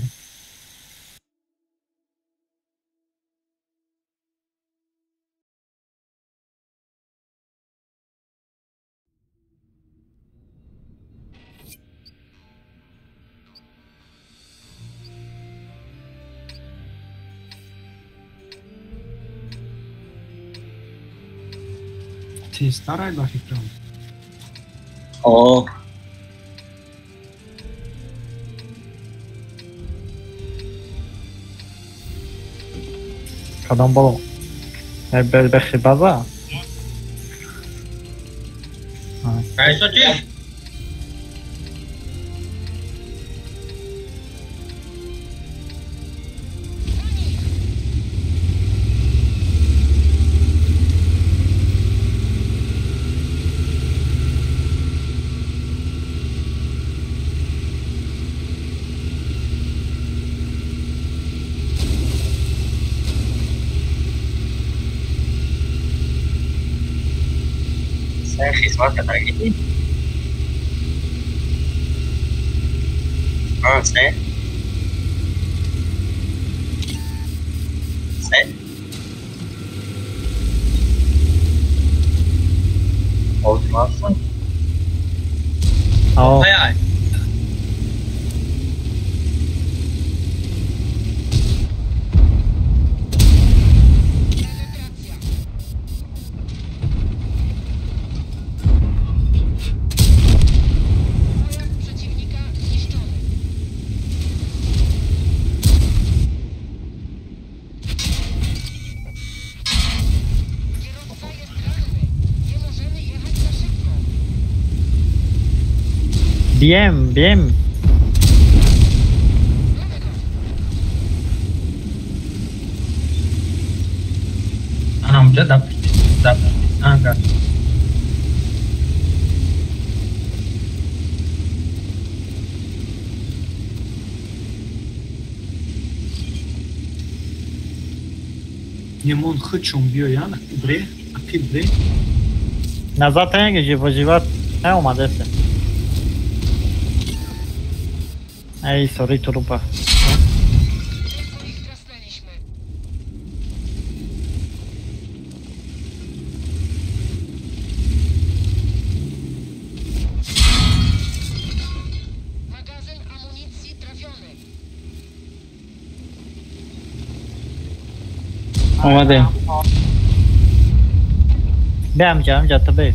Тезтарай ба фикрам. О. Кадом боло? Бехи база? Кайсо чи? Хизмат кардагӣ? А, се? Се? Озмасан? О. Ай, ай. Bien, bien. Ана унҷа дар ангар. Немон худшон биёянд, бре, ақиб бре. Назад танги живо живат наомадесе. Ай, сори, трупа. Magazyn amunicji trafiony. Омадем. Бе, амҷа, амҷа, ту бе.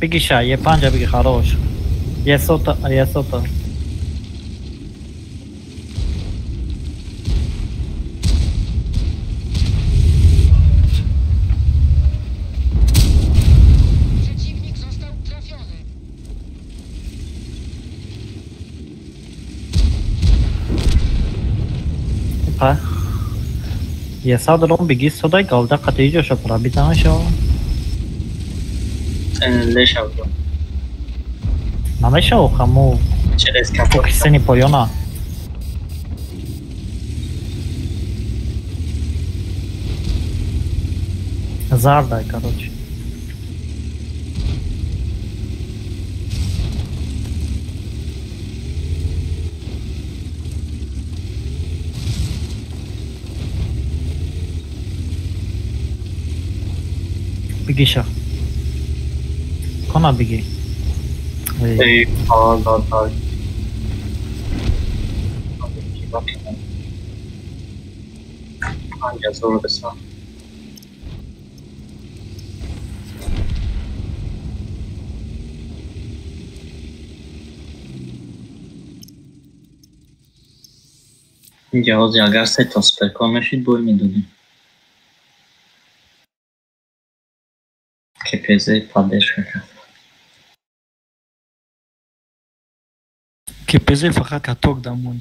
Бигиша, е панҷа биги, хорош. Е сота, е сота. Przeciwnik został trafiony. Па. Е садром биги содай галда қатиҷо шо пробитан шо. Лешав. Намешав хаму. Через капот. Покисени поёна. Зардай, короче. Бигиша. Кона биги. Эй, да, да. Панҷ беса. Инҷа ҳозир агар се та суперкон мешид, бой медодем. КПЗ поддержка кард. КПЗ фақат каток дамон.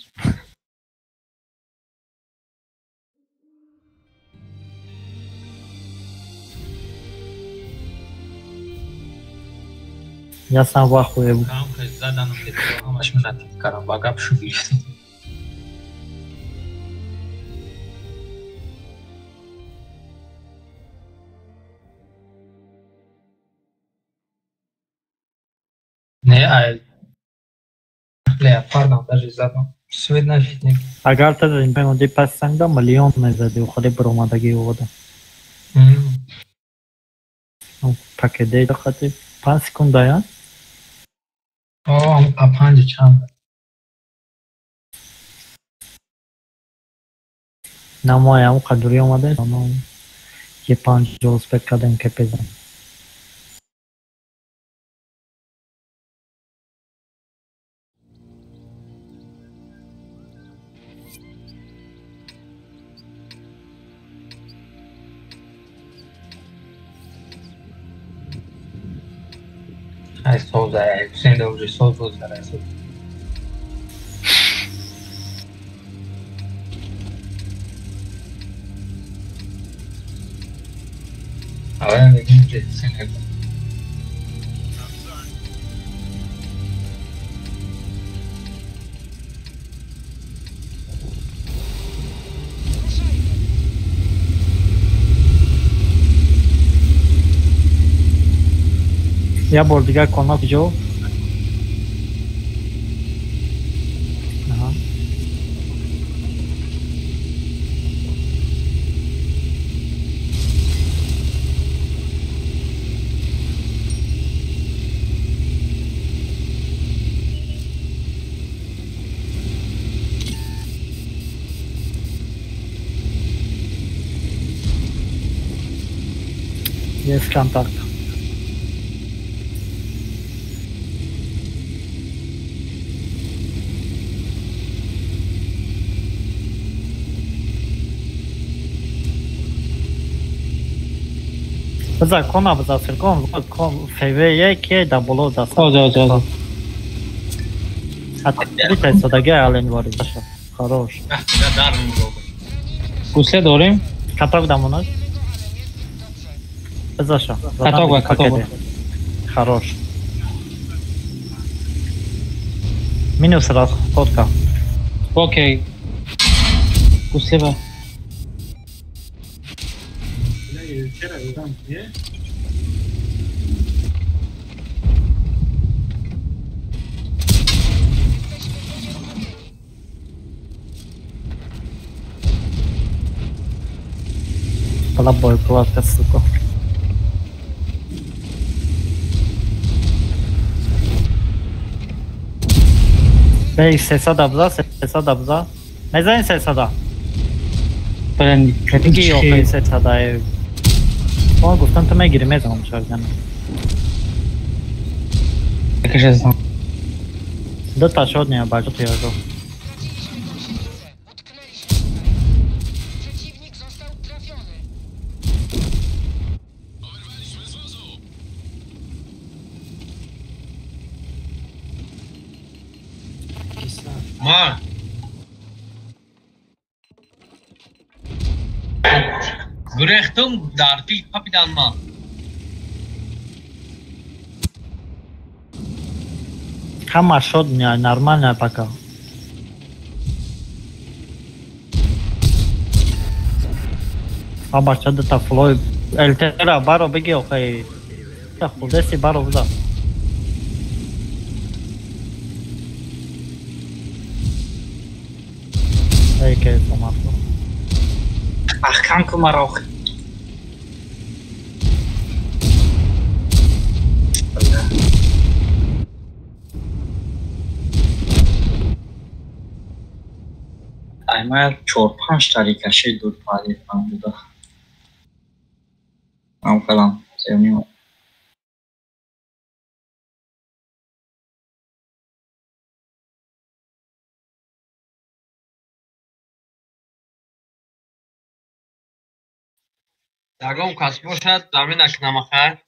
Я сам в ахуе. Ҳамаш миннатик кардам, ба гап шу гирифтам. Не, ай леопардам даже задам. Свет нажит не. Агар та зимпемоди пас сангда миллион мезади, худи баромадаги овода. Пакеде хати 5 секунда я? О, а панҷ чанд? Намоям қадри омада, ки панҷ успек кардем кепезам. Ай соз, ай Ҳусейн да уже соз боз дар ай соз. Аввал мегӯем ки Ҳусейн Я бор дигар кона куҷо? Аҳа. Есть контакт. Биза кона биза сиркон кон ФВ ки да боло даст. Озо озо озо. Ата садаги ален вори баша. Хорош. Гусле дорем? Каток дамонаш. Бизаша. Каток каток. Хорош. Минус расходка. Окей. Гусле ба. Была боекладка, сука. Эй, сесада бза, сесада бза. Мезани сесада. Блин, Ки охи сесада. О, гуфтам ту мегири, мезанам шаргана. Кажется. Да та шот не бачу ти яго. Ма. Гурехтум дар фил папидан ма. Ҳама шот не нормально пока. А бача да та флой элтера баро беги охай. Та худеси баро бза. Эй, ке сомато. Ахкам кумарох. Аймар 4-5 тарикаши дур падид буда. Ам калам, севним. Ягон кас бошад, замина кунам хай.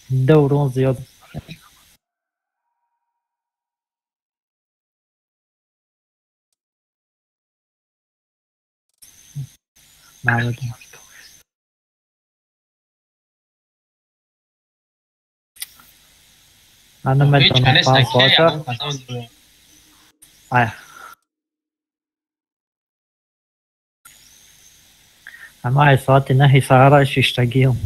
Дурон зиёд. Намедонам. Ман Ҳеҷ наметавонам канеста панҷ ки соата. ягон касам дур. Ая. Ама ай соати наҳи саҳара шиштагиам.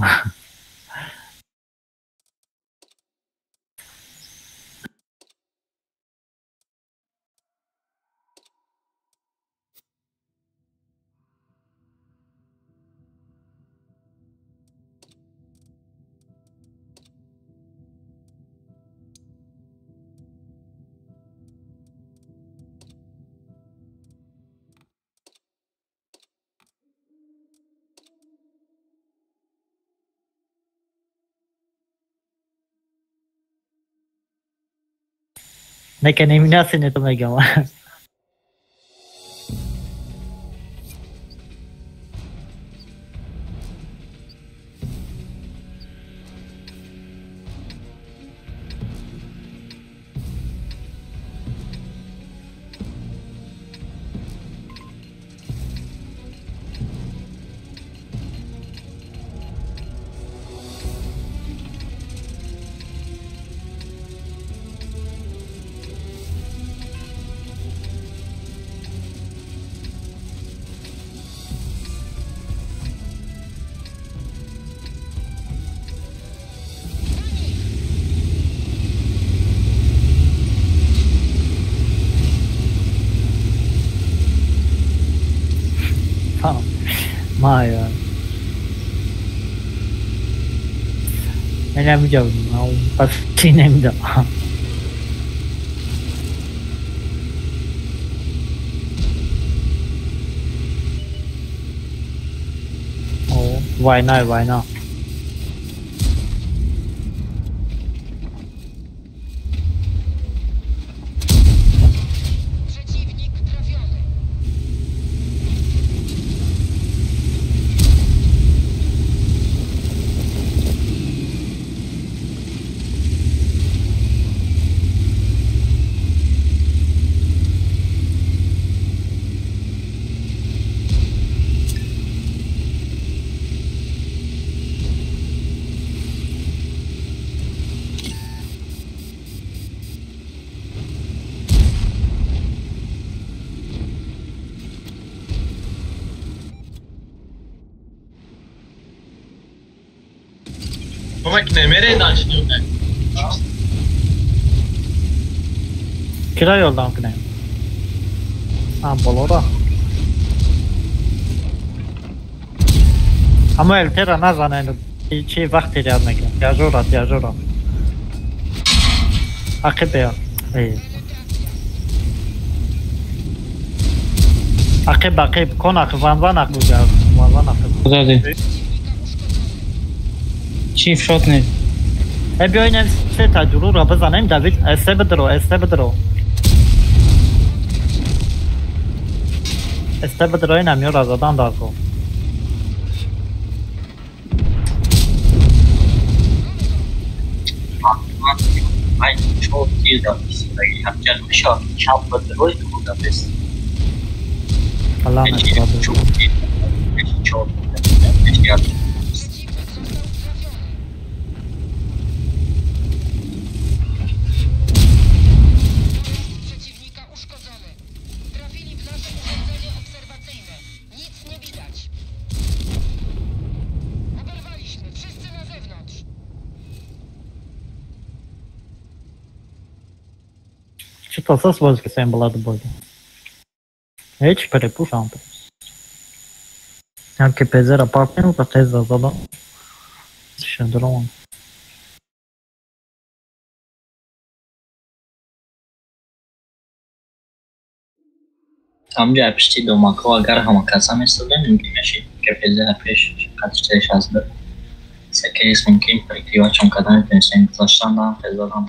Не ки неминаси то мегам. Мая. Намедонам, почти намедонам. О, война, война. Przeciwnik trafiony. Кӯмак намеред дальше. Кира ёрдам кунем? А, болора. Аммо элтера назанед. Чи вақте ряд мекунем? Яжора, яжора. Ақиб бия. Эй. Ақиб, ақиб, кон ақиб, ван ван ақиб, ван ван ақиб. Зади. Чи шот не? Э биёинем се та дурура бизанем, Давид, эсе бидро, эсе бидро. Эсе бидро инам ёра задан дарко. Ай чор тир дад истифодаги ҳамҷан мешавад чап ба дурой буда бес. Алла Чор тир, чор тир. Przeciwnik został trafiony. Pojazd przeciwnika uszkodzony. Trafili w nasze urządzenie obserwacyjne. Nic nie widać. Oberwaliśmy. Wszyscy na zewnątrz. Чи то сас возкисем была дободи. Ҳеч перепушам. Яке пезера пакнем, па тез задам. Шендрон. Ҳамҷа пишти домакҳо агар ҳама каса месозем, мумкин мешид КПЗ пеш қатиштаи 62. Секейс мумкин прикривачон карда метавонистем, гузаштан даам хезадам.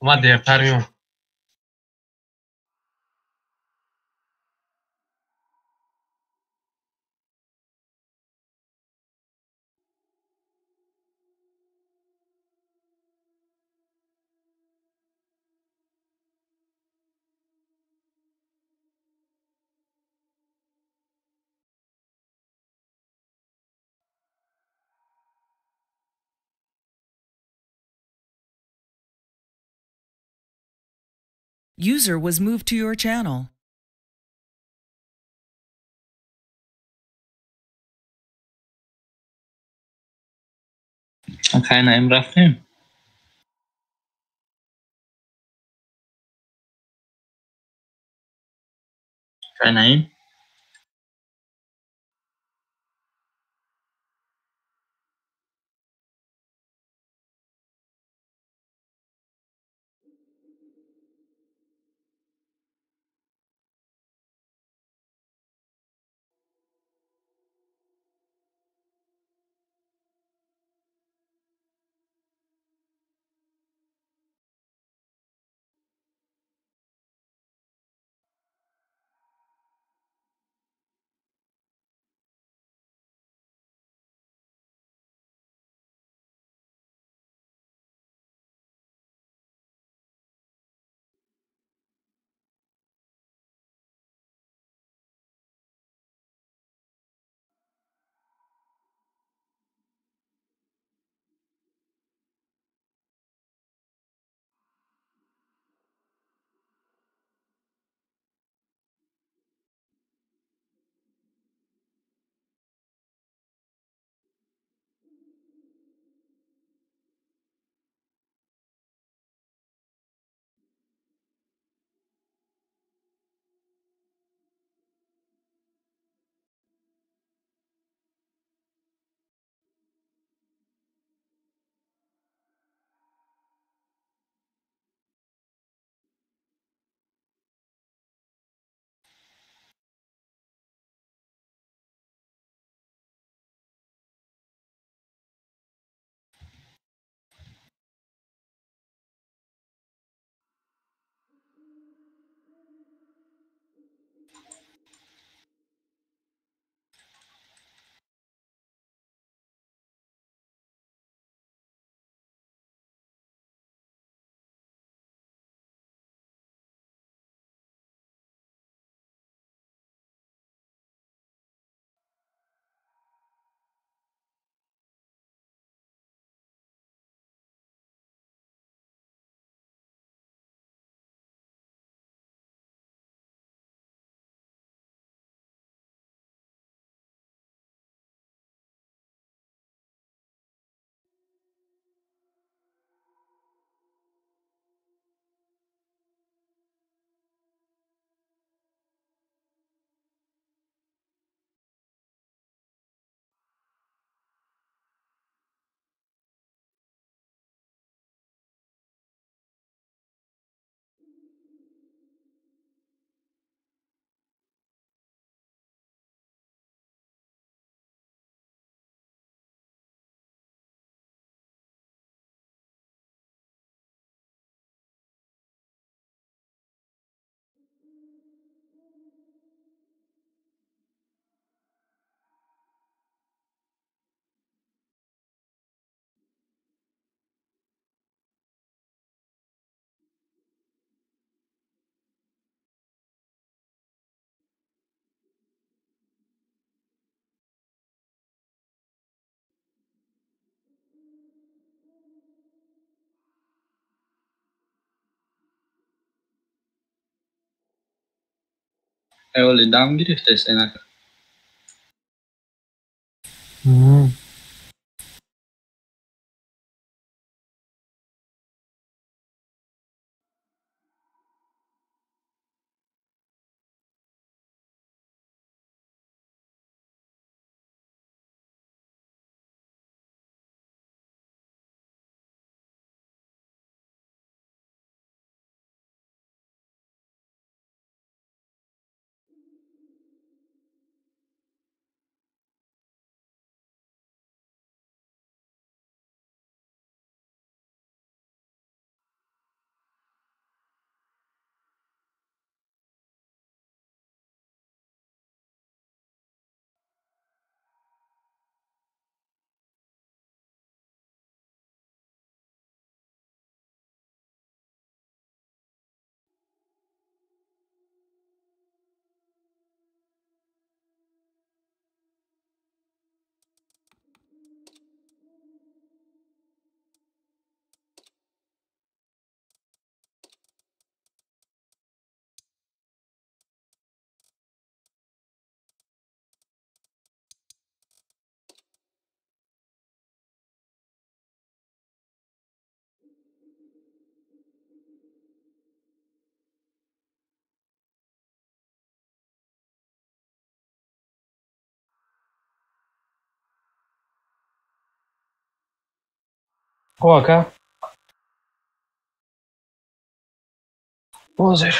Ман дертар меом. User was moved to your channel. Акай наим рафтем? Акай наим? Эоли дам гирифтест инак. О, ака. Ҳозир.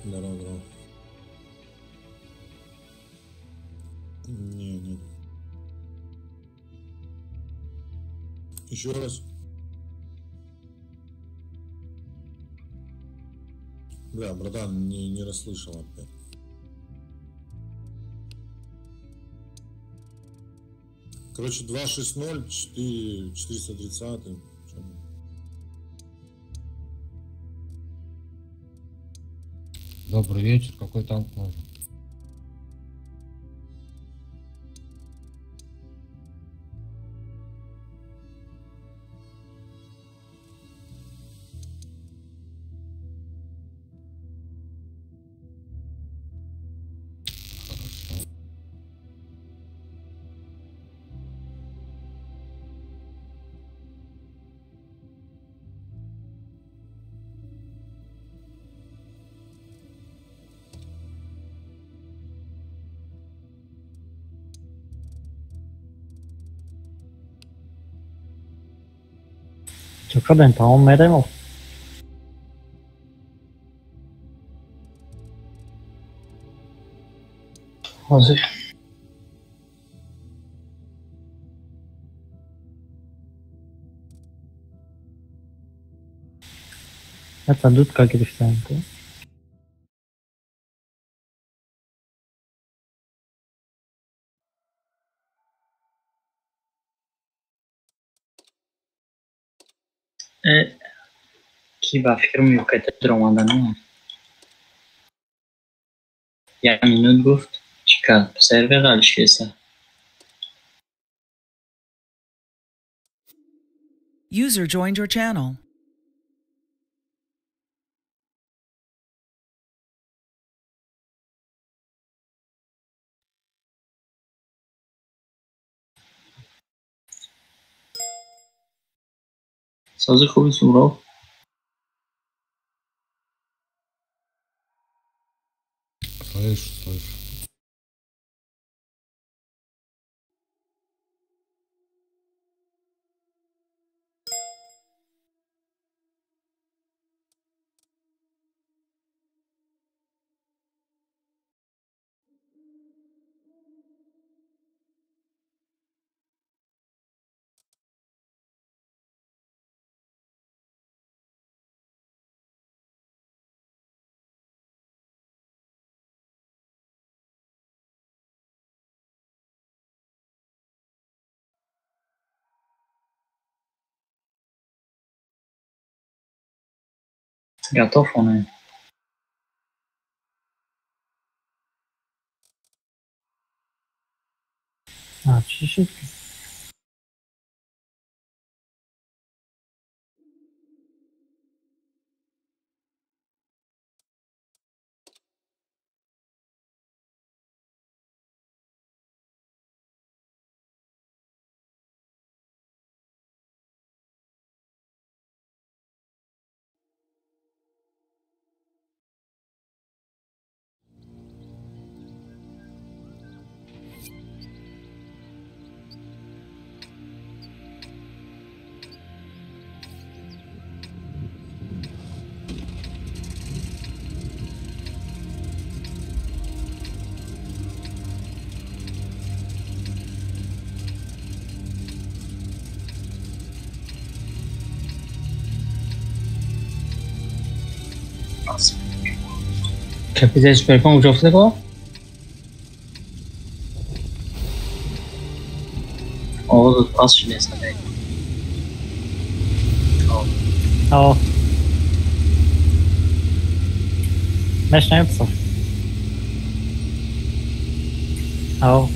Здорово, здорово. Не, нет. Еще раз. Бля, братан, не расслышал опять. Короче, 260, 4, 430. Добрый вечер, какой танк нужен? Хорошо. Чо кардем, тамом мерем. Ҳозир. Это дудка гирифтаем ку. Ки ба фикрам юкайта даромадану як минут гуфт чӣ кард сервер алишкеса. User joined your channel. Сози хуби Сумров. Слышу, слышу. Готов он. А, чуть-чуть. Капитан Суперкон уҷо го? Овозот пас шудест. О. Мешнаем псов. О.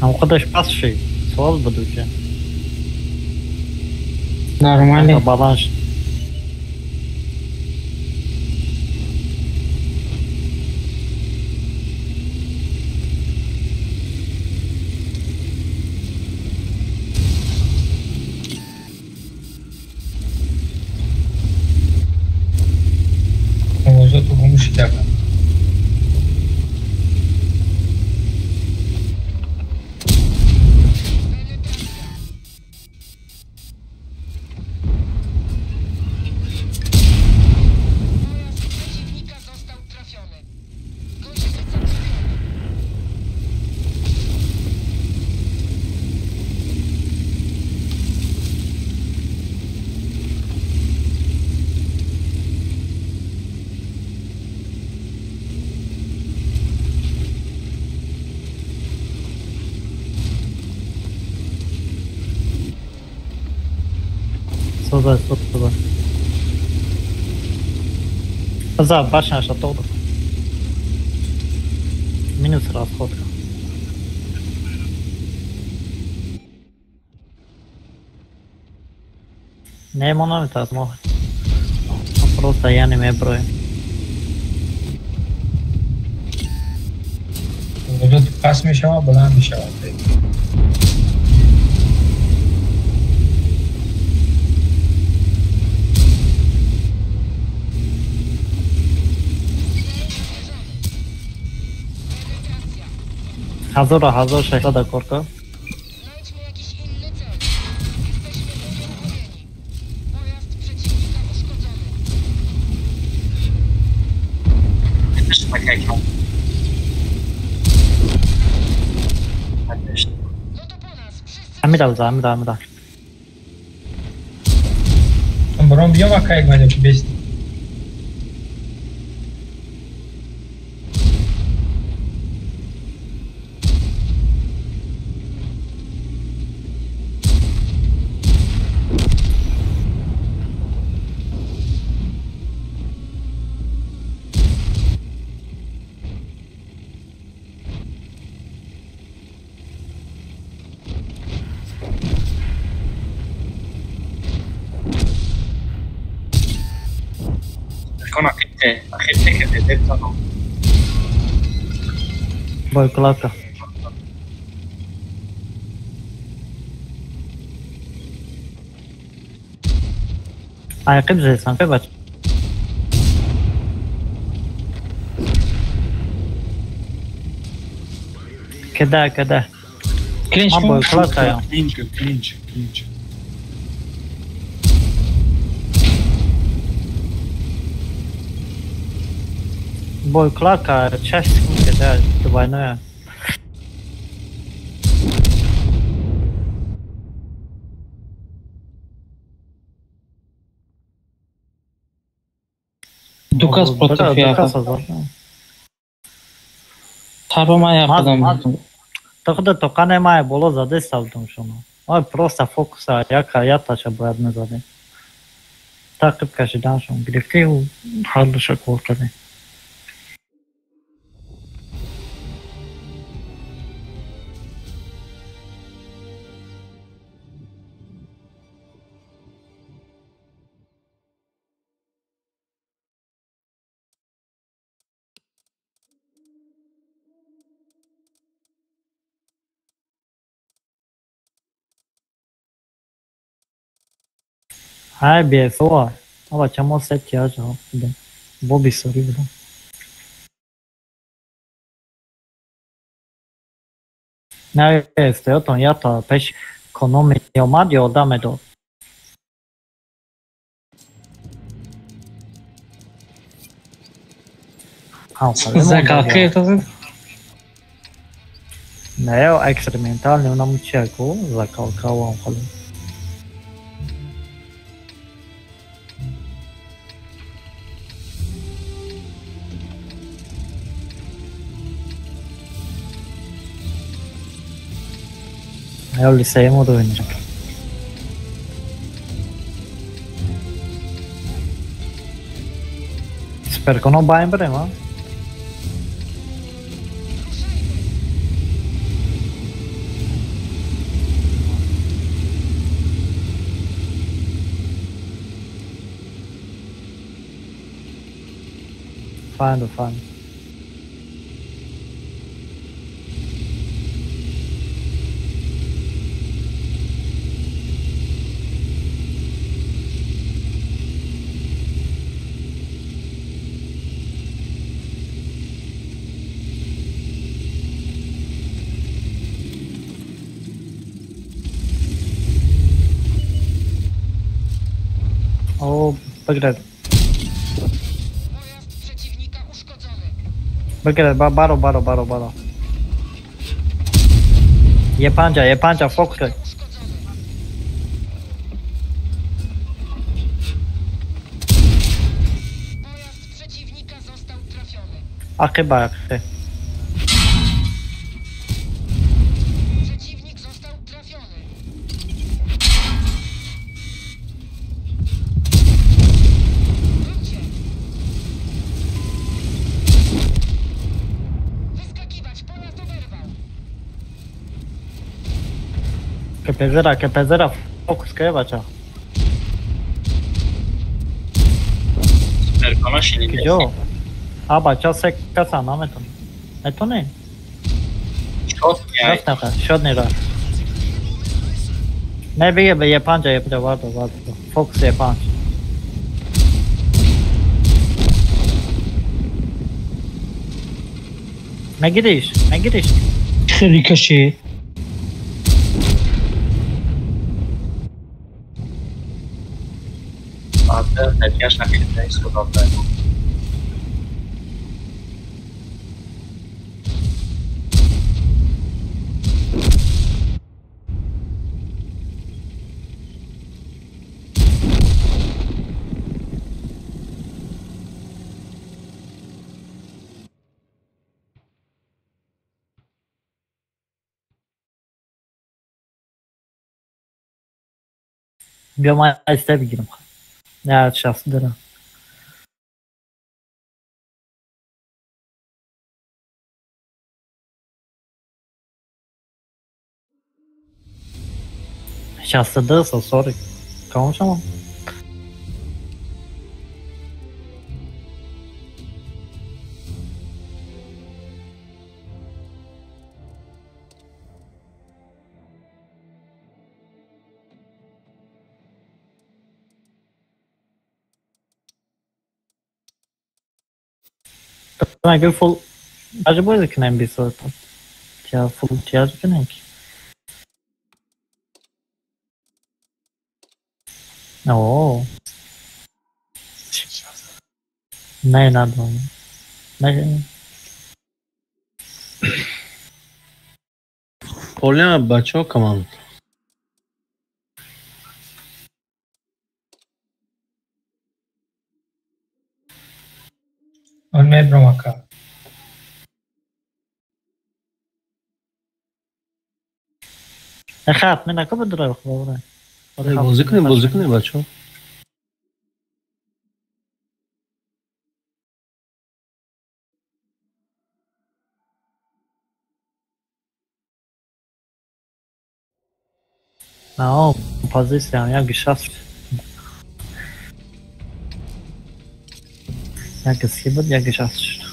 Ам худаш пас шуд. Суол буд уже. Нормально. Баланс. Овозоту гум шуда. Соза, соза. За, башня шатолдов. Минус расходка. Не, монометр, мо. Просто я не меброю. Овозот пас мешавад, баланд мешавад. 1600 кор кар. Амира, амира, амира. Баром биём акаек мадё ки бест. Бойклака. Айқиб зесан бач. Кеда, кеда. Клинч. Бойклака. Клинч, клинч, клинч. Бойклака, часть кеда, двойная. Дукас против Яха. Таро ма яқадам. Тохда тоқане май боло заде савдум шумо. Ой просто фокуса яка яташа бояд мезадем. Тақиб кашидан шум гирифтӣ ҳаллуша кор кардем. Ҳай бефоа. Ава чамо сети ажа будем. Бо бисёрӣ будем. На эстеотон ята пеш кономи омад ёрдам медод. Закалка Не, экспериментальный нам чеку закалка вам холим. Я сеюм уровень. Сперконо баем брем, а? Файну, файну. Бигред. Бигред, баро, баро, баро, баро. Е панҷа, фокус. Ақиба, ақи. КПЗ-ра, КПЗ-ра, фокус кая бача. Киҷо? А бача се каса наметони. Метони? Шод нера. Не биге бе Е5, Е5 вардо, вардо. Фокус Е5. Мегириш, мегириш. Чӣ рикошет? Натяж на передачу. Бیا من از بگیرم. نه شخص دارم. شخص داره سوری. کام شما؟ اگر فول باز بازی کنیم 20 تا چه فول چارج کنیم که نه نه نه نه Поля бачо команд. Он мебрам ака. خط من نکو بدرای خدا. بازی کنیم بازی کنیم بچه‌ها. نه позиция як 60 як 30 буд як 60 шуд.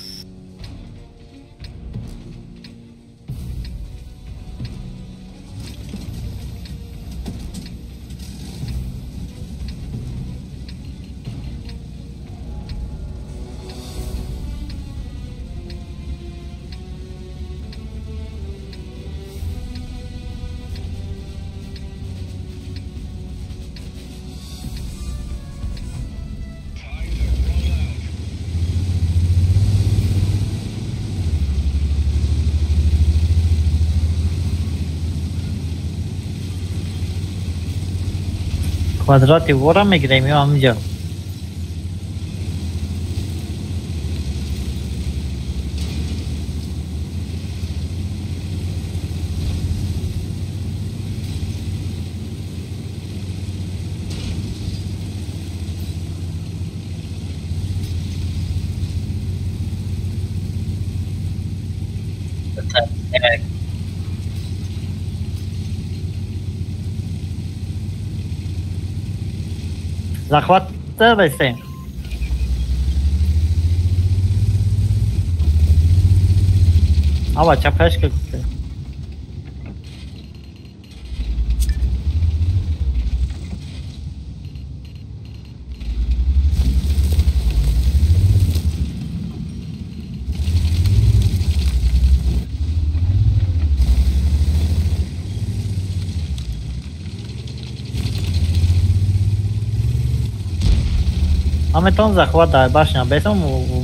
Квадрати вора мегирем ё ҳаминҷо? Захват бестем. Ава чапешка. Аметон захват дар башня бесом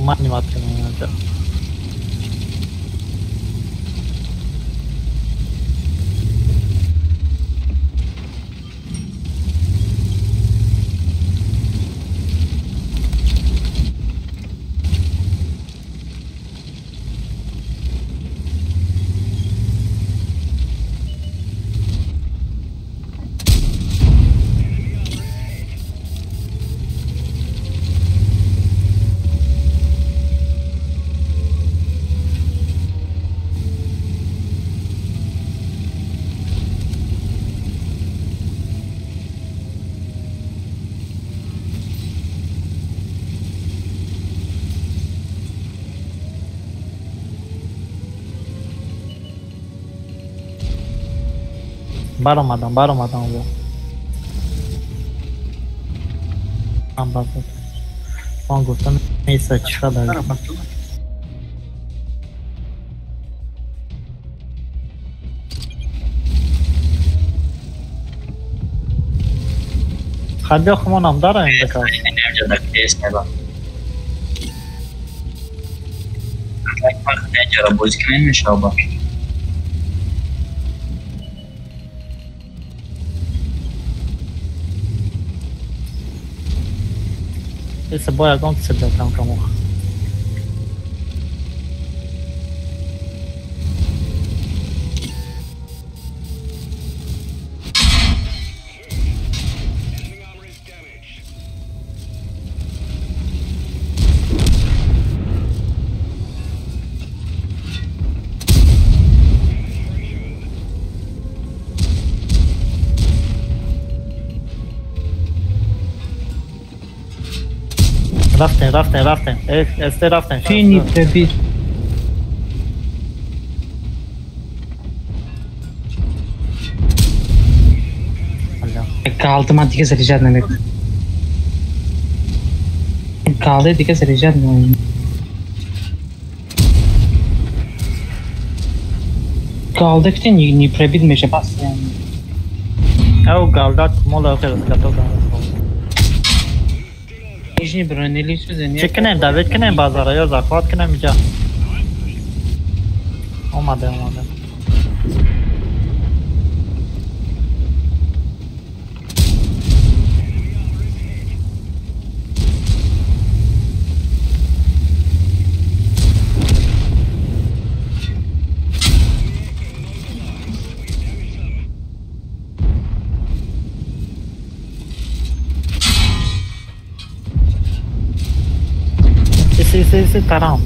манимат кунам. Баромадам, баромадам во. Ам базад. Ман гуфтам неста чӣ хабар. Хай биё хумонам дараем дакас. Инҷа дар КС меба. Инҷаро бозӣ кунем мешава. Иса бо ягон кисе биётам камох. Рафтем, рафтем, рафтем. Эсте рафтем. Чини пребит. Галды ман дига заряжать намекунам. Галды дига заряжать намекунам. Галды ки не пробит меша бас. Ау галда мола охир готов. Нижний бронелист бизани. Чӣ кунем, давид кунем базара ё захват кунем иҷа? Омаде, омаде. Иси тарам.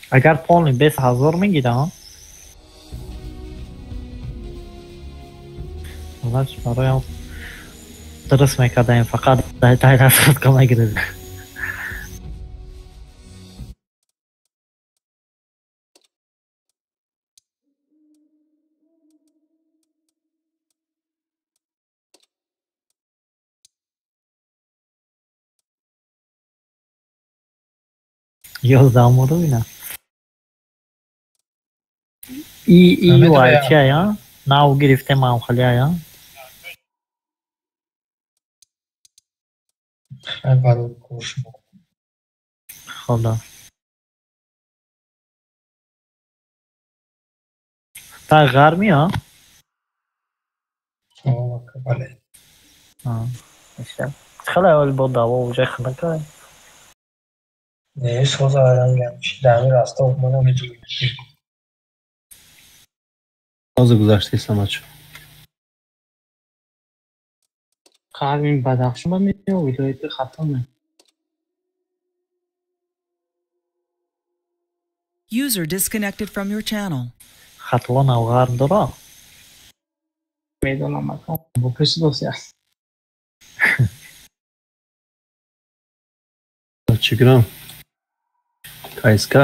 Агар полный 20,000 мегирам, значит, бароям дуруст мекардаем, фақат дай расходка мегиред. Ёздаҳумро бина. И вай чия, нав гирифтем амхалия. Хай барои кор шумо. Худо. Та ғарми, а? Бале. Хеле ҳол бо даво уже хнака. Не, соза рангам чи дар Ростов мана медонам. Ҳозир гузаштаистам бачо. Қармин Бадахшон ба меё вилояти Хатлон. User disconnected from your channel. Хатлон ав ғарм дора? Медонам ака. Бо пеши аст. Чӣ кунам? КСК.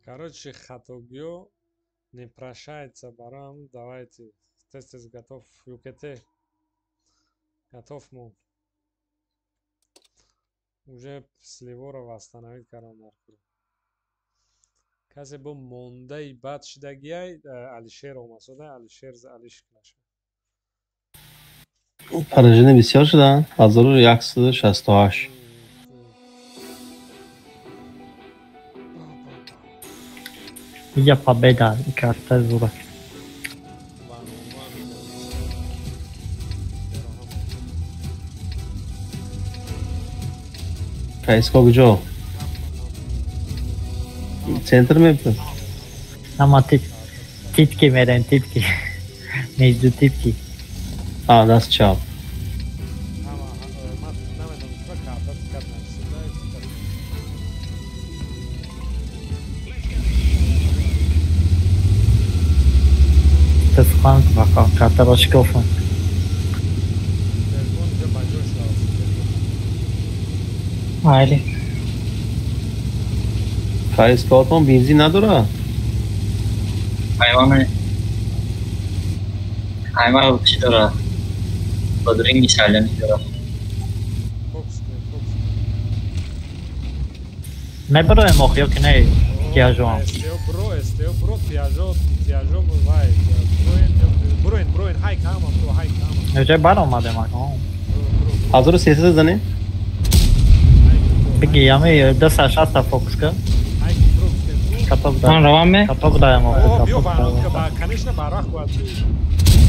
Короче, хатогиё не прощается барам. Давайте. Тест готов. ЮКТ. Готов му. Уже Сливорова остановить кардам дар кур. Касе бо мондаи бад шидагиай Алишер омасода, Алишер за Алиш наша. Поражение бисёр шуданд. 1168. Иҷа победа, карта зура. КСК куҷо? Центр мебуд? Ама титки мерем, титки. Между титки. А, даст чап. Тесхан картаро шикофам. Майли. КСК-отон бензин надорад? Ҳайвоне. Ҳайвон чӣ дорад? Бодринги саляни дорад. Мебароем ох, ё ки не тиажоам. Эстео бро, эстео бро, тиажо, тиажо вай, броен, броен, броен, ҳай камам, бро, ҳай камам. Неҷа баромадем акон. 1300 занем? Бигӣ, ами 260 фокус ка. Каток Ман равам ме? Каток даем ох, О, биё каток ванотка, даем. ба, конечно, барах бояд биёй.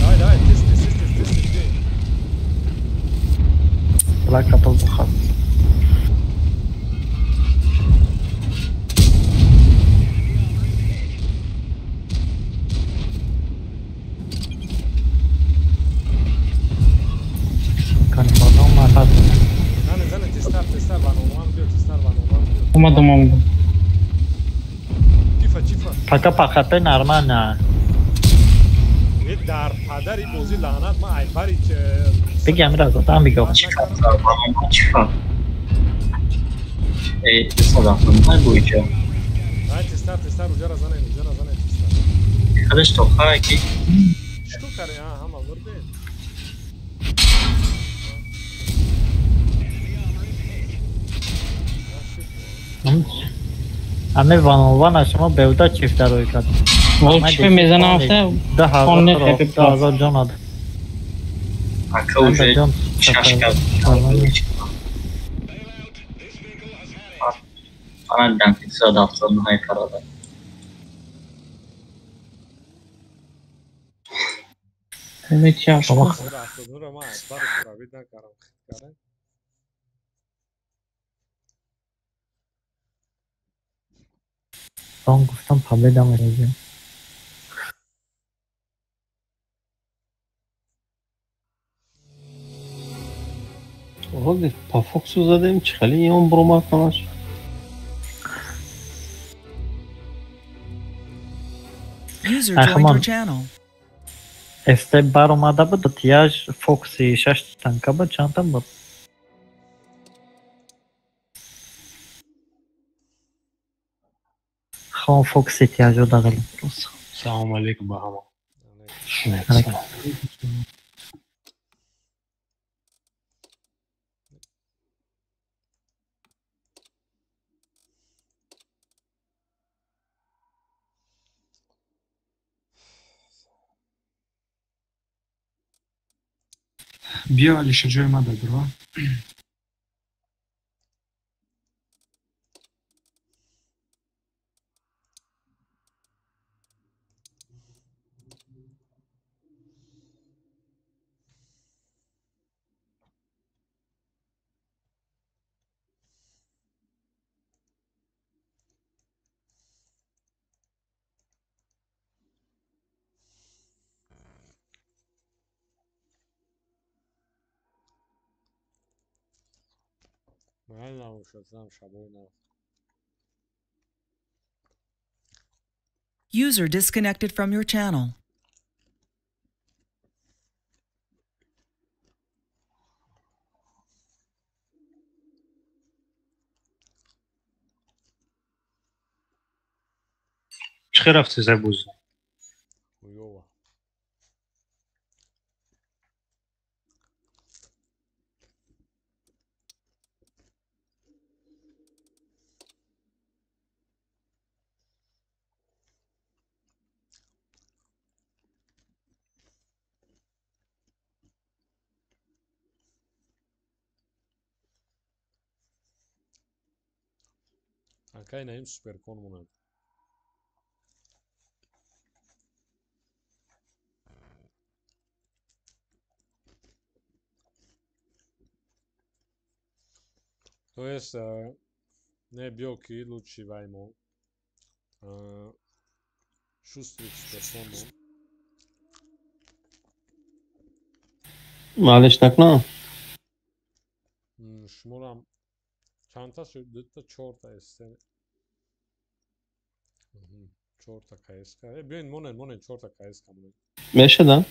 Давай, давай, тез, тез, тез, тез, тез, тез, биёй. Бла каток бухар. Канибадон марҳат. Зане, зане, тезтар, тезтар, ванонван биё, тезтар, ванонван биё. Омадам, омадам. Чифа, чифа. Пока по ХП нормально. Э, дар падари бозӣ лаънат, ман айбари Бигӣ амира задам бигӣ. Чифа. Э, 279 бу иҷо. Давай, тезтар, тезтар, уҷара занем, уҷара занем, тезтар. Худаш тохаа ки Чӣ каре, а, ҳама бурдем. Ами ванонвана шумо беуда чифта рӯй кард. Вол чифе мезанам афта. 2000 ҷон ад. ака уже шаш кас. Ман дидам ки 279 парода. Шумо 279-ро ман айбари пробит накардам, хит кардем. Он гуфтам победа мерезем. Вроде по фокусу задем, чӣ хеле он буромад ҳамаш. User joined your Ахман. channel. СТ баромада буд, тияж фокуси шаш танка буд, чандта буд? Хон фокуси тияжо дадал просто. Салому алейкум ба ҳама. Алейкум. Биё Алиша ҷои ма дадро. Ман набошад, зам шабои нав. User disconnected from your channel. Чӣ хел рафти зай бозӣ? Хуёва. Акай наим суперкон монад. То есть, не биё ки лучший ваймо. Шустрик суперкон. Малиш накна. Шуморам чандта шуд? Дута, чорта СТ. Чорта КСК. Биёин монен, монен, чорта КСК монен. Меша, да?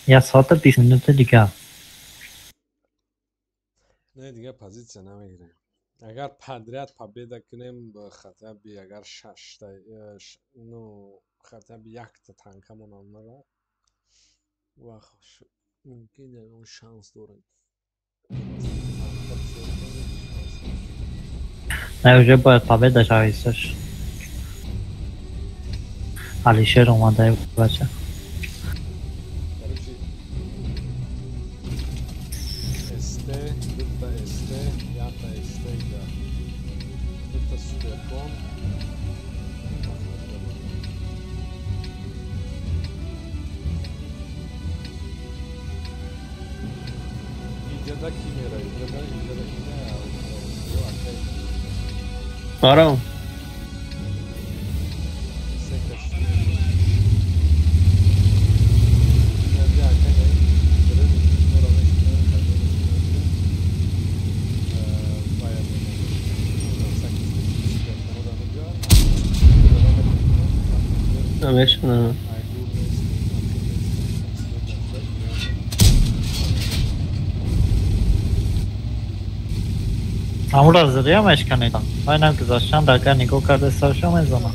Я соата 20 минута дига. Не, дига позиция намегирем. Агар подряд победа кунем, хотя бы агар шашта, ну, хотя бы якта танкамон омада, вах, мумкин ягон шанс дорем. Не, уже бояд победа шависаш. Алишер омада бача. Арам. Намешана. Амура зря мешканедам. Айнам гузаштан агар нигоҳ карда саршо мезанам.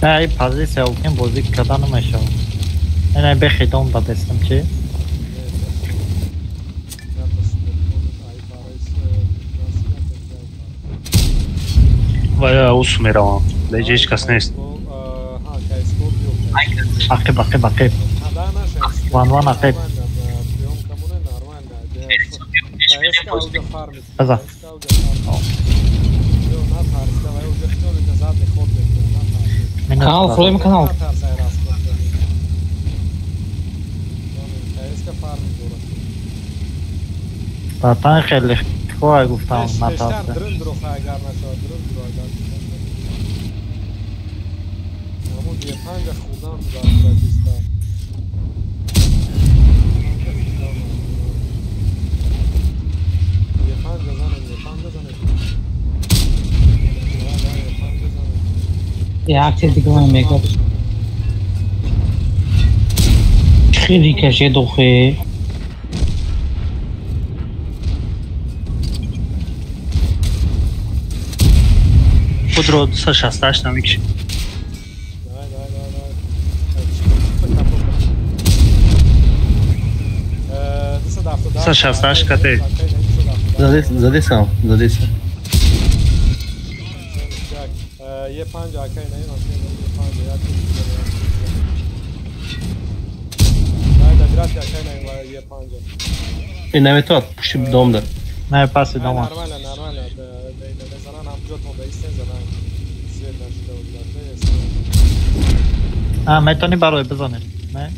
Не, позиция укин бозӣ карда намешавад. Ина бехидом дадестам чи? Вая ус меравам. Даҷа ҳеҷ кас нест. Ақиб, ақиб, ақиб. Ван ван ақиб. База. Канал, фроем канал. Братан хеле хуб гуфтам натарс. Як чиз дига ман мегӯям. Хеле кашед охе. Худро 268 намекашид. Давай, 268 кате. Задесам, задесам. И наметавад пушти дом да. Не, паси дома. А, метавонӣ барои бизанед, не?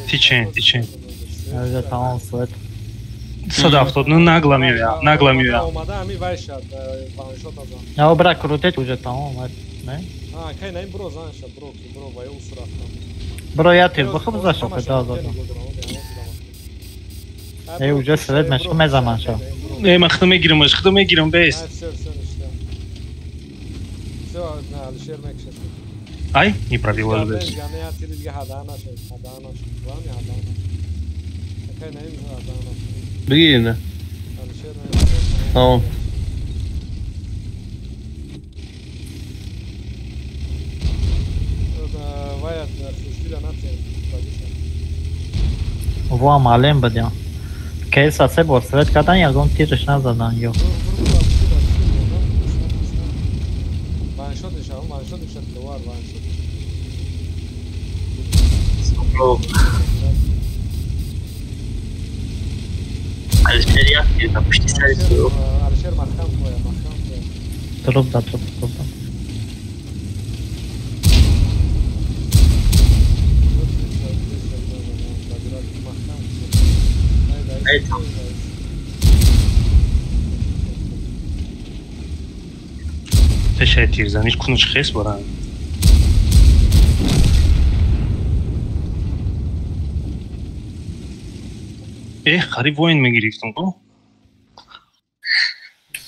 Тичин, тичин. Уже тамом свет. 179 нагло меояд, нагло меояд. Не, бра крутет уже тамом, не? А, кай не бро занша, бро, бро, вай усрафтам. Бро, я тир, бихоб зашо, да, да, да. Эй, уже свет мешка мезанам шо. Эй, ман худам мегирам, худам мегирам, бес. Ай, не пробил бес. Беги, да. Тамом. Вая хушдила натем. Во малем бадям. Кейса се бор свет кадан ягон тирш назадан ё. Ваншот шав, ваншот шав довар, ваншот. Алишер як да пушти сари ту. Алишер маҳкам коя, маҳкам коя. Труп да, труп, труп да. Пешаи тирзаниш кунуч хес баранд. Эх, қариб воин мегирифтам ко?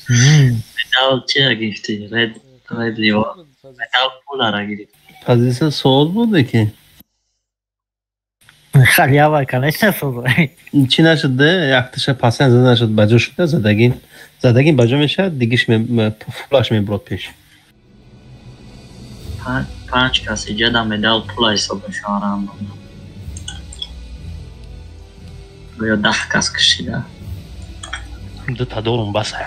Медал чира гирифтӣ? Ред, ред ливо. Медал пулара гирифтӣ. Позиция соз буде ки? Халява, конечно, соз. Чӣ нашуд, якташа пасен зада нашуд, баҷо шуда задагин. Задагин баҷо мешавад, дигиш фулаш мебурад пеш. Панҷ кас иҷада медал пула ҳисоб мешавад рандом. Ё 10 кас кашида. Дута дорум баса.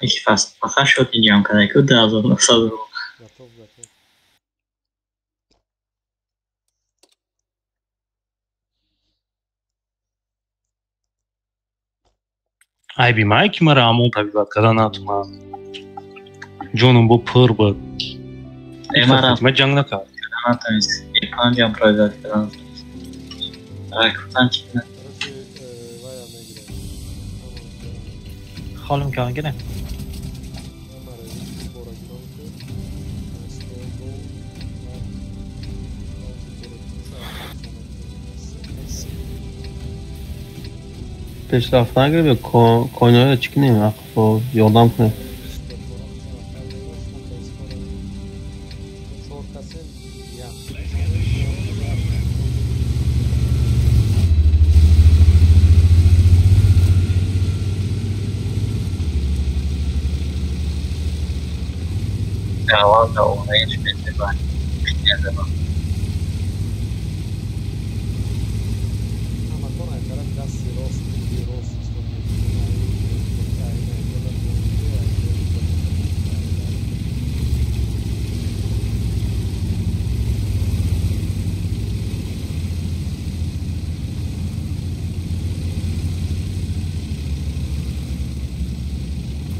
Яки фаст фақат шот ҷамъ карда ку 2900 рубл. Готов, готов. Айби май ки мара амон табибат карда натунам. Ҷонум бо пур буд. Эмара ма ҷанг накард. Натавонист. Панҷам пробиват карда натавонист. Ракутан чи на? Холим кан гирем. Пешрафт нагирем ё коинҳоро чӣ кунем? Ақбо ёрдам кунем. Аввал оранж метебан. Мезанам.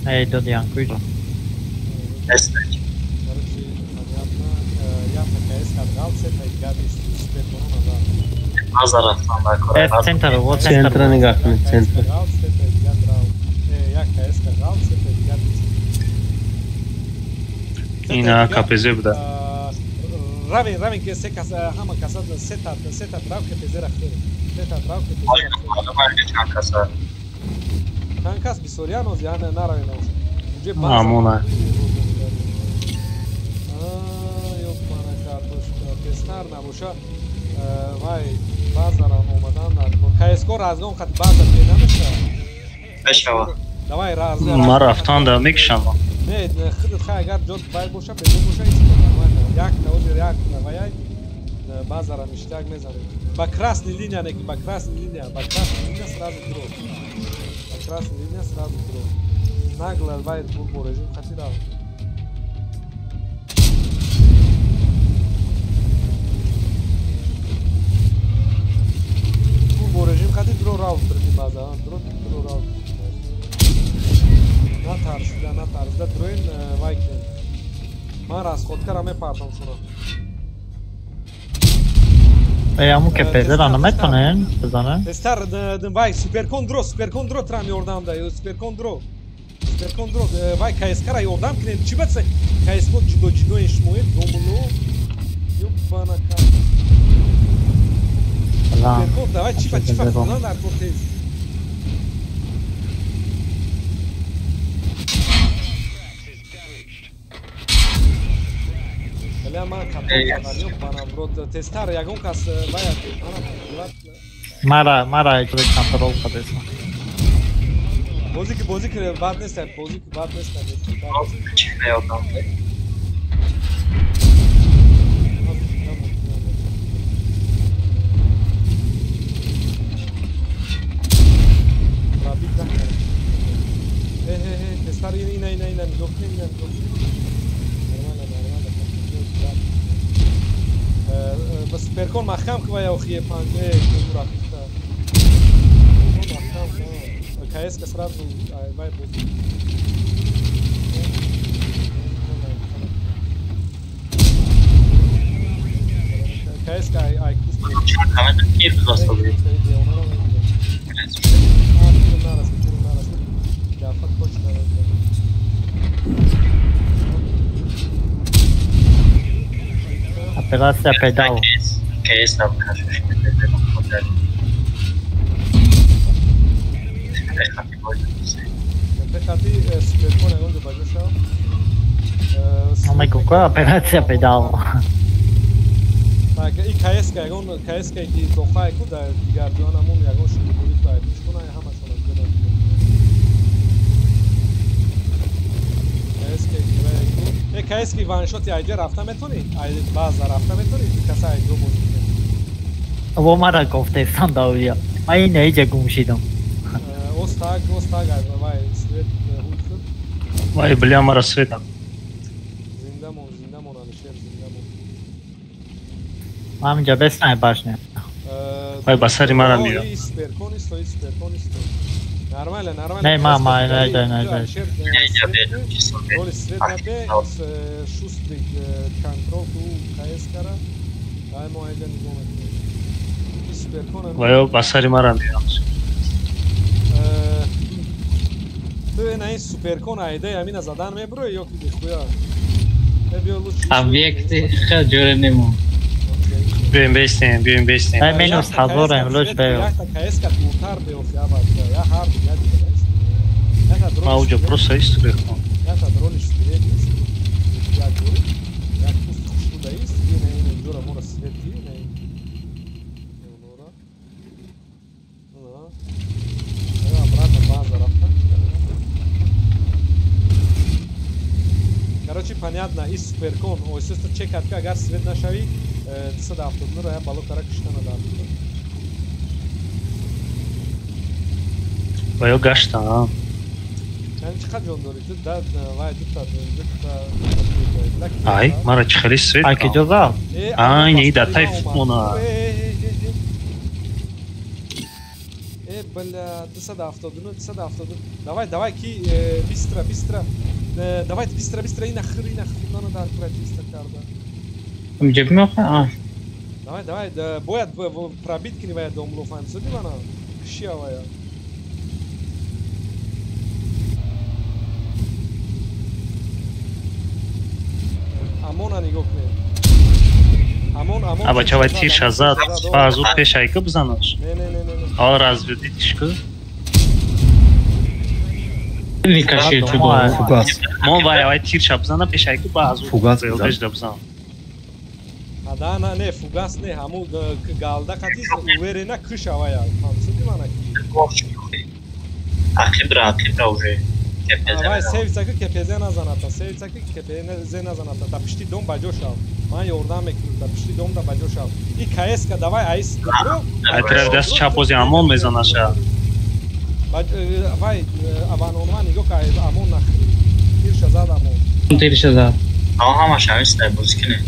Эй, додян, куҷо? Центр, вот центр нигоҳ кунед, центр. Ина КПЗ буда. Равин, равин ки се кас ҳама каса сета рав КПЗ ра хӯред. Сета рав КПЗ ра хӯред. Чанд каса? Чанд кас бисёриян оз яъне наравем оз. Амона. Тезтар набоша вай баъзарам омадан дар кор. КСК разгон қати баъза бенамеша. Мешава. Давай разгон. Ман рафтан да мекушам. Не, худат хай агар ҷот вай боша, беҷо боша ҳеч кор нормально. Як ҳозир як вай баъзарам иштирак мезанем. Ба красный линия неки, ба красный линия, ба красный линия сразу дро. Ба красный линия сразу дро. Нагло вай бо режим қати рав. Бо режим қати дро рав бирди баъза, дро дро рав. Натарсида, натарсида, дроин вай кунед. Ман расходкара мепартам шуно. Эй, аму КПЗ-ра наметонем бизанем? Тезтар вай суперкон дро, суперкон дро трам ёрдам да, суперкон дро. Суперкон дро, вай КСК-ра ёрдам кунед. Чӣ баъд КСК ҷудо ҷудои шумоед, домуло. Ёбана ка. Суперкон, давай чипа чипа хона дар кор тез. Бля, ман капон задам, ёбана брод. Тезтар ягон кас вай мара мара иҷрои контрол кардесам. Бозӣ ки бозӣ ки бад нест, бозӣ ки бад нест. Чӣ меёбам? Пробить накард. Э, тестар ина ина ина нигоҳ кунем, ина нигоҳ кунем. Нормально, нормально. Ба суперкон маҳкам ки вая охие панҷ, рафта. Маҳкам, КС ка сразу вай буд. КС ка ай куст. Чанд ҳама тир гузошта буд. Операция педал. КС там кашиш Ама какая операция педал? Так, и КС ягон КС ки дохай ку да дигар ҷон амун ягон шугури то айпиш куна ҳамашон гуна. КС ки э КС ки ваншоти айҷа рафта метони? Ай база рафта метони? Каса айҷо бозӣ кунӣ. Во мара гуфтестан давия. Ман ин айҷа гум шидам. Остаг, остаг ай вай свет худ шуд. Вай бля мара свет. Зинда мон, зинда мон Алишер, зинда мон. Ман инҷа бестан башня. Вай ба сари мара меояд. Суперкон исто, суперкон исто. Нормально, нормально. Не, мама, не, не, не, не. Роли свет набе, шустрик контрол ту КС кара. Ай мо айҷа нигоҳ мекунем. Суперкон. Вай ба сари мара меояд. Ту ина ин суперкон айдаи ҳамина задан мебурӯ ё ки бехуя? Биё лучше. Объекти хел ҷӯре немо. Биёем бестем, биёем бестем. Ай минус 1000 эмлуш беё. Якта КС ка дуртар беофи абад. Я ҳар я дига нест. Якта дрон. Ма уҷо просто исто бехом. Якта дрони свет нест. Як дори. Як пуст хушруда ист. Ина ина ҷора мора свет ди, ина ин. Онора. Ана. Обратно база рафта. Короче, понятно, и суперкон. Ой, сестра чекат ка агар свет нашави, 279 я бало кара киштана дар. Ва ё гашта, а? Яъне чӣ қадр ҷон дорӣ? Ту да вай дута дута. Ай, мара чӣ хеле свет. Ай ки ҷо Ай, не, да тай футмона. Э, бля, 279, 279. Давай, давай, ки быстро, быстро. Давайте быстро, быстро, ина хир, ина худана дар кура карда. Ҷеб меохӯ? Давай, давай, бояд пробить кунӣ вая домло фаҳмисоди мана? Киши авая. Амона нигоҳ кунед. Амон, амон. Аба чавай тирша зад, аз ӯ пешайка бизанаш. Не, не, не, не. Ал разведитиш ку? Рикошет шуд. Фугас. Мон вай авай тирша бизана пешайка ба аз ӯ Фугас бизан. Бизан. Да, на, не, фугас не, ҳаму галда қати уверена киш авая. Фаҳмисоди мана ки? Ақибра, ақибра уже. Вай севица ки КПЗ назаната, севица ки КПЗ назаната. Да пишти дом ба ҷо шав. Ман ёрдам мекунам, да пишти дом да ба ҷо шав. И КС ка давай айс бро. Ай тараф даст чапози амон мезанаша. Вай аванонма нигоҳ ка амон нахри. Тирша зад амон. Тирша зад. А ҳамаш ҳамиста бозӣ кунем.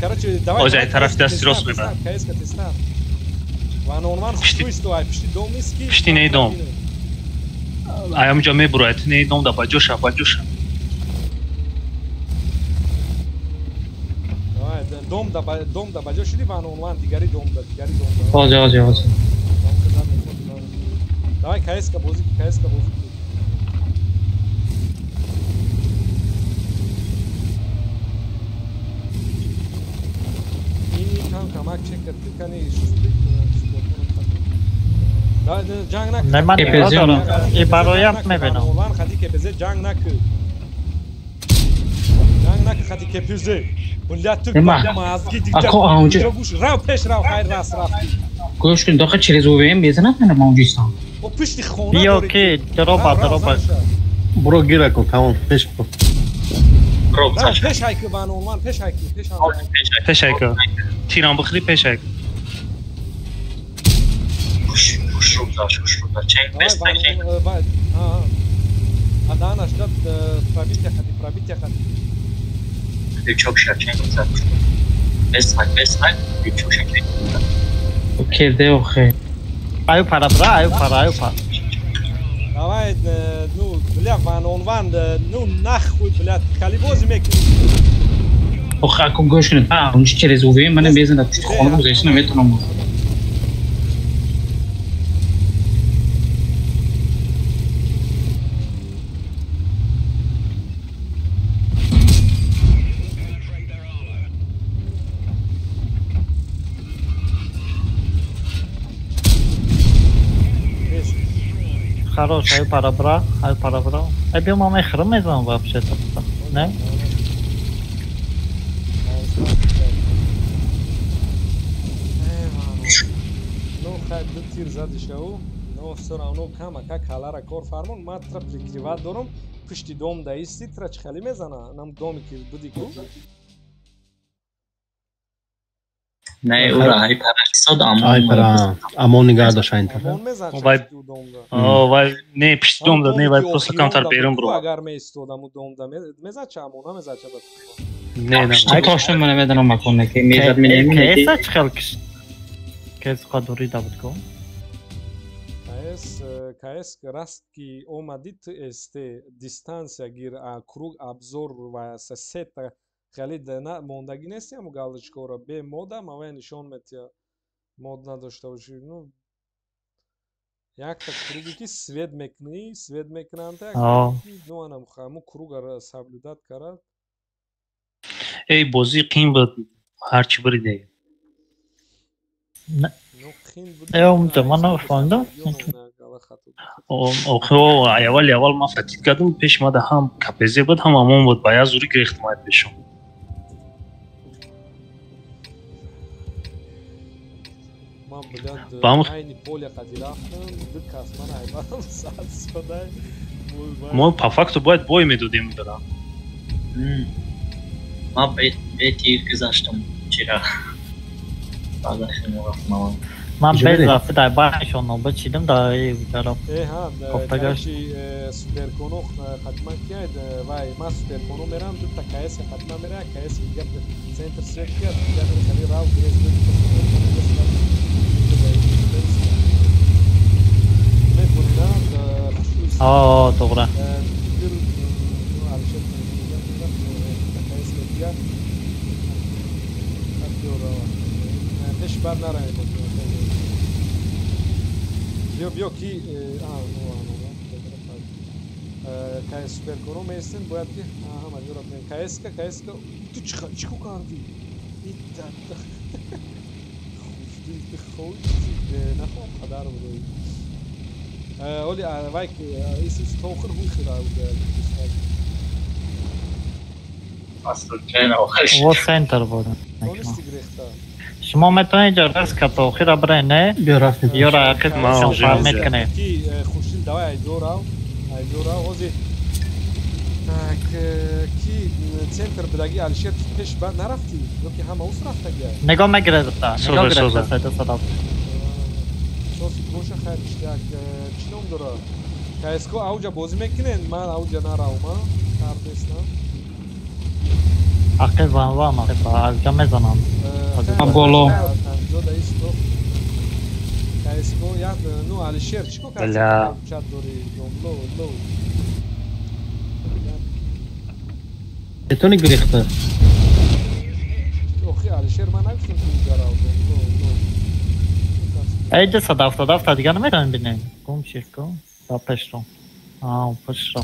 Короче, давай. Оз ай тараф даст рост мебарад. КС ка тестар. Ванонман хушрӯ исто, ай пишти дом нест ки. Пишти не дом. Ай ҳамҷо мебурояд, не дом да ба ҷо шав, ба ҷо шав. Давай, дом да дом да ба ҷо шуди ванонман дигари дом да, дигари дом да. Ҳозир, ҳозир, ҳозир. Давай КС ка бозӣ, КС ка бозӣ. Ин кам камак чекар ки кани шустрик ҷанг накун. Не, ман нигоҳ дорам. И бароям мебинам. Хати КПЗ ҷанг накун. Ҷанг накун хати КПЗ. Бля, ту мазги дигар. Ако аунҷа. Рав пеш рав, хайр раст рафти. Гӯш кун, доха через УВМ мезанад мана ма унҷистан. О пишти хона Биё ки дроба, дроба. Бро гира кун, тамом, пеш кун. Пеш ҳайки ванонман, пеш ҳайки, пеш ҳайки. Пеш ҳайки. Тирам бихӯри пеш ҳайки. Хуш, хуш Чек без таки. Адана ждет пробития ходи, пробития ходи. Крючок шачен, без так, крючок шачен. Окей, де охе. Аю пара бра, аю пара, аю пара. Давай, ну, бля, ван он ван, ну нахуй, бля, халибози мекни. Охе, ако гӯш кунед, он через УВМ мана мезанад, пушти хона гузашта наметавонам. Хорош, аю пара бра, аю пара бра. Ай биё ман мехӯрам мезанам вообще-то. Не? Ну, хай ду тир зади шаву, но всё равно камака калара кор фармон, ман тра прикриват дорам, пушти дом да исти, тра чӣ хеле мезана, нам доме ки буди ку. Не, ура, ай пара сад амон. Ай пара, амон нигаҳ дошт айн тараф. Амон мезан Вай, пушти дом да. Вай, не, пушти дом да, не, вай просто камтар берун бро. Агар меистод аму дом да, мезад ча амон, намезад ча ба. Не, не. Ай точно ман намедонам макон ки мезад мене. Кеса чӣ хел киш? Кес қадури да буд ку? КС, КС раст ки омади ТСТ дистанция гир круг обзор ва сета хеле на мондагӣ нести аму галочкаро бе мода мавай нишон метия мод надошта бошӣ. Ну якта круге ки свет мекунӣ, свет мекунанд, ну анам ҳаму кругара соблюдать карад. Эй, бозӣ қин буд, ҳарчи бириде. Ну қин буд. Э, умда, ман нафаҳмидам. Охе, аввали аввал ман фатид кардам, пеши мада ҳам КПЗ буд, ҳам амон буд, ба як зурӣ гирехтам ай пешам. Ман блядь, айни поле қади рафтам, ду кас ман айбарам сад содай. Мо по факту бояд бой медодем дада. Ман бе тир гузаштам чира. Баъда хеле рафтам. Ман без рафти дар байшон нобуд шидам дар тараф. Э ҳа, короче, суперконо хатман кияд, вай, ман суперконо мерам, дута КС хатман мера, КС дига центр свет кияд, дига хеле рав грез дута суперконо О, добре. Биё, биё ки КС суперконо меистем, бояд ки ҳама ҷоро бинем. КСка, КСка, ту чӣ ко кардӣ? Нахоҳам қадар буд. Оли вай исис тохир ҳуй хира Во центр буд. Шумо метавонед ҷо раст ка то охира бирен, не? Биё рафтем. Ёра ақиб фармед кунед. Ки хушдил давай айҷо рав, айҷо рав. Ҳозир так ки центр будаги Алишер пеш баъд нарафтӣ ё ки ҳама ус рафтагия? Нигоҳ мегиред, нигоҳ гиред сайда садаб. Соси боша хайр иштак чӣ ном дора? КСК ауҷа бозӣ мекунен, ман ауҷа наравам, а? Кардестам. Ақиб ван ван, ақиб ауҷа мезанам. Боло. КСК як ну Алишер чӣ кор кардӣ? Чат дорӣ, ло ло. Метавонӣ гирехта? Охи Алишер ман нагуфтам ки инҷа рав, ло ло. Эй, 277 дига наметавонем бинем. Гум шид, гум. Да пешро. А, пешро.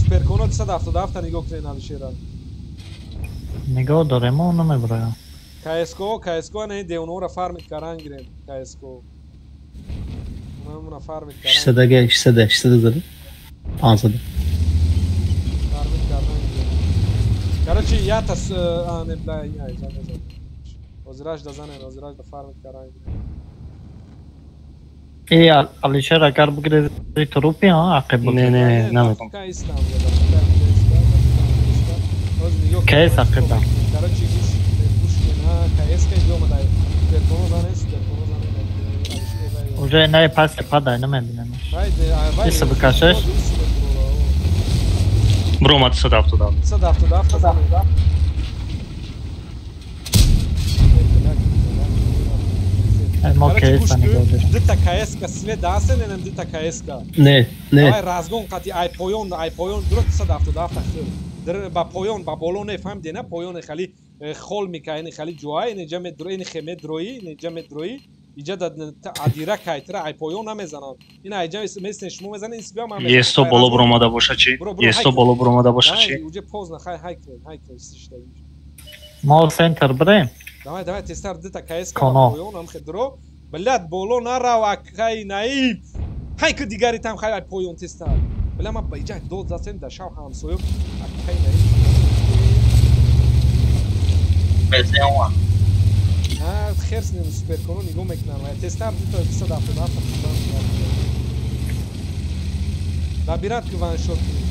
Суперконо 277 нигоҳ кунед Алишера. Нигоҳ дорем, он намебароям. КСК, КСК не девонора фармит каран гирем, КСК. Мамуна фармит каран. 600 600 600 зада. 500. Фармит каран гирем. Короче, я тас а не бля, я зана. Озираш да занен, озираш да фармит каран гирем. Эй, Алишер агар бигирези трупи, а ақиб буд. Не, не, наметавонам. КС ақиб да. Короче, гӯш гӯш кун, КС ка иҷо омада. Суперконо занен, суперконо занен. Уже не пас падай намебинам. Иса бикашеш? Бромад 177. 177. Мо КС нигоҳ. Дита КС-ка свет дасе ненем дита КС-ка. Не, не. Давай разгон қати ай поён, ай поён дур 177 хел. Дар ба поён, ба боло не фаҳмиде на поён хали хол мика ин хали ҷой ин ҷа медро ин хеме дрои ин ҷа медрои иҷа да адира кайтра ай поён намезанам. Ин ай ҷа месен шумо мезанед ин сибя ман мезанам. Есто боло буромада боша чи? Есто боло буромада боша чи? Уҷа поздно хай хай кун, хай кун сишта. Мо центр бирем. Давай, давай, тестар дита КС ба поён ам хедро. Блядь, боло нарав акай наиб. Хай ки дигари там хай поён тестар. Бля, ма иҷа дод засем да шав ҳамсоё акай наиб. Безеон. А, херс нем супер коно нигоҳ мекунам. Тестар дита 277. Набират ки ваншот кунӣ.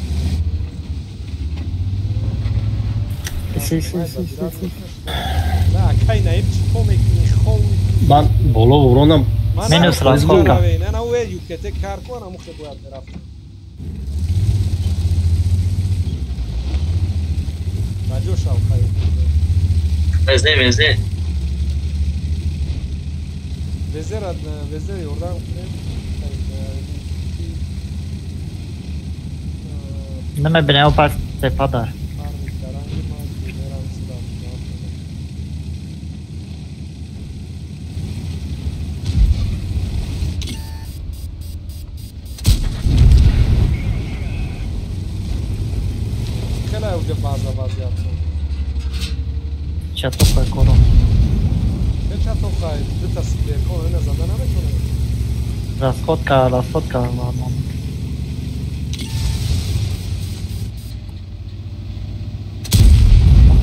Си си си си. На, акай наиб чӣ кор мекунӣ? Хов. Ман боло буронам. Минус расходка. На, на, уе юкете кар кун, аму хе бояд мерафт. Баҷо шав хай. Везе, везе. Везе везе ёрдам кунем. Намебинем пас тепада. Хела уже база вазият. Чато коро. Чато хай, дита супер коро ина зада наметонем. Расходка, расходка ладно.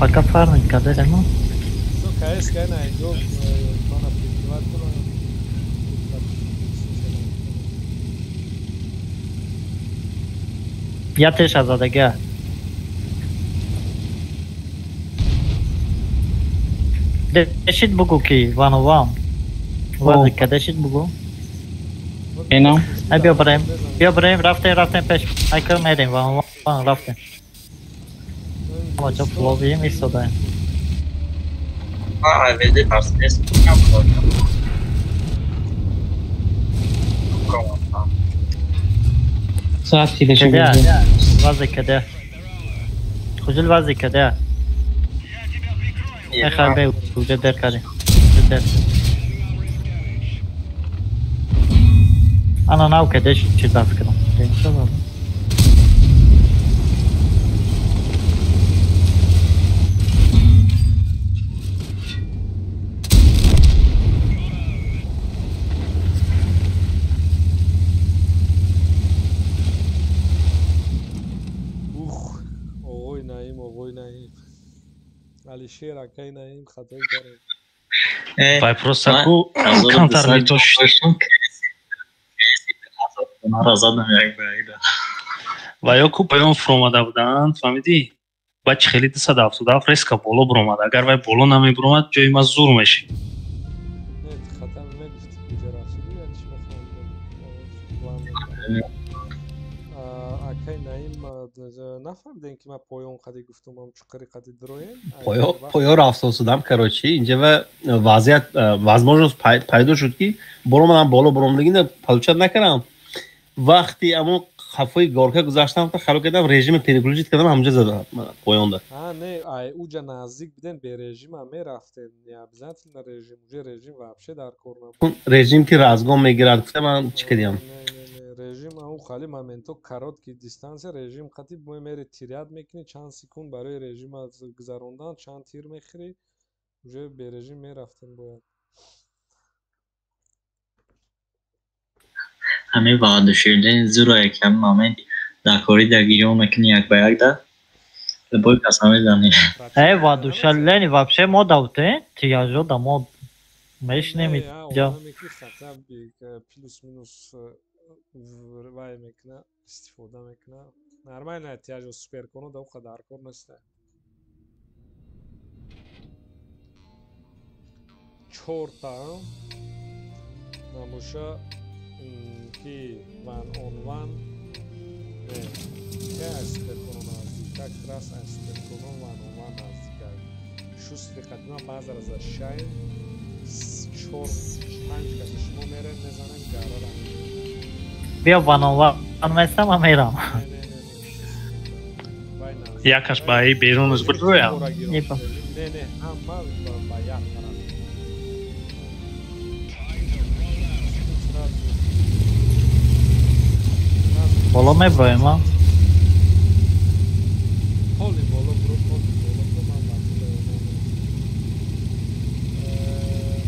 Пока фармить кадерем. Всё, КС ка на идёт, мана прикрывать коро. Я теша задага. Дешит бугу ки ван ван. Вазика дешит бугу. Эно. Ай биё барем. Биё барем рафтем рафтем пеш. Ай кор мерем ван ван рафтем. Ма ҷо фловием истодаем. А, везе тарсидес. Соат филеши. Вазика де. Хужил вазика де. Мехай бе уже дер кардем. Дер. Ана нав кадеш чи даф кардам. Иншаллах. Ух, оғои Наим, оғои Наим. Алишер акай Наим хатои кард. Вай просто ку камтар метошт. Ва ё ку поён фуромада буданд, фаҳмидӣ? Баъд чи хеле 277 резко боло буромад. Агар вай боло намебуромад, ҷои ма зур мешид. Акай Наим нафаҳмидем ки ман поён қади гуфтум, ам чуқури қади дроем. Поё рафтосудам, короче, инҷа ва вазъият возможност пайдо шуд ки боромадам боло буромдагина получать накардам. Вақти амо хафои горка гузаштам, та харо кардам, режима переключить кардам, ҳамҷа задам поёнда. А, не, ай уҷа наздик биден, бе режима мерафтем, не обязательно режим, уже режим вообще дар кор набуд. Режим ки разгон мегирад, гуфта ман чӣ кардям? Режим ау хали моменто короткий дистанция режим қати бо мери тиряд мекунӣ чанд секунд барои режима гузарондан чанд тир мехӯрӣ, уже бе режим мерафтем бояд. Ҳамин ваъдашудани зура як ҳамин момент дар кори дар гирён мекунӣ як ба як да любой кас мезанӣ. Э, ваъдушалени вообще мо давте, тияжо да мо мешнем иҷа. Плюс минус вай мекуна, истифода мекуна. Нормально тияжо суперконо да уқа дар кор неста. Чорта. Набоша ки ван он ван не ки аз суперконо наздикак трас аз суперконо ван он ван наздикак. Шустри қадима баъзара за шайн чор панҷ каса шумо мерем мезанем гарара. Биё ван он ван местам ма мерам. Якаш ба и берун аз бурдуя. Не, не, ҳама ба як тараф. Боло меброем, а? Поли боло бро, поли боло бро, ман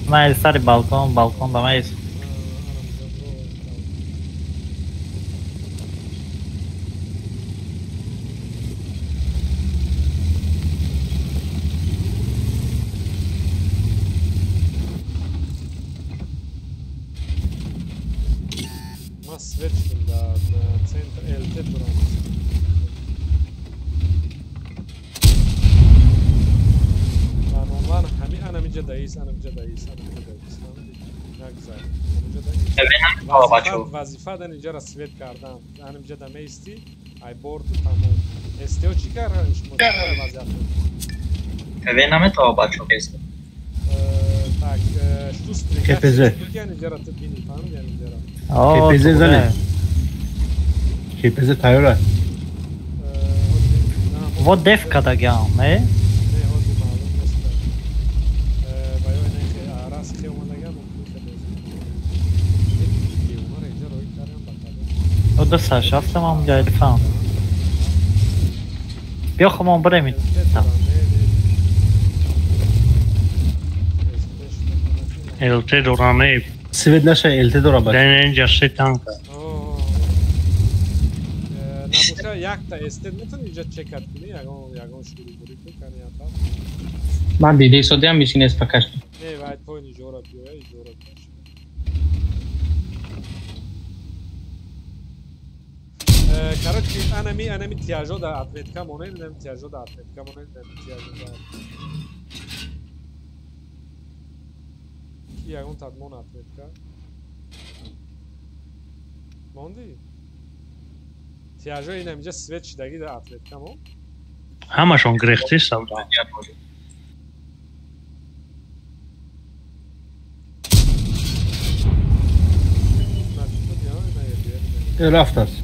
Ман сари балкон, балкон ба ман. Ман свет шудам дар центр ЛТ дорам. Ван ҳами анамиҷа даис, анамиҷа даис, анамиҷа даис, нагзар. Анамиҷа даис. Вазифа дан инҷара свет кардан. Анамиҷа да меисти, ай борту тамом. СТО чӣ кар шумо вазият? КВ наметава бачо СТО. Так, шустри. КПЗ. Инҷара ту бини, фаҳмиди анинҷара. КПЗ зане. КПЗ тайёр аст. Вот деф кадагиам, не? Не, ҳозир маълум нест. Ва ё не рас хе омадагиам, мумкин хе боз. Девонара инҷа роҳӣ кардам ба кадом. О ду сар шафтам ам ҷайфам. Биё хумон бирем. ЛТ дорам, не. Свет наша ЛТ дора бач. Не, инҷа се танка. Набоша якта СТ метавонӣ инҷа чекат кунӣ, ягон шурӯбурӣ кун, кани ята. Ман дидаи содиам мишин СПКш. Не, вай поин иҷора биёя, иҷора биёя. Короче, анами тиажо да отметка монед, анами тиажо да отметка монед, анами тиажо да. Ки ягон тадмон отметка. Монди? Тиажо инамиҷа свет шидаги да отметка мон? Ҳамашон гирехти савда. Рафтааст.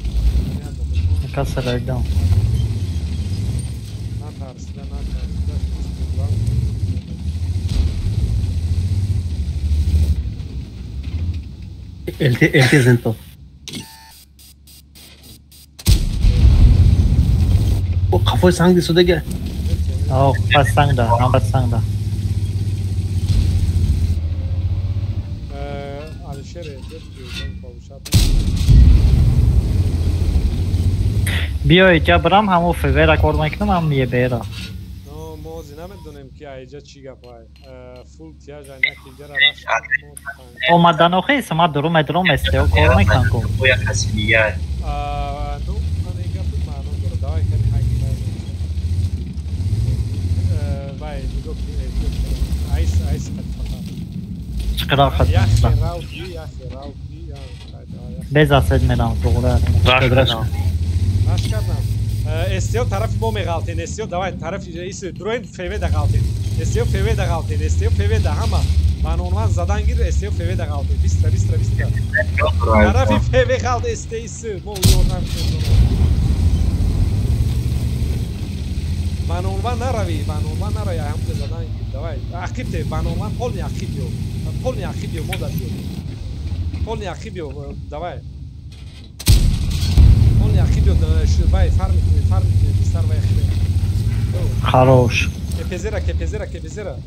Касарайдам. Натарсида, натарсида, ЛТ ЛТ зенто. О, қафои санг дисудага. О, қафои санг да, ҳама санг да. Алишер ЛТ получат. Биё иҷа бирам, ҳамон ФВ-ра кор мекунам, ҳам ЕБ-ра. Но мо ҳозир намедонем ки аиҷа чӣ гап ай. Фул тиаж ай на ки иҷара рафт. Омадан охи, сама дуру медурум СТО кор мекунам ку. Бо як каси дигар. Ну, ман ин гапи маъно дорад. Давай кани ҳаки вай. Вай, нигоҳ кун, айс, айс қад фақат. Чиқироқ хат. Яхе равки, яхе равки, Без асед мерам, туғра. Раш. Раш кардам. СТО тарафи мо меғалтен. СТО давай тарафи ис дроин ФВ да ғалтен. СТО ФВ да ғалтен. СТО ФВ да ҳама. Ман онван задан гир СТО ФВ да ғалтен. Бистра, бистра, бистра. Тарафи ФВ ғалт СТ ис. Мо ёрдам кунем. Ман онван нарави, ман онван нарави, ҳамҷа задан гир. Давай. Ақиб те, ман онван полни ақиб ё. Полни ақиб ё модар ё. Полни ақиб ё, давай. Полни ақиб ё, вай фарм кунед, фарм кунед, бистар вай хеле. Хорош. КПЗ-ра, КПЗ-ра, КПЗ-ра.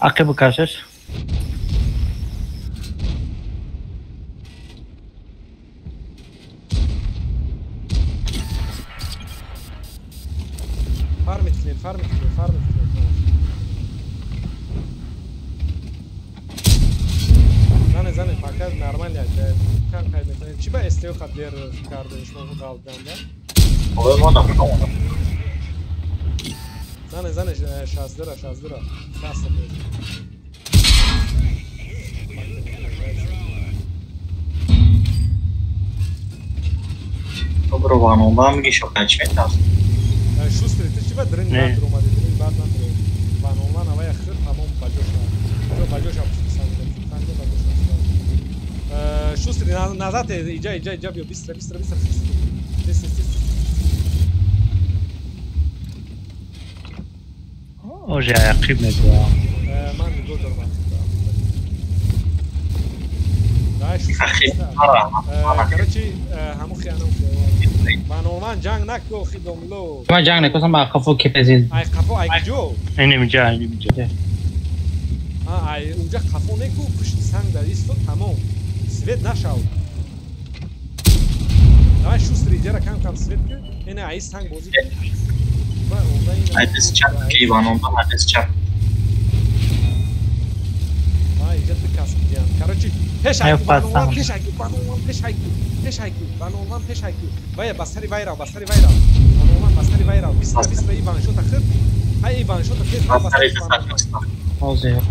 Ақиб кашеш. Фармит кунед, фармит кунед, фармит кунед. Зане, зане, пока нормально, кам кай метавонед. Чӣ ба СТО хат дер кардем шумо ғалбганда? Ой, мо намедонам. Зане, зане, 62-ра, 62-ра. Даста без. Добро, вано, вам ги шо качи метас. Шустри, ти чи ба дрин бад ромади, дрин бад надро. Вано, вано, вая хир, тамом баҷоша. Баҷоша санга, санга баҷоша. Шустри, назад, иҷа, иҷа, иҷа биё, бистра, бистра, бистра, шустри. Тез, тез, тез. Оже ақиб мебиям. Ман нигоҳ дорам ақиб. Короче, ҳамун хиянам ваноман ҷанг наку охи домло. Ман ҷанг накусам, ба қафо кепезид. Ай қафо, ай куҷо? Инамиҷа, инамиҷа. Ай унҷа қафо неку, пушти санг дар истод, тамом. Свет нашав. Давай шустри иҷара кам кам свет ку. Ина ай санг бозӣ. Ай дес чап, ки ваноман ай дес чап. Иҷа ду кас бидиҳанд. Короче, пеш айку, ваноман пеш айку, ваноман пеш айку, пеш айку, ваноман пеш айку. Вая ба сари вай рав, ба сари вай рав. Ваноман ба сари вай рав. Бистра, бистра, и ваншота хир. Ай, и ваншота тез рав ба сари ваноман. Ҳозир.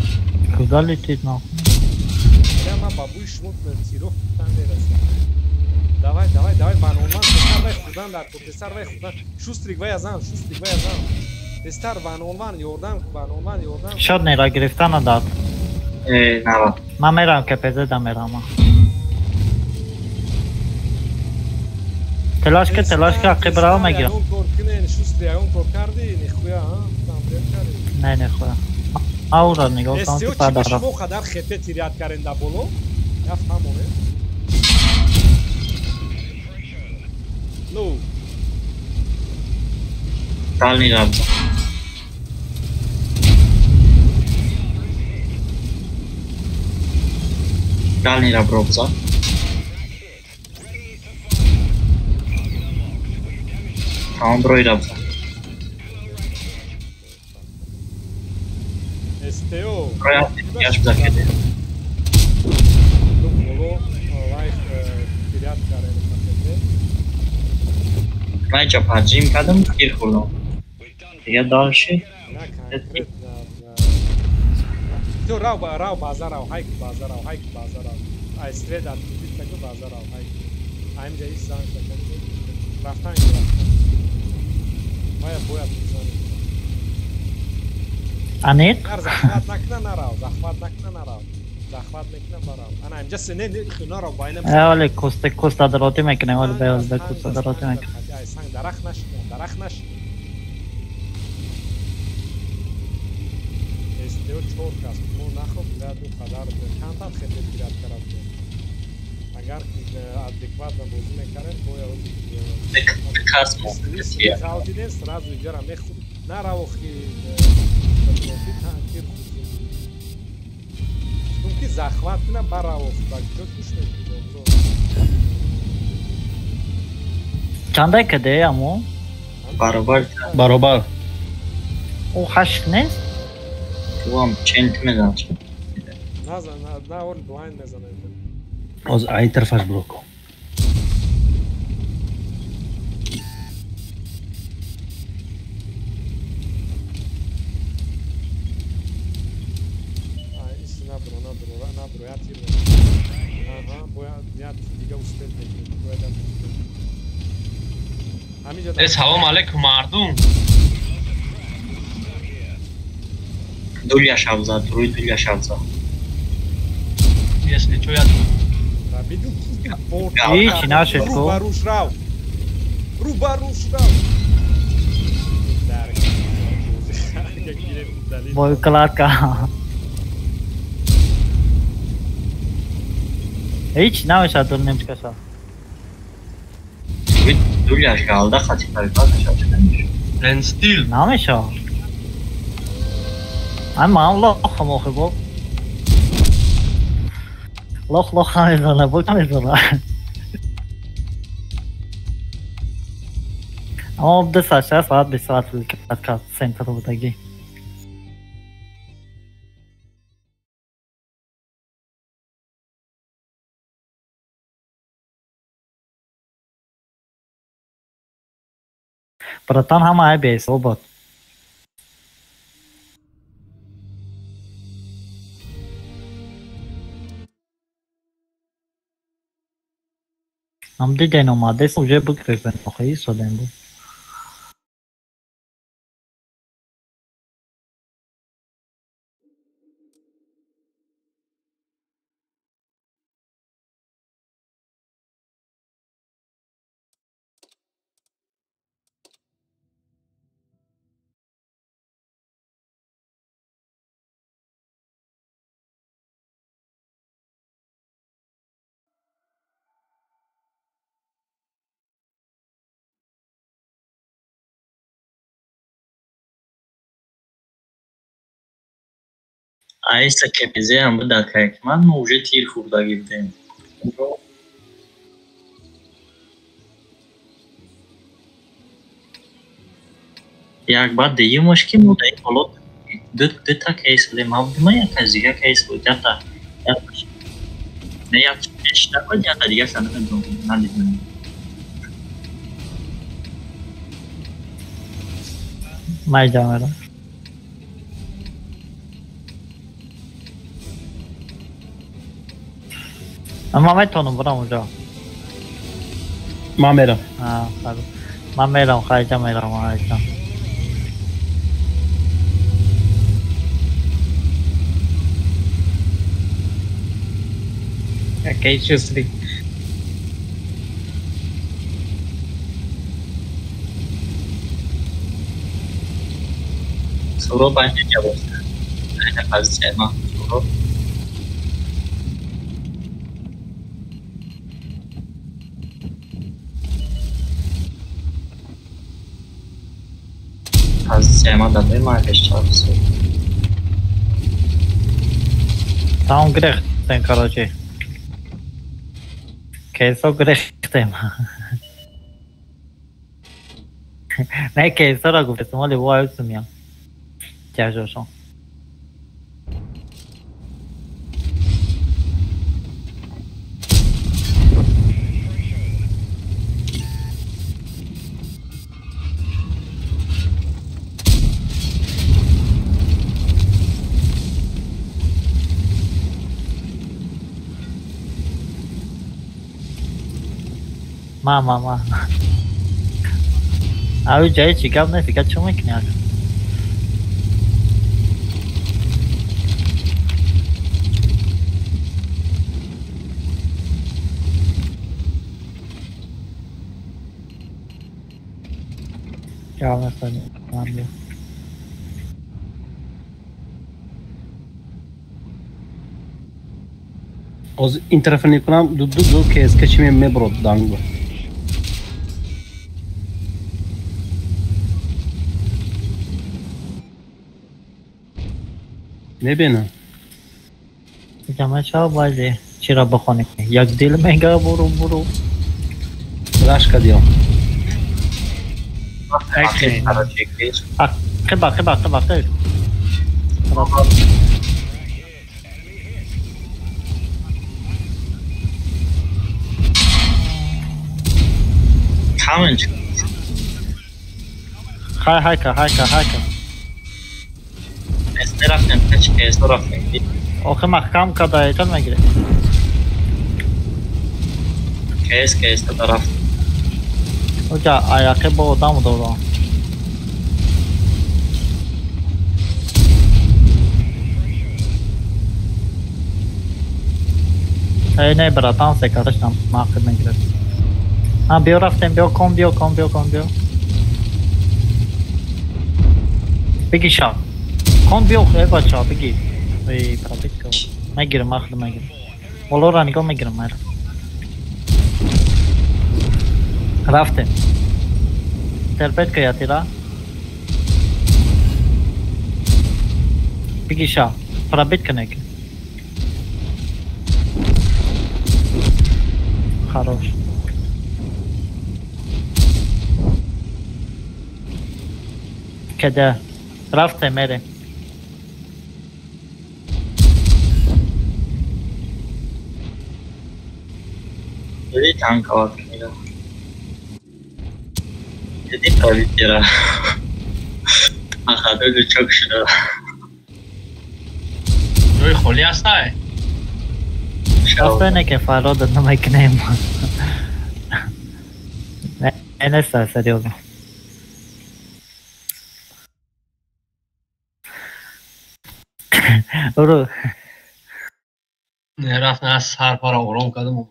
Куда летит нахуй? Бля, ман ба бӯи шумо тиров тан мерасам. Давай, давай, давай, ваноман, песар вай хурдан дар кор, песар вай хурдан. Шустрик вая зан, шустрик вая зан. Пестар ваноман ёрдам, ваноман ёрдам. Шод нера гирифтана дад. Нара. Ман мерам КПЗ да мерам. Талаш ка, талаш ка, ақиб рав мегирам. Ягон кор кунен, шустри ягон кор карди, нихуя, а? Тамрем карди. Не, нихуя. Аура нигоҳ кун ки падар рафт. Шумо қадар хете тирят карен да боло? Я фаҳмонем. Ну. Дальний рафт. Дальний ра бробза. Тамом брои рабза. СТО. Яш бзакеде. Боло лайф тирят карен пакете. Ман ҷа паджим кардам, тир хӯрдам. Дига дальше. На конкретно. Ту рав, рав базар рав, ҳайк базар рав, ҳайк базар рав. Ай свет отключить таку базар рав, ҳайк. Аймҷа ис зан шакан. Рафтан рафтан. Вая бояд бизанем. Аниқ? Нар захват накна нарав, захват накна нарав. Захват мекна барав. Ана имҷа се не не нарав байна. Оле коста коста дароти мекна, оле бе оле коста дароти мекна. Ай санг дарахт наш, дарахт наш. СТО чор кас, мо нахоб ду қадар камтар хете тирят кард. Агар адекватно бозӣ мекардем, бояд кас мо. Ғалтидем, сразу иҷара мехӯрд. Нарав охи тир хӯрд. Чунки захват кунам барав охи, ба куҷо гӯш мекунӣ? Чандай каде амо? Баробар. Баробар. О ҳашт нест? Туам чент мезанад. Назан, на ор блайнд мезанад. Оз ай тарафаш блоко. Ай, ис набро, набро, набро, я тир. Аҳа, бояд я дига успел мекунем. Бояд успел. Ҳаминҷа. Салом алейкум мардум. Дулья шавзад, рӯи дулья шавзад. Если чё, я тут. Ҳеҷ нашед ку. Рӯ ба рӯш рав. Рӯ ба рӯш рав. Бой кладка. Ҳеҷ намешавад дур немчкаша. Дульяш галда хати парибад нашавад. Ренстил. Намешавад. Ай ман лохам охи бо. Лох лох намезана, бо намезана. Аммо 260 соат 20 соат кладка центр будаги. Братан ҳама ай беҳисоб буд. Ам диден омадес, уже бигрезен, охи истодем бу. Аиса КПЗ-ам буда ки ман мо уже тир хӯрдагӣ будем. Як баъд дуюмаш ки мо дар ин ҳолат дута кейс будем. Ман будем як аз дига кейс буд. Ята не як пешта буд, ята дигаша намедонам, надидам. Майда мерам. Ман метавонам бурам уҷо. Ман мерам. Ман мерам, хайҷа мерам, хайҷа. Окей, чувствую. Суро банди ҷавоб. Айна позиция ма суро. Позиция ма дадой ма пешчар суро. Там грехтем, короче. Кейсо грехтем. Не кейсора гуфтем, вале вай сумя. Тяжошон. Ма ма ма. Ав ҷаи чӣ гап нест, дигар чӣ мекунӣ ака? Гап нест, ман биё. Ҳозир ин тарафа мекунам, ду ду ду КСК чӣ мебурод данг. Мебинам. Ҷамъа чао байде. Чира бихонем? Як дил мега буру буру. Рашка диём. Қиба қиба қиба қиба. Камен Хай хайка хайка хайка. Рафтем, печ КС рафтем. Охи маҳкам када эҷод мегирем. КС КС да рафтем. Оҷа аяқи бо одам дорам. Эй не братан се кадашам мақид мегирад. А биё рафтем, биё ком биё ком биё ком биё. Бигӣ шав. Кон биё эй бача бигӣ. Эй пробитка. Мегирам ахли мегирам. Болоро нигоҳ мегирам майра. Рафтем. Терпетка ятира. Бигӣ шав. Пробитка неки. Хорош. Кеде. Рафтем мерем. Диди танковат кунед. Диди пробитера. Ахадо лучок шуда. Ҷои холӣ ҳастай? Ҳастай не ки фарёдат намекунем. Неста, серьёзно. Уру. Не рафт на сар пара ором кардам.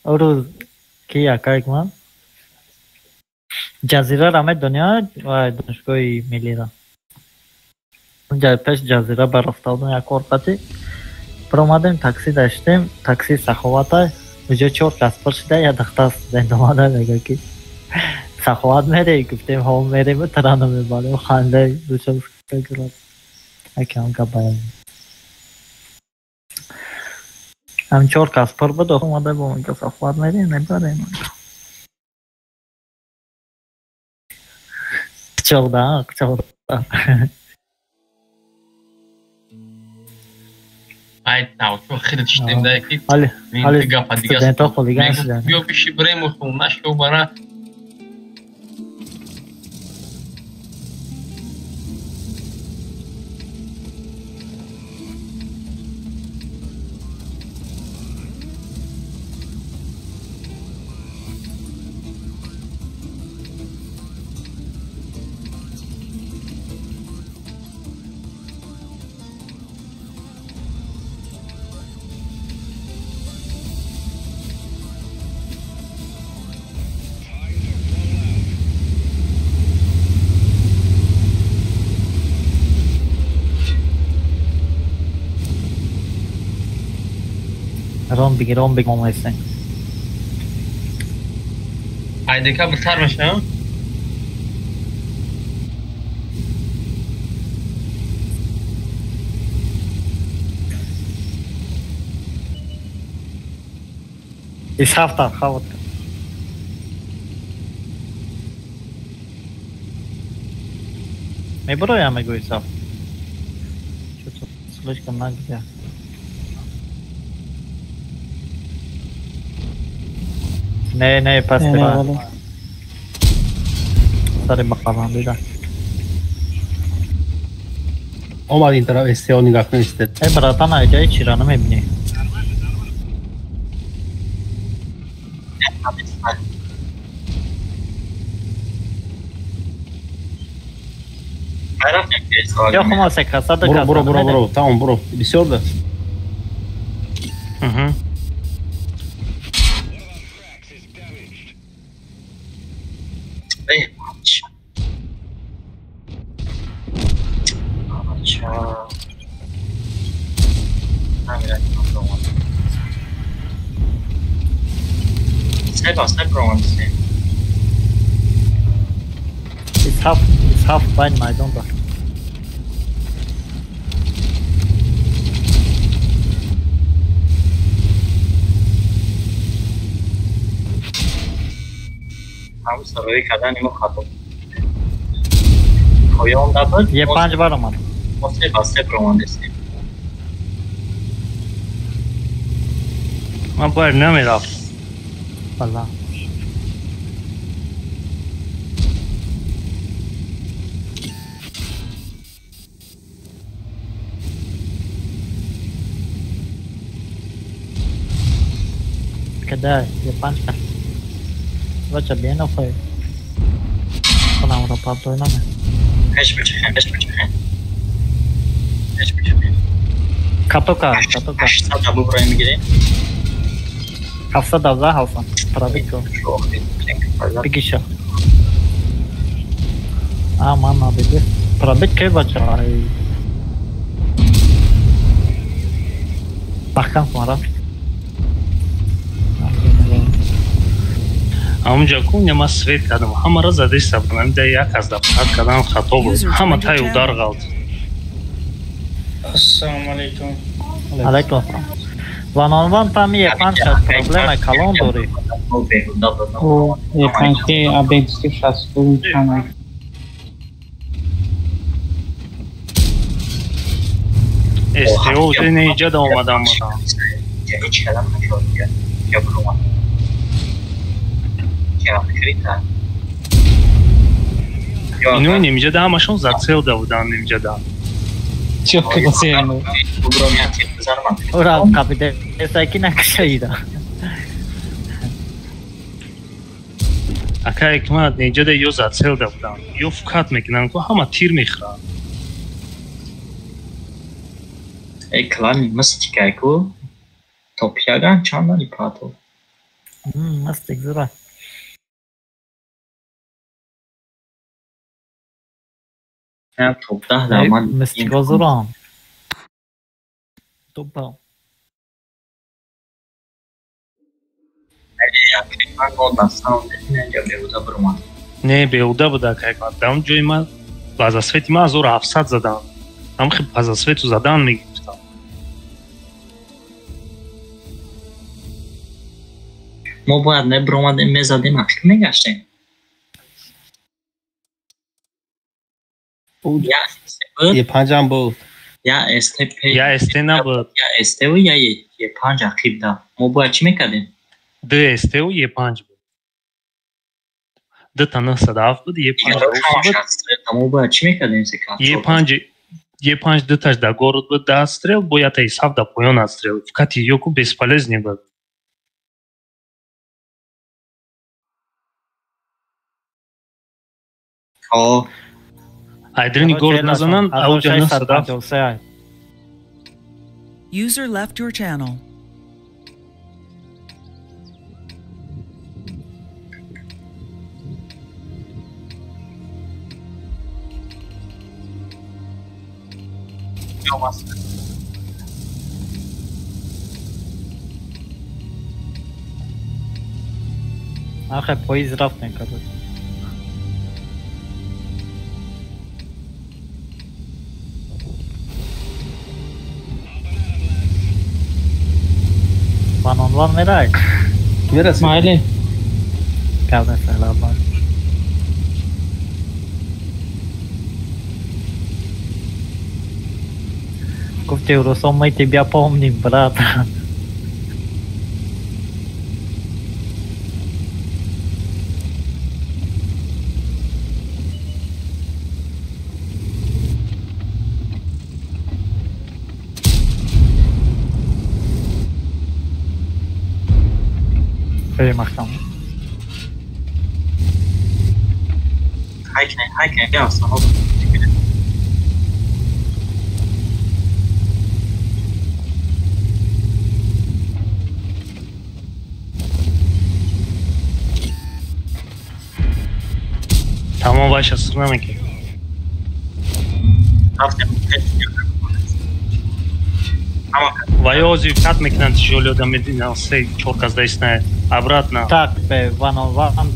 Уру ки якайк ман? Ҷазира медони ва донишгоҳи миллиро. Унҷа пеш ҷазира баррафта будем як орқати. Биромадем такси даштем, такси Саховата. Уҷо чор кас пур шуда, як духтар студент омада мега ки Саховат мере, гуфтем ҳо мерем тарана мебарем, ханда дучор гирад. Якам гап баян. Ҳам чор кас пур буд, омада бо мега Саховат мерем, мебарем. Қичоқда, қичоқда. Ай, тавчо хеле чиштем да ки. Али, али студентҳо хулиган шуданд. Биё биши бирем хона шо бара. Ромбик, ромбик омайсен. Ай декабр сар меша? Исҳафта хават. Меброям мегӯ Исҳаф. Чё-то слишком нагде. Не, не, пас сари бақаландида. Омад ин тараф СТО нигоҳ кун истед. Э, братан, айҷаи чира намебинӣ. Ё хума се каса да Буро, буро, буро, буро, тамом, буро. Бисёр да. It's half fine, майдон да. Ҳам сарои кардани мо хато. Поён набуд. Е панҷ бар омад. Мо се ба се баромадестем. Ман бояд намерафт. Валла. Когда е панҷ кас. Бача бено хой. Хонамро партой наме. Пеш бичахем, пеш бичахем. Пеш бичахем. Катока, катока. 800 абу барои мегирем. 700 авза ҳалфан. Пробико. Бигиша. А, ман набиди. Пробит ки бача? Ай. Маҳкам кун ра. Ҳамунҷа кун ма свет кардам, ҳамаро задиста будам, да як аз дафъат кардам хато буд. Ҳама тай удар ғалт. Ассалому алайкум. Алайкум ассалом. Ванонван там е панҷ проблема калон дорӣ. О, е панҷ ки объектив шасту чанд. СТО уже не иҷода омадам будам. Ҳеҷ кадам нашуд я бурумад. Ино нимҷада ҳамашон зацелда буданд нимҷада. Чӣ касем? Ура, капитан, саки накшаида. Ака ҳикмат неҷада ё зацелда будам, ё фукат мекунанд, ку ҳама тир мехӯранд. Э клани мистикай ку топияган чандани пато. Мистик зура. Топ 10 дар ман мистико зурам. Топа. Не, беҳуда буда, ака ҳикмат. Дар он ҷои ман ба засвети ман 1700 задам. Ҳамхи ба засвету задан мегирифтам. Мо бояд мебиромадем, мезадем, ақиб мегаштем. Е5 буд. Я СТ Я СТ набуд. Я СТ ва я Е5 ақиб да. Мо бояд чӣ мекардем? Д СТ ва Е5 буд. Д та 907 буд, Е5 буд. Мо бояд чӣ мекардем? Е5 дуташ дар город буд, да стрел, бо ята исав да поён аз стрел. Фукати ёку бесполезный буд. О Айдрини город назананд, ауҷа 907. User left your channel. Ахе поиз рафтем, короче. Ван он ван мерай. Мерасем. Майли. Кавне сахлабан. Гуфти русом, мы тебя помним, брат. Махтам. Хайкне, я основ. Тамом вайша сир намекунем. Ва ё ози кат мекунанд тишолиода мединам се чор кас да иснае. Обратно. Так, ван он ван.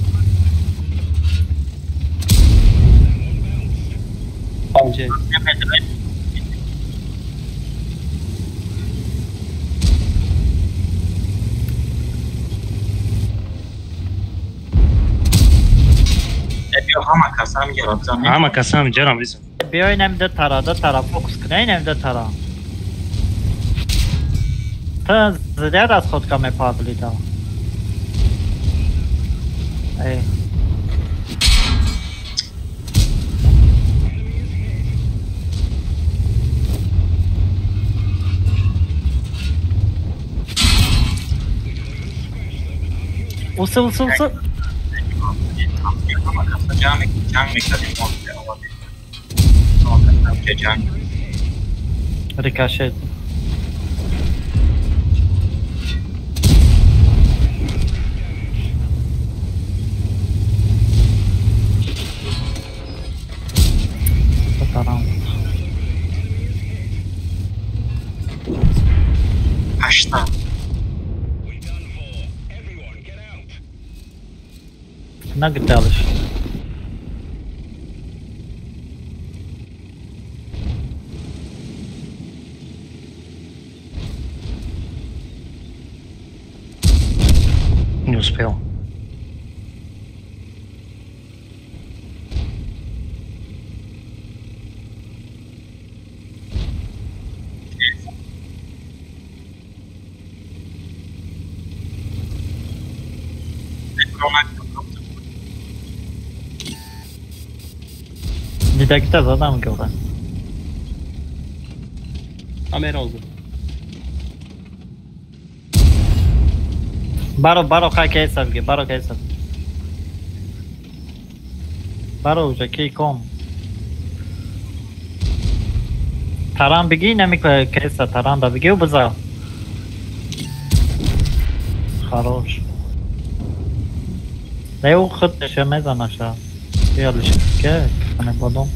Ҳама касам ҷарам бизан. Биёинам ду тара, ду тара фокус кунем, ду тара. Та зря расходка мепадли там. Эй. Усы, усы, усы. Рикошет. Нагадалыш. Не успел. Дидагита задам гӯра. Амерозу. Баро, баро, хай кейсабги, баро кейсаб. Баро уже ки ком. Таран бигӣ намекунад кеса таран да бигӣ биза. Хорош. Да ӯ худша мезанаша. Ялиш ке, ане бодом.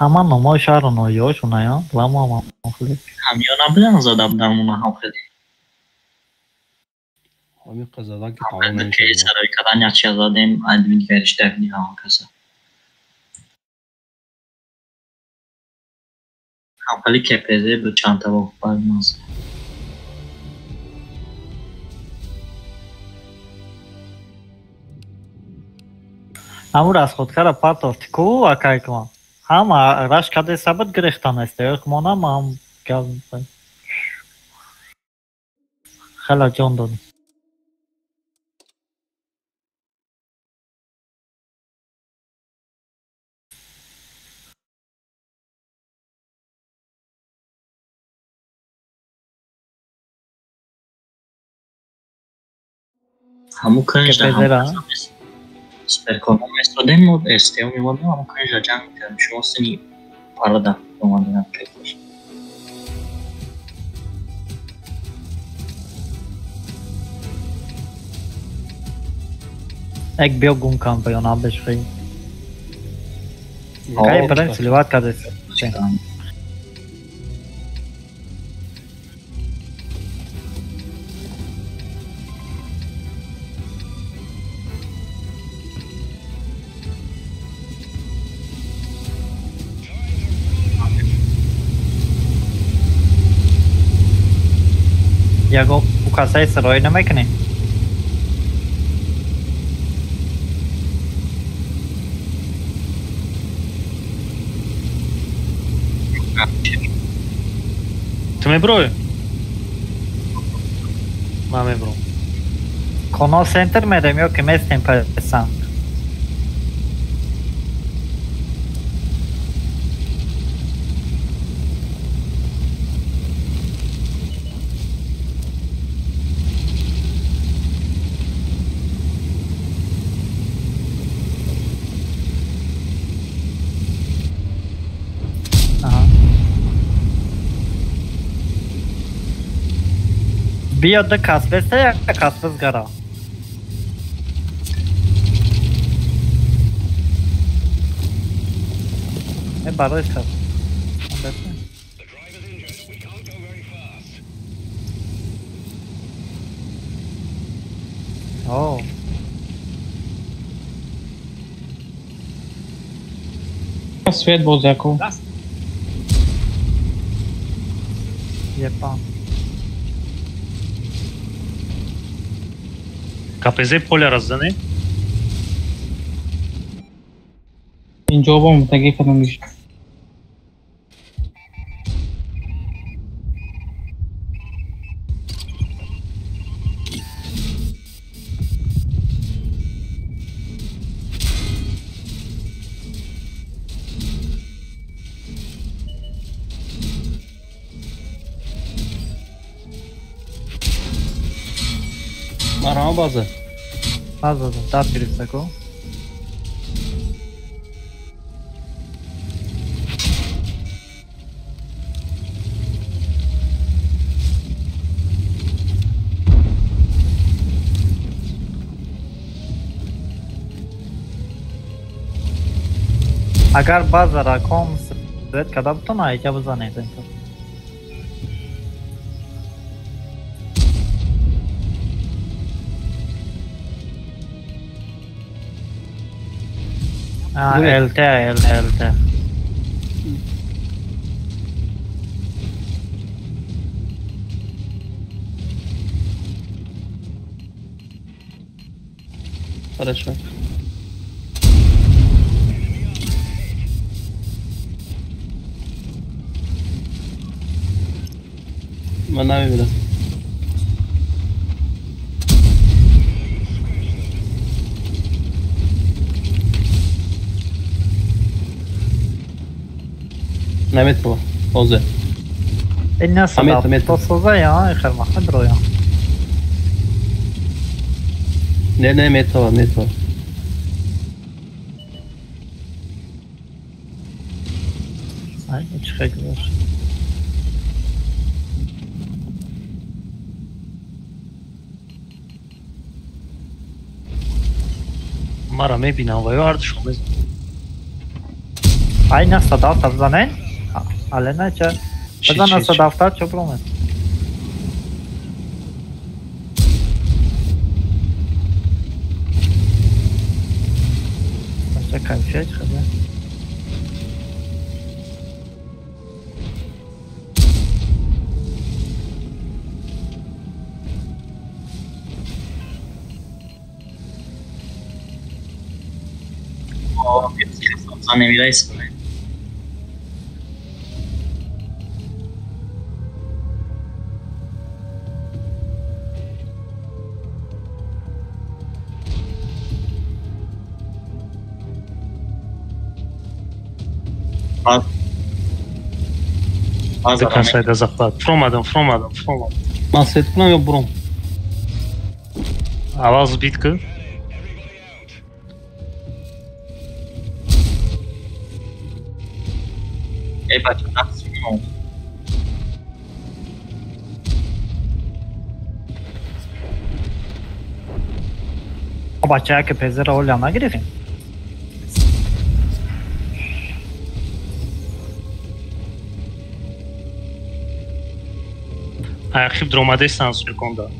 Ҳама номои шаҳру ноҳияҳошоная, ламо ҳама хеле. Ҳамё набудан зада будам уна ҳам хеле. Ҳамин задан ки тамом намешавад. Сарои кадан якчия задем, админ дигариш дафни ҳамон каса. Ҳам хеле КПЗ буд чандта бармаз. Ҳамун расходкара партофти ку акай кумам. Ҳама раш каде сабат гирехтан аст. Ёхмонам ҳам гап хела ҷон дод. Ҳамун кунҷда КПЗ-ра? Суперконо местодем, мо СТО мемондем, ҳамун кунҷда ҷанг мекардем. Шумо сини парада омадем пеш. Як биё гум кам ба ё набешхи. Кай барем сливат кардес. Ягон касаи сароӣ намекунӣ? Ту меброӣ? Ман мебром. Коно центр мерем ё ки местем пасан? Биё ду кас беста, як кас бизгара. Э барои кас. О. Свет боз яку. Епа. КПЗ поля раззане? Инҷо бом таги кадомиш. Марҳама база. База дад гирифта ку. Агар базара ком свет када бутона, айҷа бизанед. LT LT LT. Хорошо. Ман намебинам. Наметова. Ҳозир. Ин Метр, метр. соза я хермаха дроя. Не, не, метава, метава. Ай, чӣ хел гузашт. Мара мебинам ва ё ҳардушон мезанам. Ай, на садафта бизанен? Але на ча? Бизан на садафта, чо бромед? Бача кайфият хабар. Намедайсам. Касайда захват. Фромадам, фромадам, фромадам. Ман сет кунам ё буром? Аввал сбит кӣ? Эй, бача, нақс кунам. Бача, яке пезера оля нагирифтем? Архив дромадесан секунда.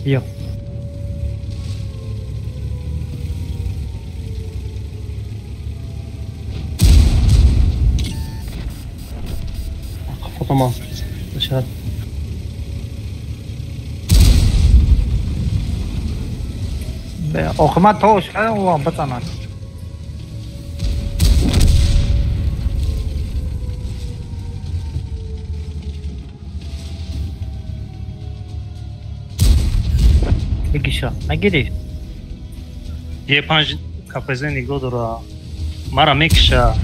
Ё. Фотоман. Шад. Охи ман тош кардам, бизанам. Бигиша, нагирӣ? Е панҷ КПЗ нигоҳ дора. Мара мекиша.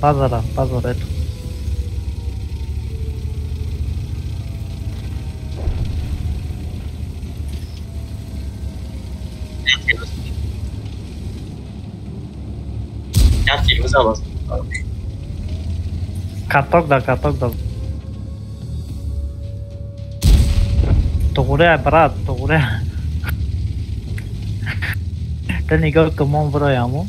Базара, базара это. Каток да, каток да. Туғре, брат, туғре. Та нигоҳ кун, мон бирояму.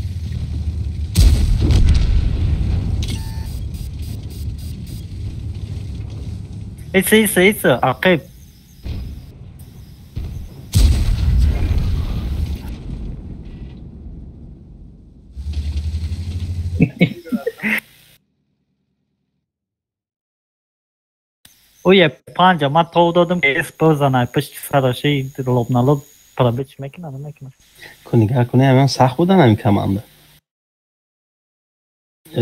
Иса, иса, иса, ақиб. Ӯе панҷа ман тов додам, эс бизанай пишти сараши лоб на лоб пробич мекунад, намекунад. Ку нигаҳ кунӣ, ҳамин сахт будан ҳамин команда.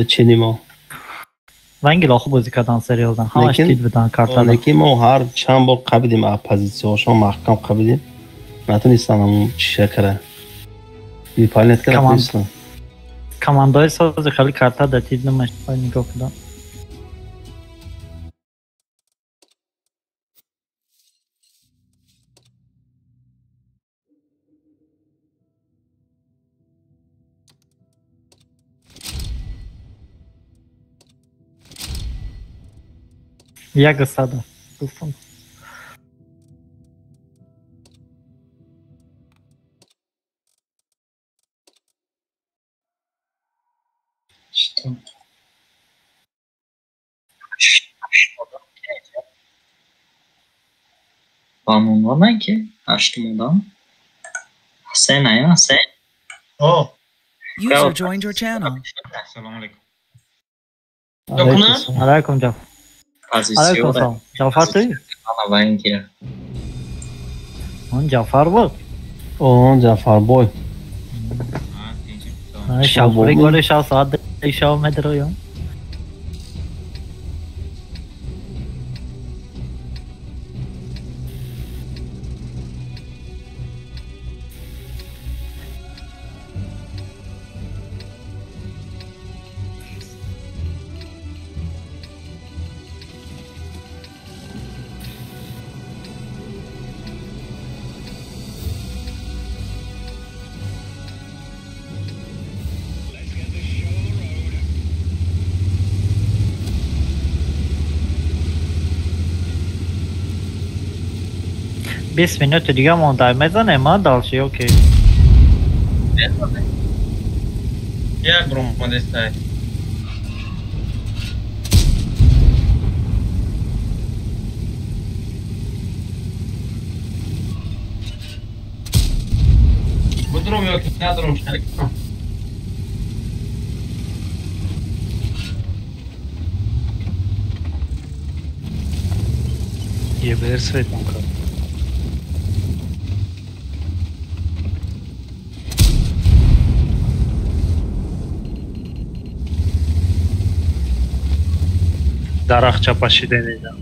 Чини мо. Ранги лоху бозӣ кардан серьёзно. Ҳамаш дид будан карта. Лекин мо ҳар чанд бор қабидим, оппозитсияҳошон маҳкам қабидим. Натунистан ҳамун чиша кара. Выполнять кара натунистан. Командаҳои сози хеле карта да тид намаш нигоҳ кунам. Як сада. Гуфтам. Что? Ба ки ҳаштум одам. Ҳасен ая, Ҳасен. О. User joined your channel. Ассалому алайкум. Алайкум ҷафар. Алайкум салом. Ҷафар туй? Он Ҷафар буд? Он Ҷафар бой. Шаб голи шаб соат 2 шаб медроям. 20 минути дига монда мезанем, а дальше окей. Як бромадестай. Будром ё ки надром шарик. ЕБР светом кард. Дарахт чапашида дида.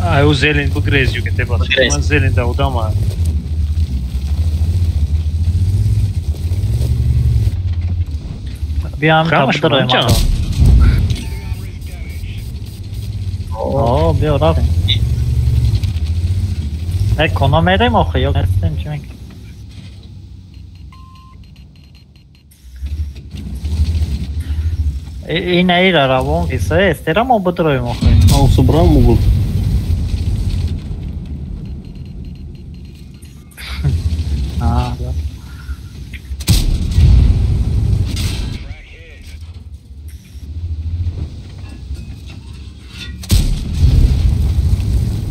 Ай, ӯ зелен бигрезю ки теба. Ман зелен да одама. Биям та бидроем. О, биё рафтем. Э, кона мерем охи ё нестем чӣ мекунем? Ин аира равон киса эстера мо бидроем охи. Ау субрам мугул. А, да.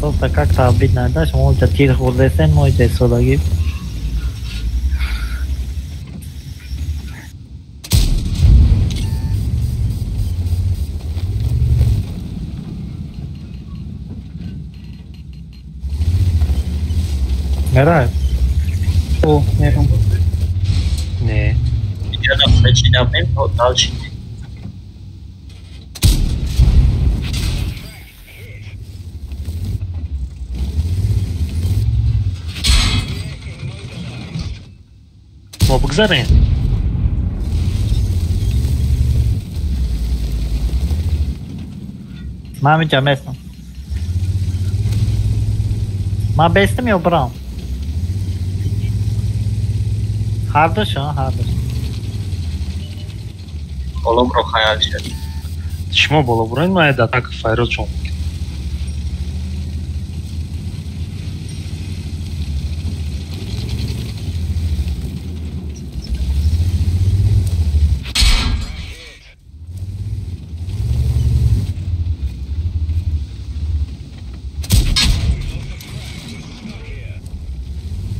Просто как-то обидно, да, что мы тир хурдесен, мой десодаги. Мерай. О, мерам. Не. Я там начинал, дальше. Мо бигзарем. Ман инҷа местам. Ман бестам ё брам? Ҳардушон, ҳардуш. Боло бро хаёл шуд. Шумо боло буроед, ман да так файрод шом.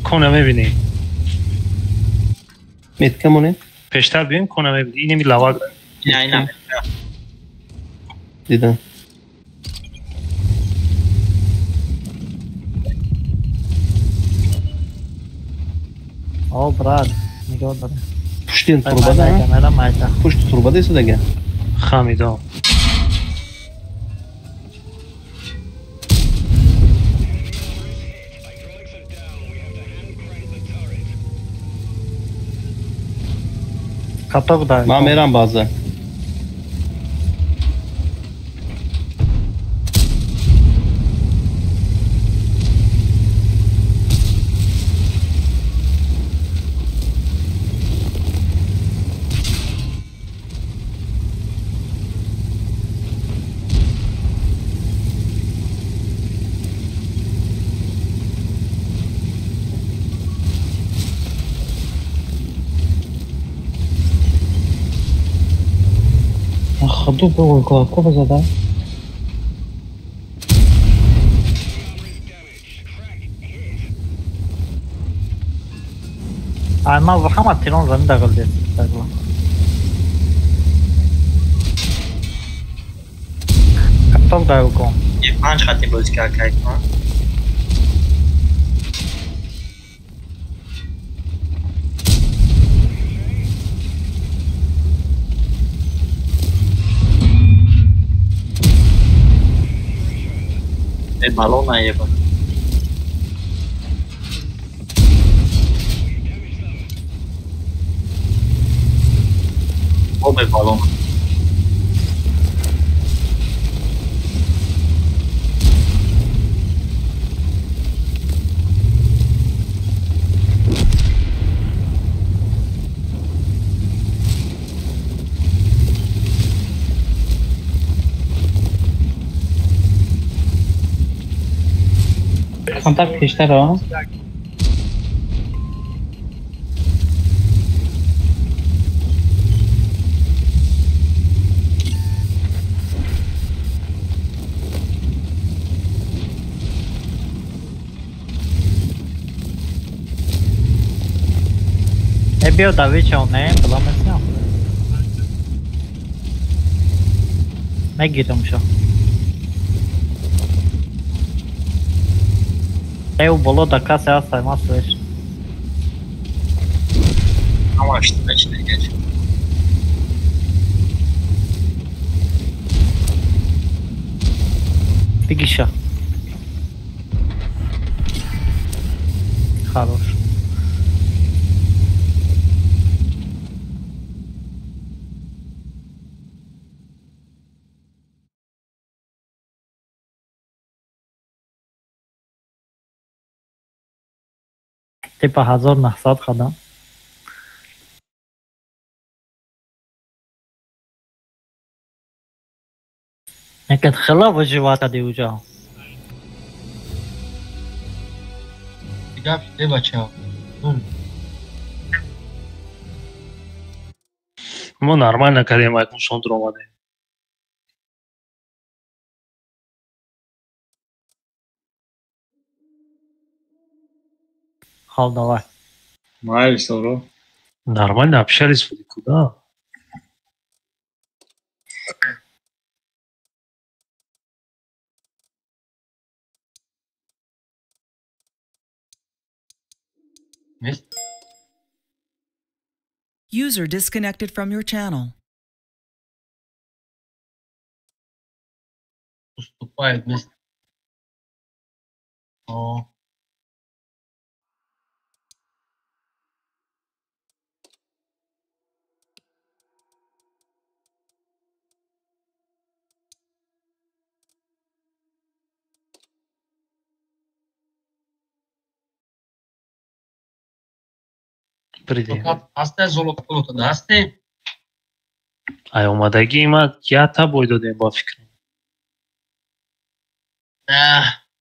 Кона мебинӣ? Метка монед? Пештар биёем кона мебинӣ. Инеми лавак. Не, ина. Дидам. О, брат, нигоҳ дора. Пушти турбада? Пушти турбада истодага? Хамидо. Каток дай. Ман мерам база. Ходу был Головкова задал. А ма ҳама тирон замин дағал дес. Каток дай кун. Е панҷ хати бозӣ кард кайкон. Балон наеба. Обе балон. Камтар пештар, а? Биё давича не, била месиям. Мегирам шо. Ев боло да касе астай масвеш. Ама што вече не гече. Бигиша. Хорош. Типа 1900 хадам. Некад хела выживать ади уҷа. Гап шуде бачаҳо. Мо нормально кардем, акун шон дуромадем. Хал, давай. Майли, Савро. Нормально общались, вы куда? User disconnected from your channel. Уступает место. О. Ҳасте золото пулото ҳасте? Ай омадагии ма ята бой додем ба фикрам.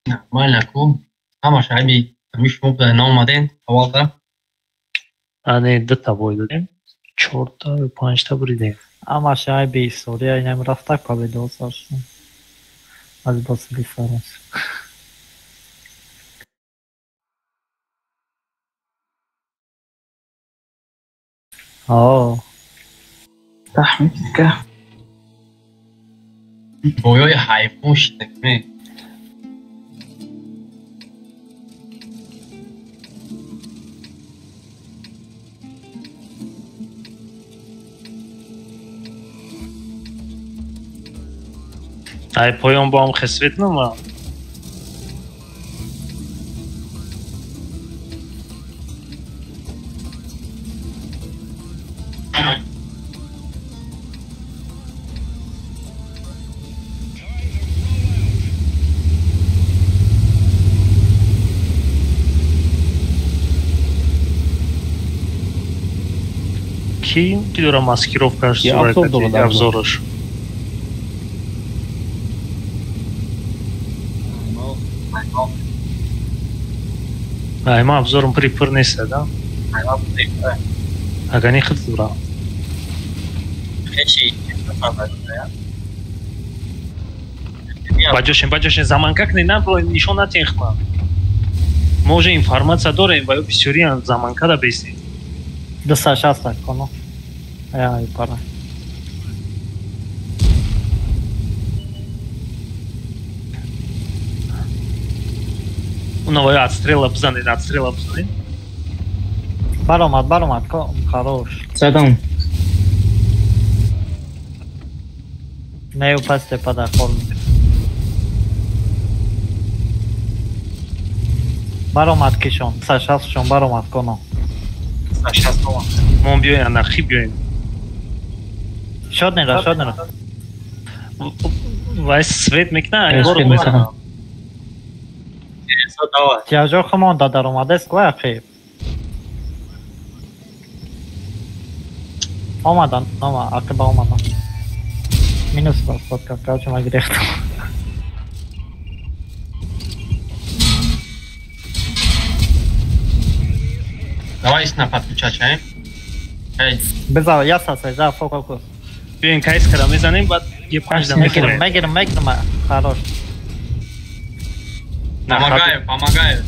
Нормально ку. Ҳамаш ҳами ҳами шумо буда наомаден аввалда. Ане дута бой додем. Чорта ё панҷта буридем. Ҳамаш айби история инам рафта победол саршун. Аз боси бисараш. О. Тахмика. Боёи ҳайвон шидакме. Ай поён бо ҳам хесвет нама. Ки дора маскировкаш сурат обзораш. Ай ма обзорам припър нест, да? Ай ма припър. Ага не хд дора. Баҷошен, баҷошен, заманка кунед, на нишон натиҳен хма. Мо уже информация дорем, ва ё бисёриан заманка да бесем. 260 коно. Ай, пара. Уна ва ё отстрела бизанед, отстрела бизанед. Баромад, баромад, хорош. Задам. Не упасте пада холник. Баромад кишон, 260 шон баромад коно. Мон биёем, нахи биёем. Шод нера, шод нера. Вай свет мекна, ангор. Тиажо хмон да даромадест ква ахи. Омадан, ома, ақиба омадан. Минус расходка, короче, ма гирехтам. Давай исна подключать, а? Эй. Биза, я сасай, за фокус. Биён кайс кара мезанем, баъд е панҷ да мехӯрем. Мегирем, мегирем, хорош. Помогаю, помогаю.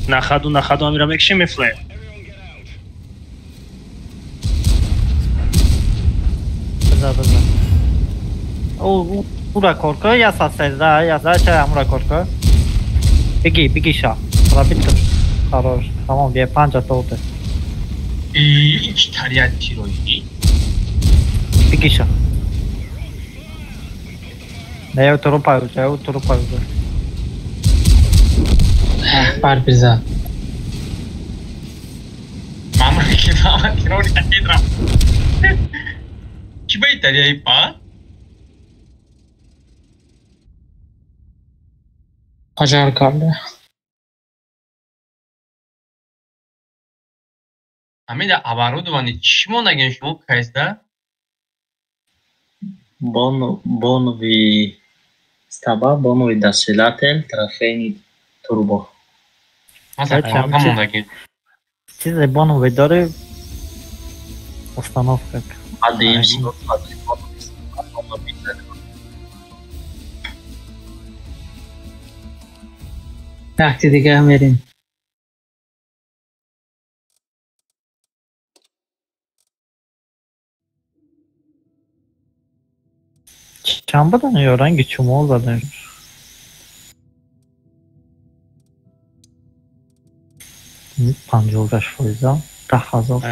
На ходу амира мекшем мефлаем. Биза, биза. О, ура корка, я сасай, за, я за, чай амура корка. Беги, беги ша. Пробит хорош. Тамом, е панҷа толте. И читария тирои. Беги ша. Не, я турупаю, я турупаю. Пар биза. Мама, ки мама тирои такидра. Чи ба Италия и па? Пожар карда. Ҳамида оборудование чӣ мондаген шумо кайсда? Бонови стаба, бонови дасилатель, трофейни турбо. Масалан, мондаген. Чизе бонови дори установка. Адим Тахти дига мерим. Чанд будан ё ранги чумол задан? Панҷоҳу шаш фоиза, 10,000.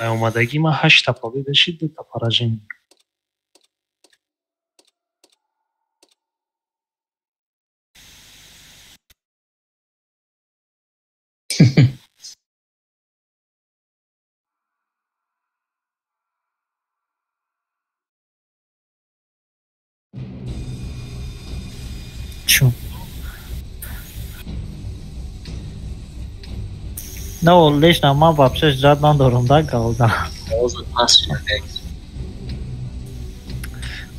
Омадагӣ ман ҳашта победа шид, дута поражение. Чу. Но лично ман вообще ждать надорам, да, галда.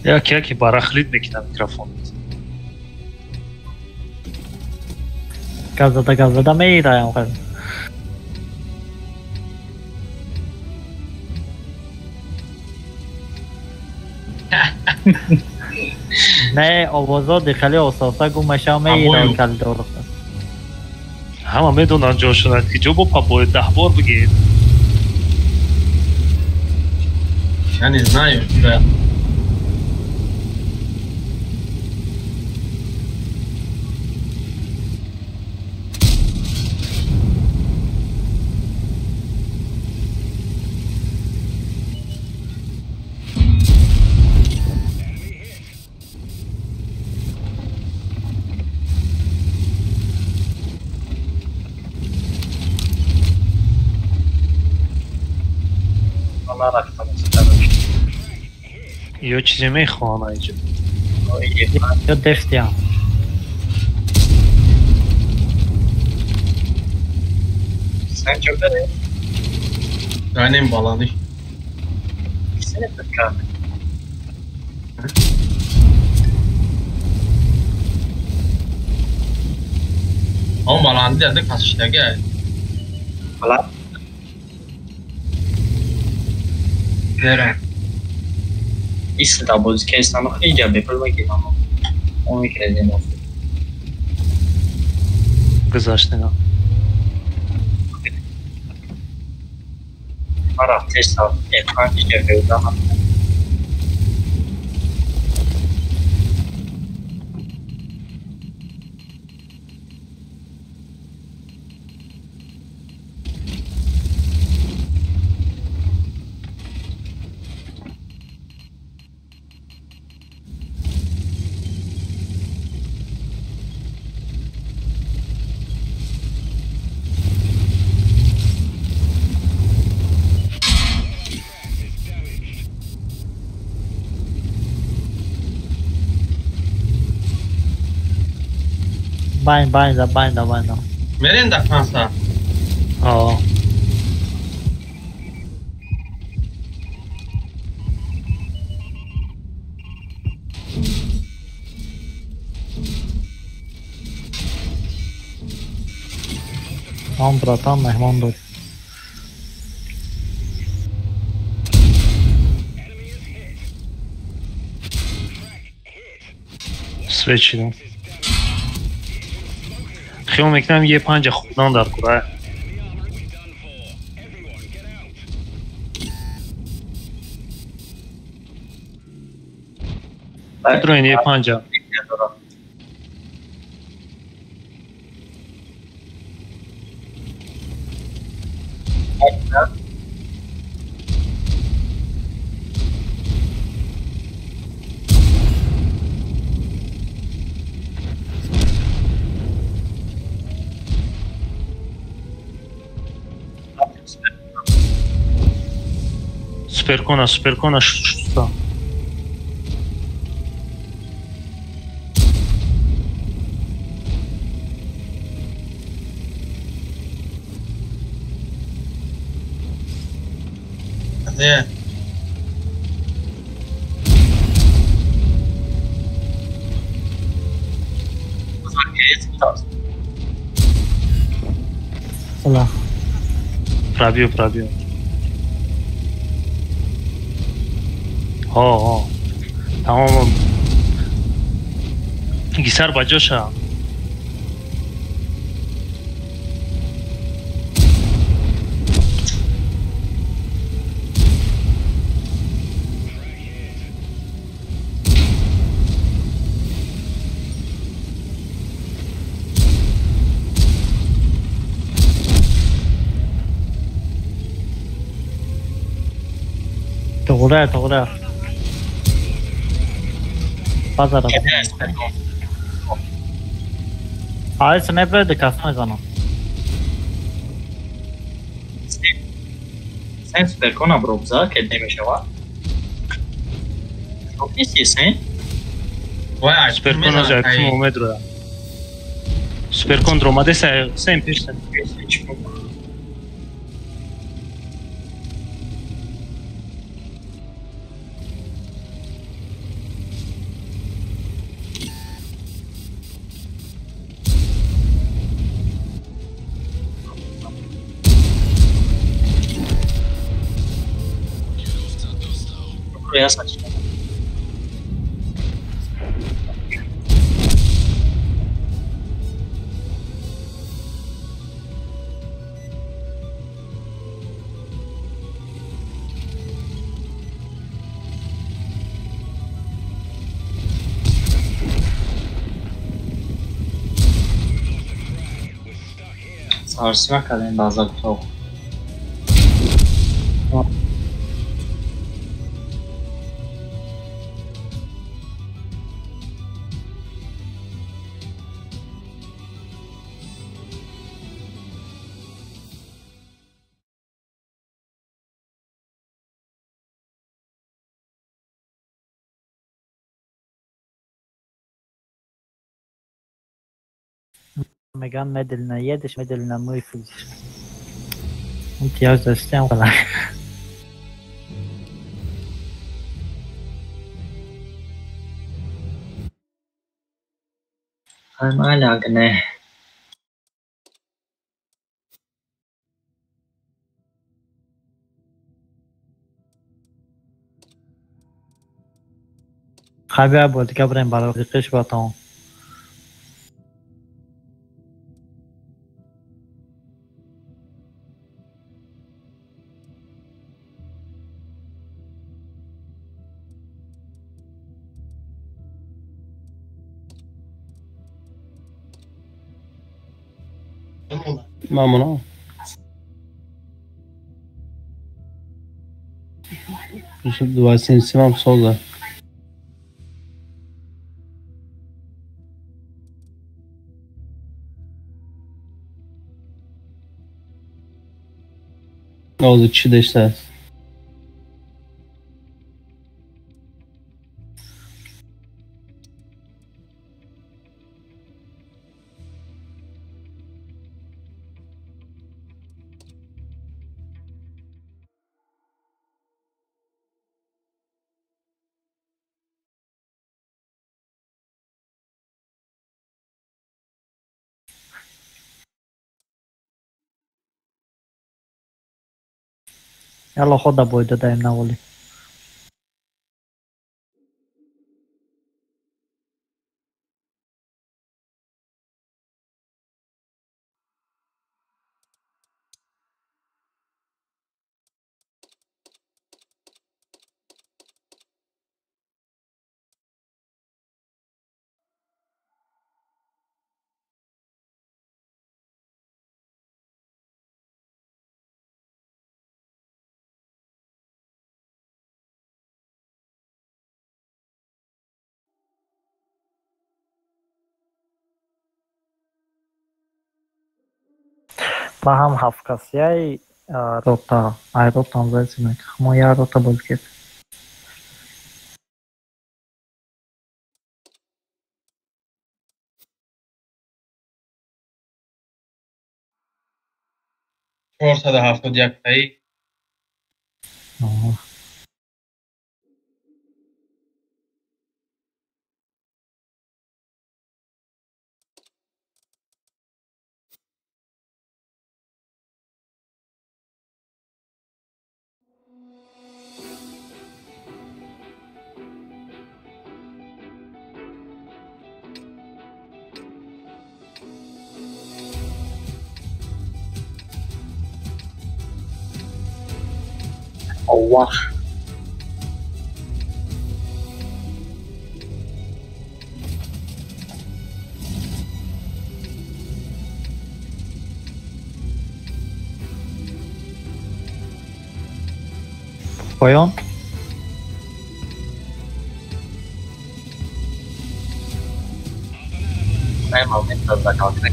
Яке яке барахлит мекунам микрофон. Газада газада меираям хел. Не, овозо хеле ососа гум мешава меирам калидор. Ҳама медонанд ҷошона ки ҷо бо пабои 10 бор бигед. Я не знаю, да. Ё чизе мехоҳам айҷо. Ё дефтиям. Дайнем баландӣ. Он баландӣ ада касиштага. Нера. Исда боз кестану иҷа бепул мегирам. Он мекардем. Гузаштена. Мара теста экран иҷа беудам. Байн, байн, да, байн, да, байн, да. Мерем да канса. О. Он, братан, меҳмон дор. Встречи. Хиёл мекунам е панҷа хӯрдан дар кура. Дроин е панҷа. Суперкона, суперкона шуста. Не. Пробью, пробью. Ҳо, тамом. Гисар ба ҷоша. Тоғра, тоғра. Базара. Ай, смепре де кас мезанам. Сен суперкона бробза, ке немешава. Шок нести сен? Суперкона за кум омед роя. Суперкон дромаде сен пеш сен. Сарсима кардем баъза гуфтоқ. Меган медленно едешь, медленно мыслишь. Я заснял. Нормально, Хабя буд, габрем барои қиш батон. Мамоно. Двадцать соза. Озу чӣ доштааст? Ялло хода бой додаем на воле. Ба ҳам ҳафткасияи рота, ай ротам зайсимек. Мо як рота бозӣ кардем. 471 таи. Allah. Поён. Ай момент закалка.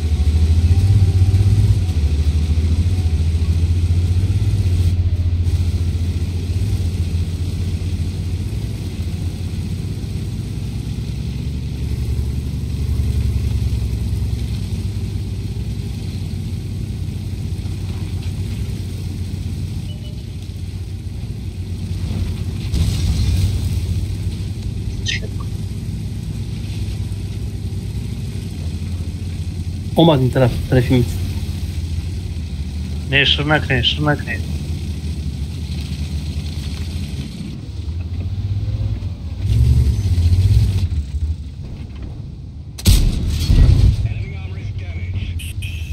Омад ин тараф, тарафи миз. Не, шир накунед, шир накунед.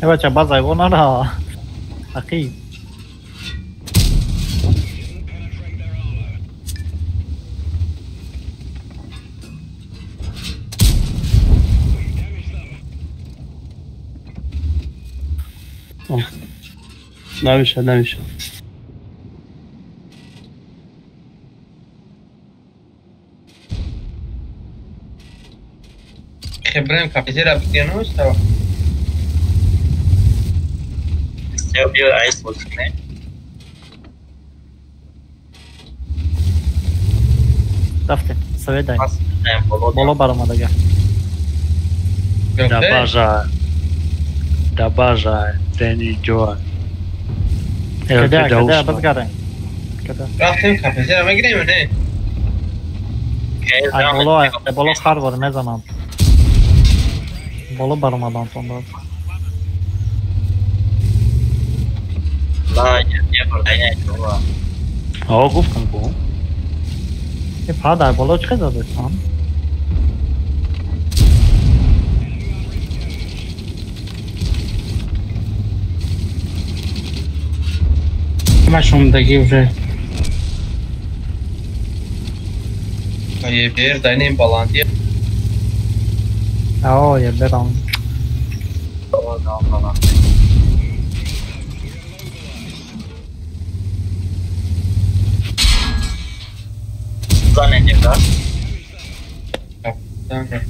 Э бача, баз айвон нара. Ақиб. Намешад, намешад. Хебрем капезера бигирем става. Сео биё айс бозӣ кунем. Рафтем, совет дай. Боло баромадага. Да бажа. Да бажа, дени ҷоа. Када, када, базгарем. Када. Рафтем капезера мегирем не? Ай боло, ай боло хар бор мезанам. Боло баромадан тон дод. Ла, я бор дай ҷоа. О, гуфтам ку. Э падар боло чӣ задастан? Ҳамаш омадагӣ уже. Ебер дайнем баланди. Ао, еберам. Занем, да? Да.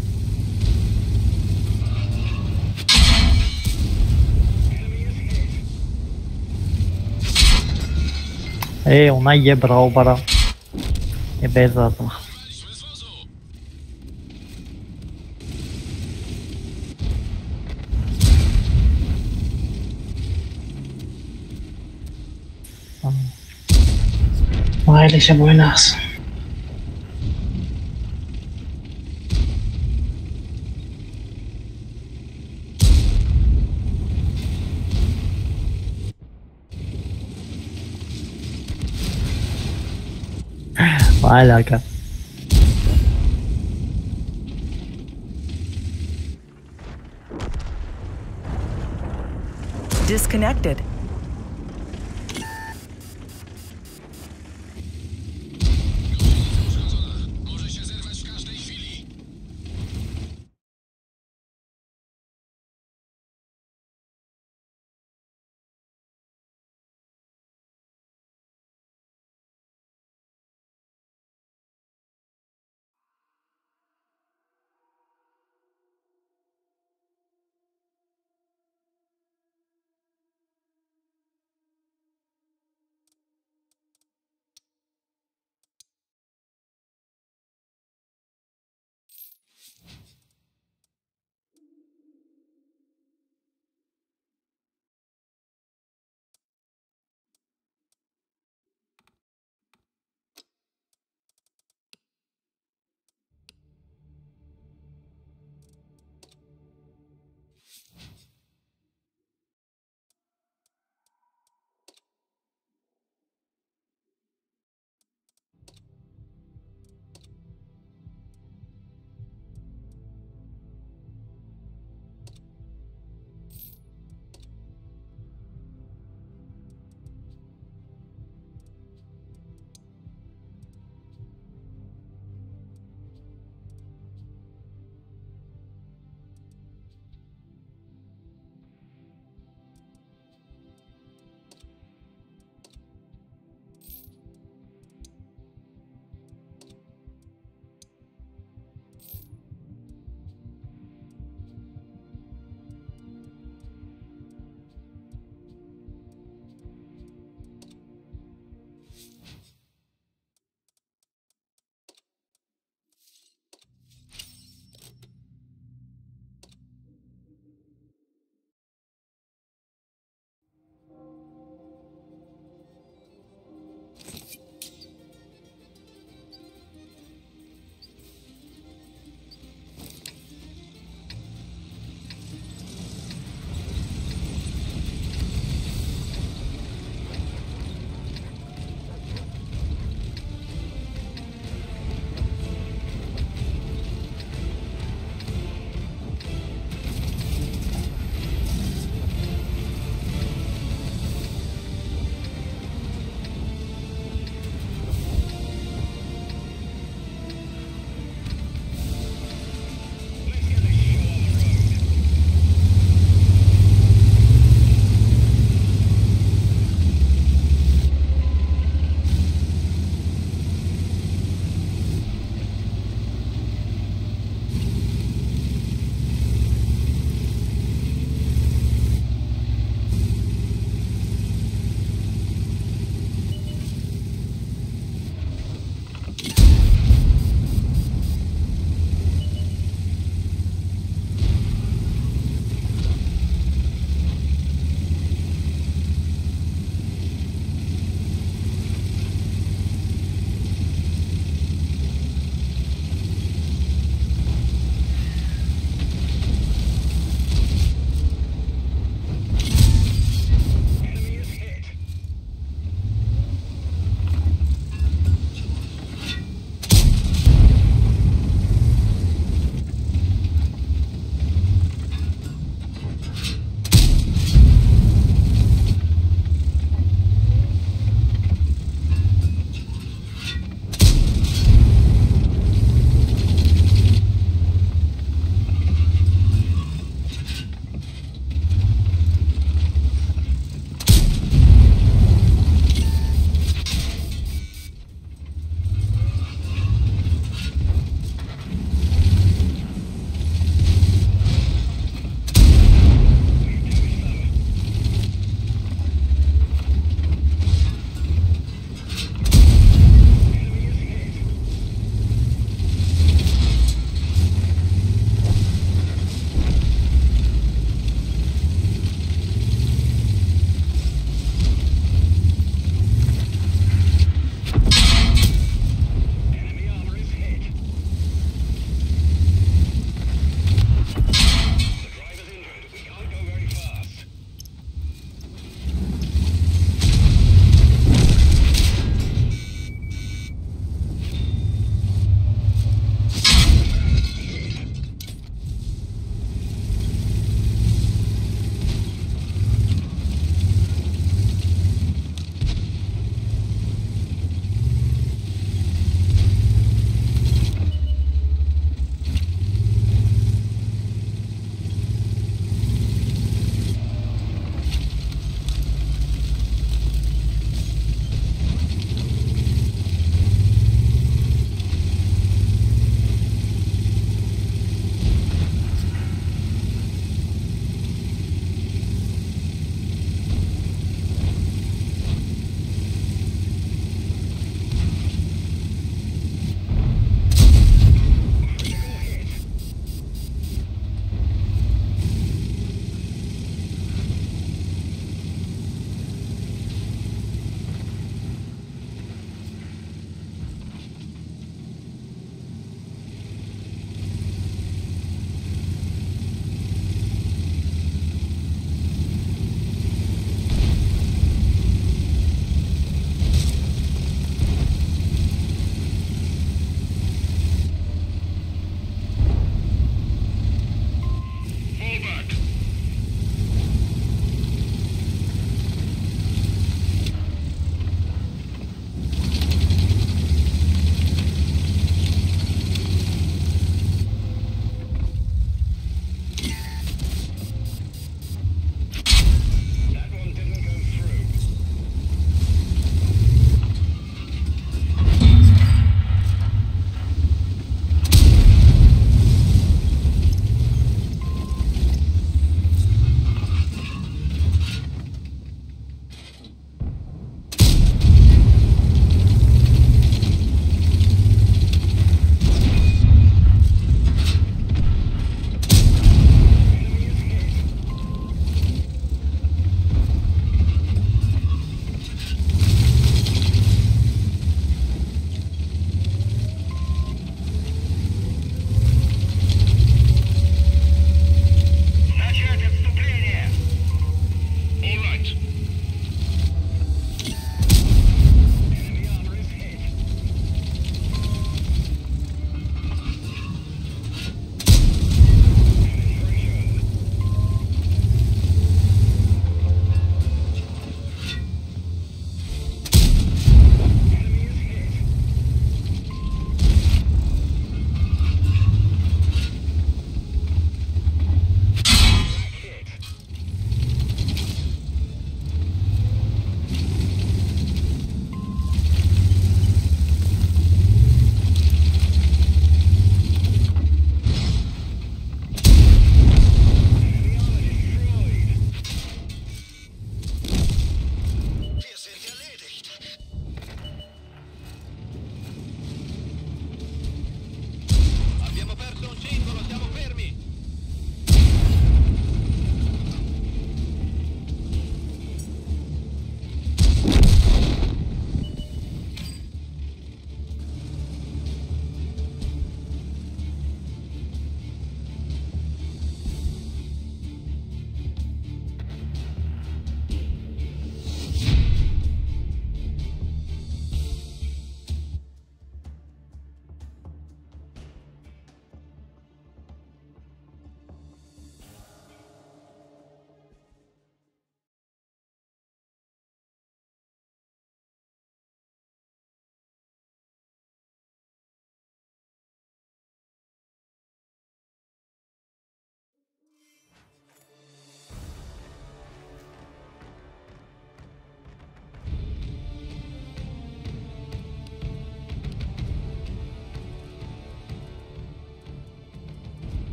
Э, она ебрал бара. Ебер задам. Майлиша буйнас. Майли ака. Disconnected.